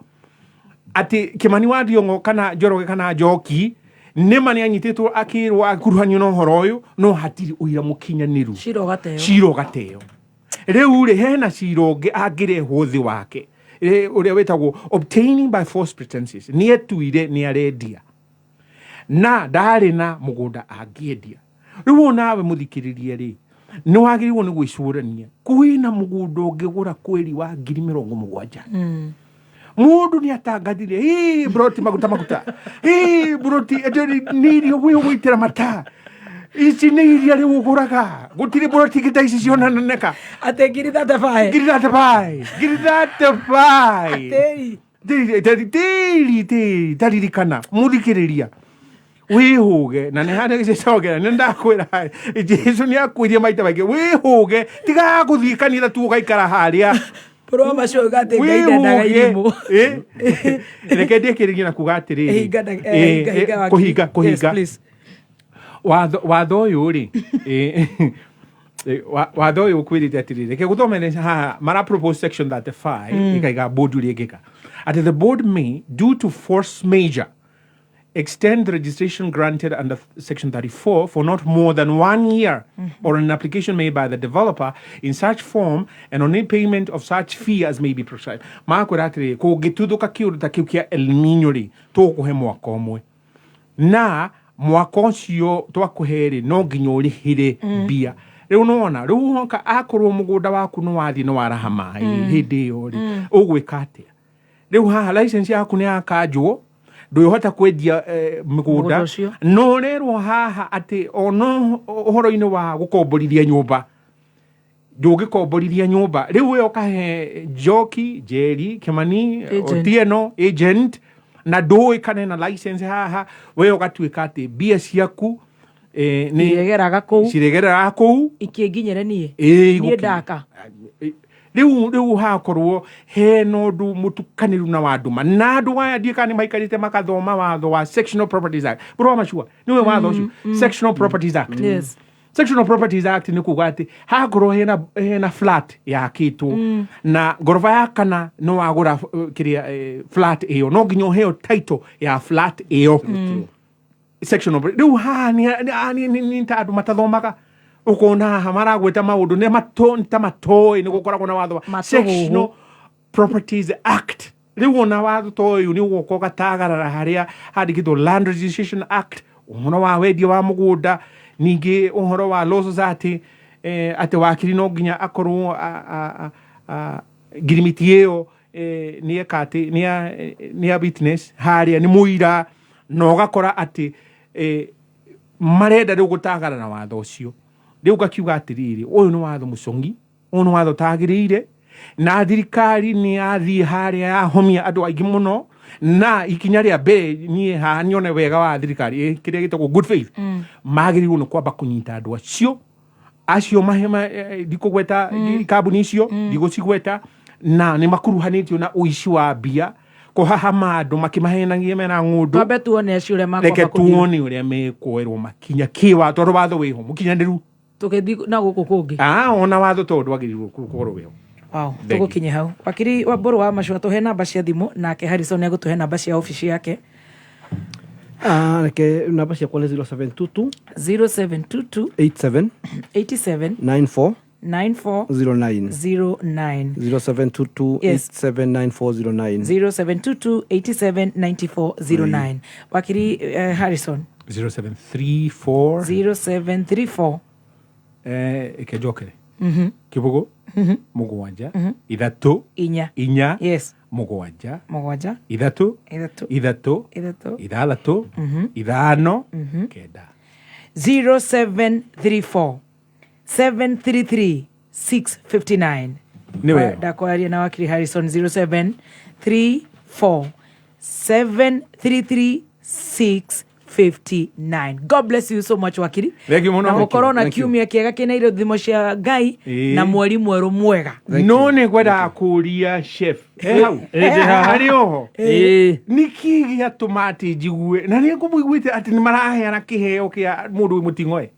D: atĩ Kĩmani wa Thiong'o kana Njoroge kana Njoki nĩma nĩ anyitĩtwo akĩrwo akuruhanio na ũhoro ũyũ, no hatirĩ ũira mũkinyanĩru.
B: Cira ũgateo.
D: Cira ũgateo. Rĩu rĩ, hena cira ũngĩ angĩrehwo thĩ wake, ũrĩa wĩtagwo obtaining by false pretenses. Nĩ etuire nĩ arendia na ndarĩ na mũgũnda angĩendia. Rĩu onawe mũthikĩrĩria rĩ, nĩ wagĩrĩirwo nĩ gwĩcũrania kwĩna mũgũnda ũngĩgũra kweri wa 70,000. Mũndũ nĩ atangathire "Ĩ, broti maguta maguta, Ĩ, broti nĩ irio gwĩ gũitĩra mata, ici nĩ iria rĩu ũgũraga, gũtirĩ broti ingĩ ta ici cionananeka."
B: Atĩ ngiri 35.
D: Ngiri 35, ngiri 35.
B: Atĩri.
D: Tĩri tĩri tĩri, taririkana mũthikĩrĩria, wĩhũge na nĩ harĩa gĩcocogera nĩ ndakwĩra Jesu nĩ akwĩrie maita maingĩ wĩhũge, tiga gũthiĩ kanitha tu ũgaikara harĩa.
B: Bũrũ macio uga atĩ Ngai ndendaga irimũ.
D: Reke ndĩkĩrĩrie na kuga atĩrĩrĩ,
B: Hinga hinga, hinga wakiri.
D: Kũhinga.
B: Yes,
D: Kũhinga.
B: please.
D: Watho ũyũ rĩ, watho ũyũ ũkwĩrĩte atĩrĩrĩ, reke gũthomere haha mara propose section 35 ĩkaiga board ũrĩa ĩngĩka atĩ the board may, due to force major, extend the registration granted under section 34 for not more than one year or an application made by the developer in such form and on any payment of such fee as may be prescribed. Makwĩra atĩrĩrĩ, kũngĩtuthũka kĩũndũ ta kĩu kĩa El Nino rĩ, tũgũkũhe mwaka ũmwe, na mwaka ũcio twakũhe rĩ, no nginya ũrĩhĩre mbia. Rĩu nĩwona rĩu woka akorwo mũgũnda waku nĩ wathiĩ nĩ waraha maĩ hĩndĩ ĩyo rĩ, ũgwĩka atĩa rĩu haha? License yaku nĩ yakanjwo, ndũhota kwendia
B: Mũgũnda
D: mĩgũnda
B: ũcio.
D: No ũrerwo haha atĩ ono ũhoro-inĩ wa gũkomborithia nyũmba, ndũngĩkomborithia nyũmba rĩu we ũkahe Njoki, Njeri, Kĩmani,
B: Agent.
D: Otieno, agent, na ndũĩ kana ena license haha, we ũgatuĩka atĩ mbia ciaku Nĩ
B: Irĩgeraga kũu.
D: Cirĩgereraga kũu.
B: Ikĩnginyĩre niĩ.
D: Ĩĩ,
B: Niĩ
D: igũkinya.
B: ndaka.
D: Rĩu hakorwo hena ũndũ mũtukanĩru na wa nduma, na andũ aya ndiĩ kana nĩ maikarĩte makathoma watho wa Sectional Properties Act. Bũrũ wa macua nĩwe watho ũcio, Sectional Properties Act. Sectional Properties Act nĩ kuga atĩ hakorwo hena flat yakĩtwo na ngoroba ya kana, no wagũra kĩrĩa flat ĩyo, no nginya ũheo title ya flat ĩyo. Sectional rĩu haha nĩ ta andũ matathomaga, ũkona haha maragwĩta maũndũ nĩ ta matoĩ nĩ gũkoragwo na watho wa
B: Matũhũhũ.
D: Sectional Properties Act. Rĩu ona watho ta ũyũ nĩ ũgoka ũgatagarara harĩa handĩkĩtwo Land Registration Act, ũhoro wa wendia wa mũgũnda, ningĩ ũhoro wa law society, atĩ wakiri no nginya akorwo ngirimiti ĩyo nĩ eka atĩ nĩ ya witness harĩa nĩ mũira, na ũgakora atĩ marenda rĩu gũtagarara watho ũcio. Rĩu ngakiuga atĩrĩrĩ, ũyũ nĩ watho mũcong'i, ũyũ nĩ watho ũtagĩrĩire, na thirikari nĩ yathiĩ harĩa yahomia andũ aingĩ mũno. Na ikinya rĩa mbere niĩ haha nyone wega wa thirikari, kĩrĩa gĩtagwo good faith, magĩrĩirwo nĩ kwamba kũnyita andũ acio mahema, ndikũgweta kambuni icio, ndigũcigweta, na nĩ makuruhanĩtio na ũici wa mbia, kũhahama andũ makĩmahenagia mena ng'ũndũ.
B: Twambe tuone acio ũrĩa
D: Reke
B: makwamba kũthiĩ.
D: Tuone ũrĩa mekuoerwo makinya kĩwa, tondũ watho wĩho mũkinyanĩru.
B: Tũgĩthiĩ na gũkũ kũngĩ.
D: Ah, ona watho tondũ ndwagĩrĩirwo gũkorwo wĩho.
B: Wow,
D: Thank you.
B: tũgũkinye hau. Wakiri wa Mbũrũ wa Macua, tũhe namba cia thimũ, nake Harrison egũtũhe namba cia obici yake.
E: Ah, reke namba ciakwa nĩ 0722
B: 0722
E: 87
B: 87
E: 94
B: 94
E: 09.
B: 09.
E: 0722 879409.
B: 0722 87 94 09. Wakiri Harrison?
D: 0734.
B: 0734.
D: Ĩkenjokere kĩbũgũ mũgwanja ithatũ
B: inya
D: inya
B: yes
D: mũgwanja
B: mũgwanja
D: ithatũ
B: ithatũ
D: ithatũ
B: ithatũ
D: ithathatũ ithano kenda.
B: 0734 733 659.
D: Nĩ wega.
B: Ndakwaria na wakiri Harrison, 0734 733 659. God bless you so much, wakiri.
D: Thank you mũno.
B: Na mũkorwo na
D: Thank you.
B: kiumia kĩega kĩna irathimo cia Ngai
D: Ĩĩ.
B: na mweri mwerũ mwega.
D: No nĩ ngwendaga kũria chef e hau.
C: Ĩĩ, ndĩ haha.
D: Arĩ oho.
C: Ĩĩ.
D: Nĩ kĩ gĩatũma atĩ njigue na nĩ ngũmũiguĩte atĩ nĩ maraheana kĩheo kĩa mũndũ wĩ mũting'oe?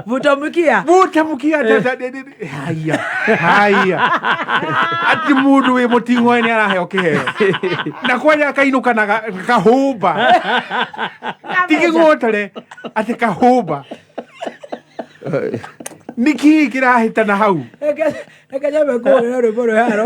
B: Vuta mkia.
D: Vuta mkia. Haya haya, atĩ mũndũ wĩ mũting'oe nĩ araheo kĩheo na kwanja akainũka na kahũmba, ti kĩng'otore, atĩ kahũmba. Nĩ kĩ kĩrahĩtana hau?
B: Reke nyambe kũhũrĩra rwĩmbo rwĩ haro.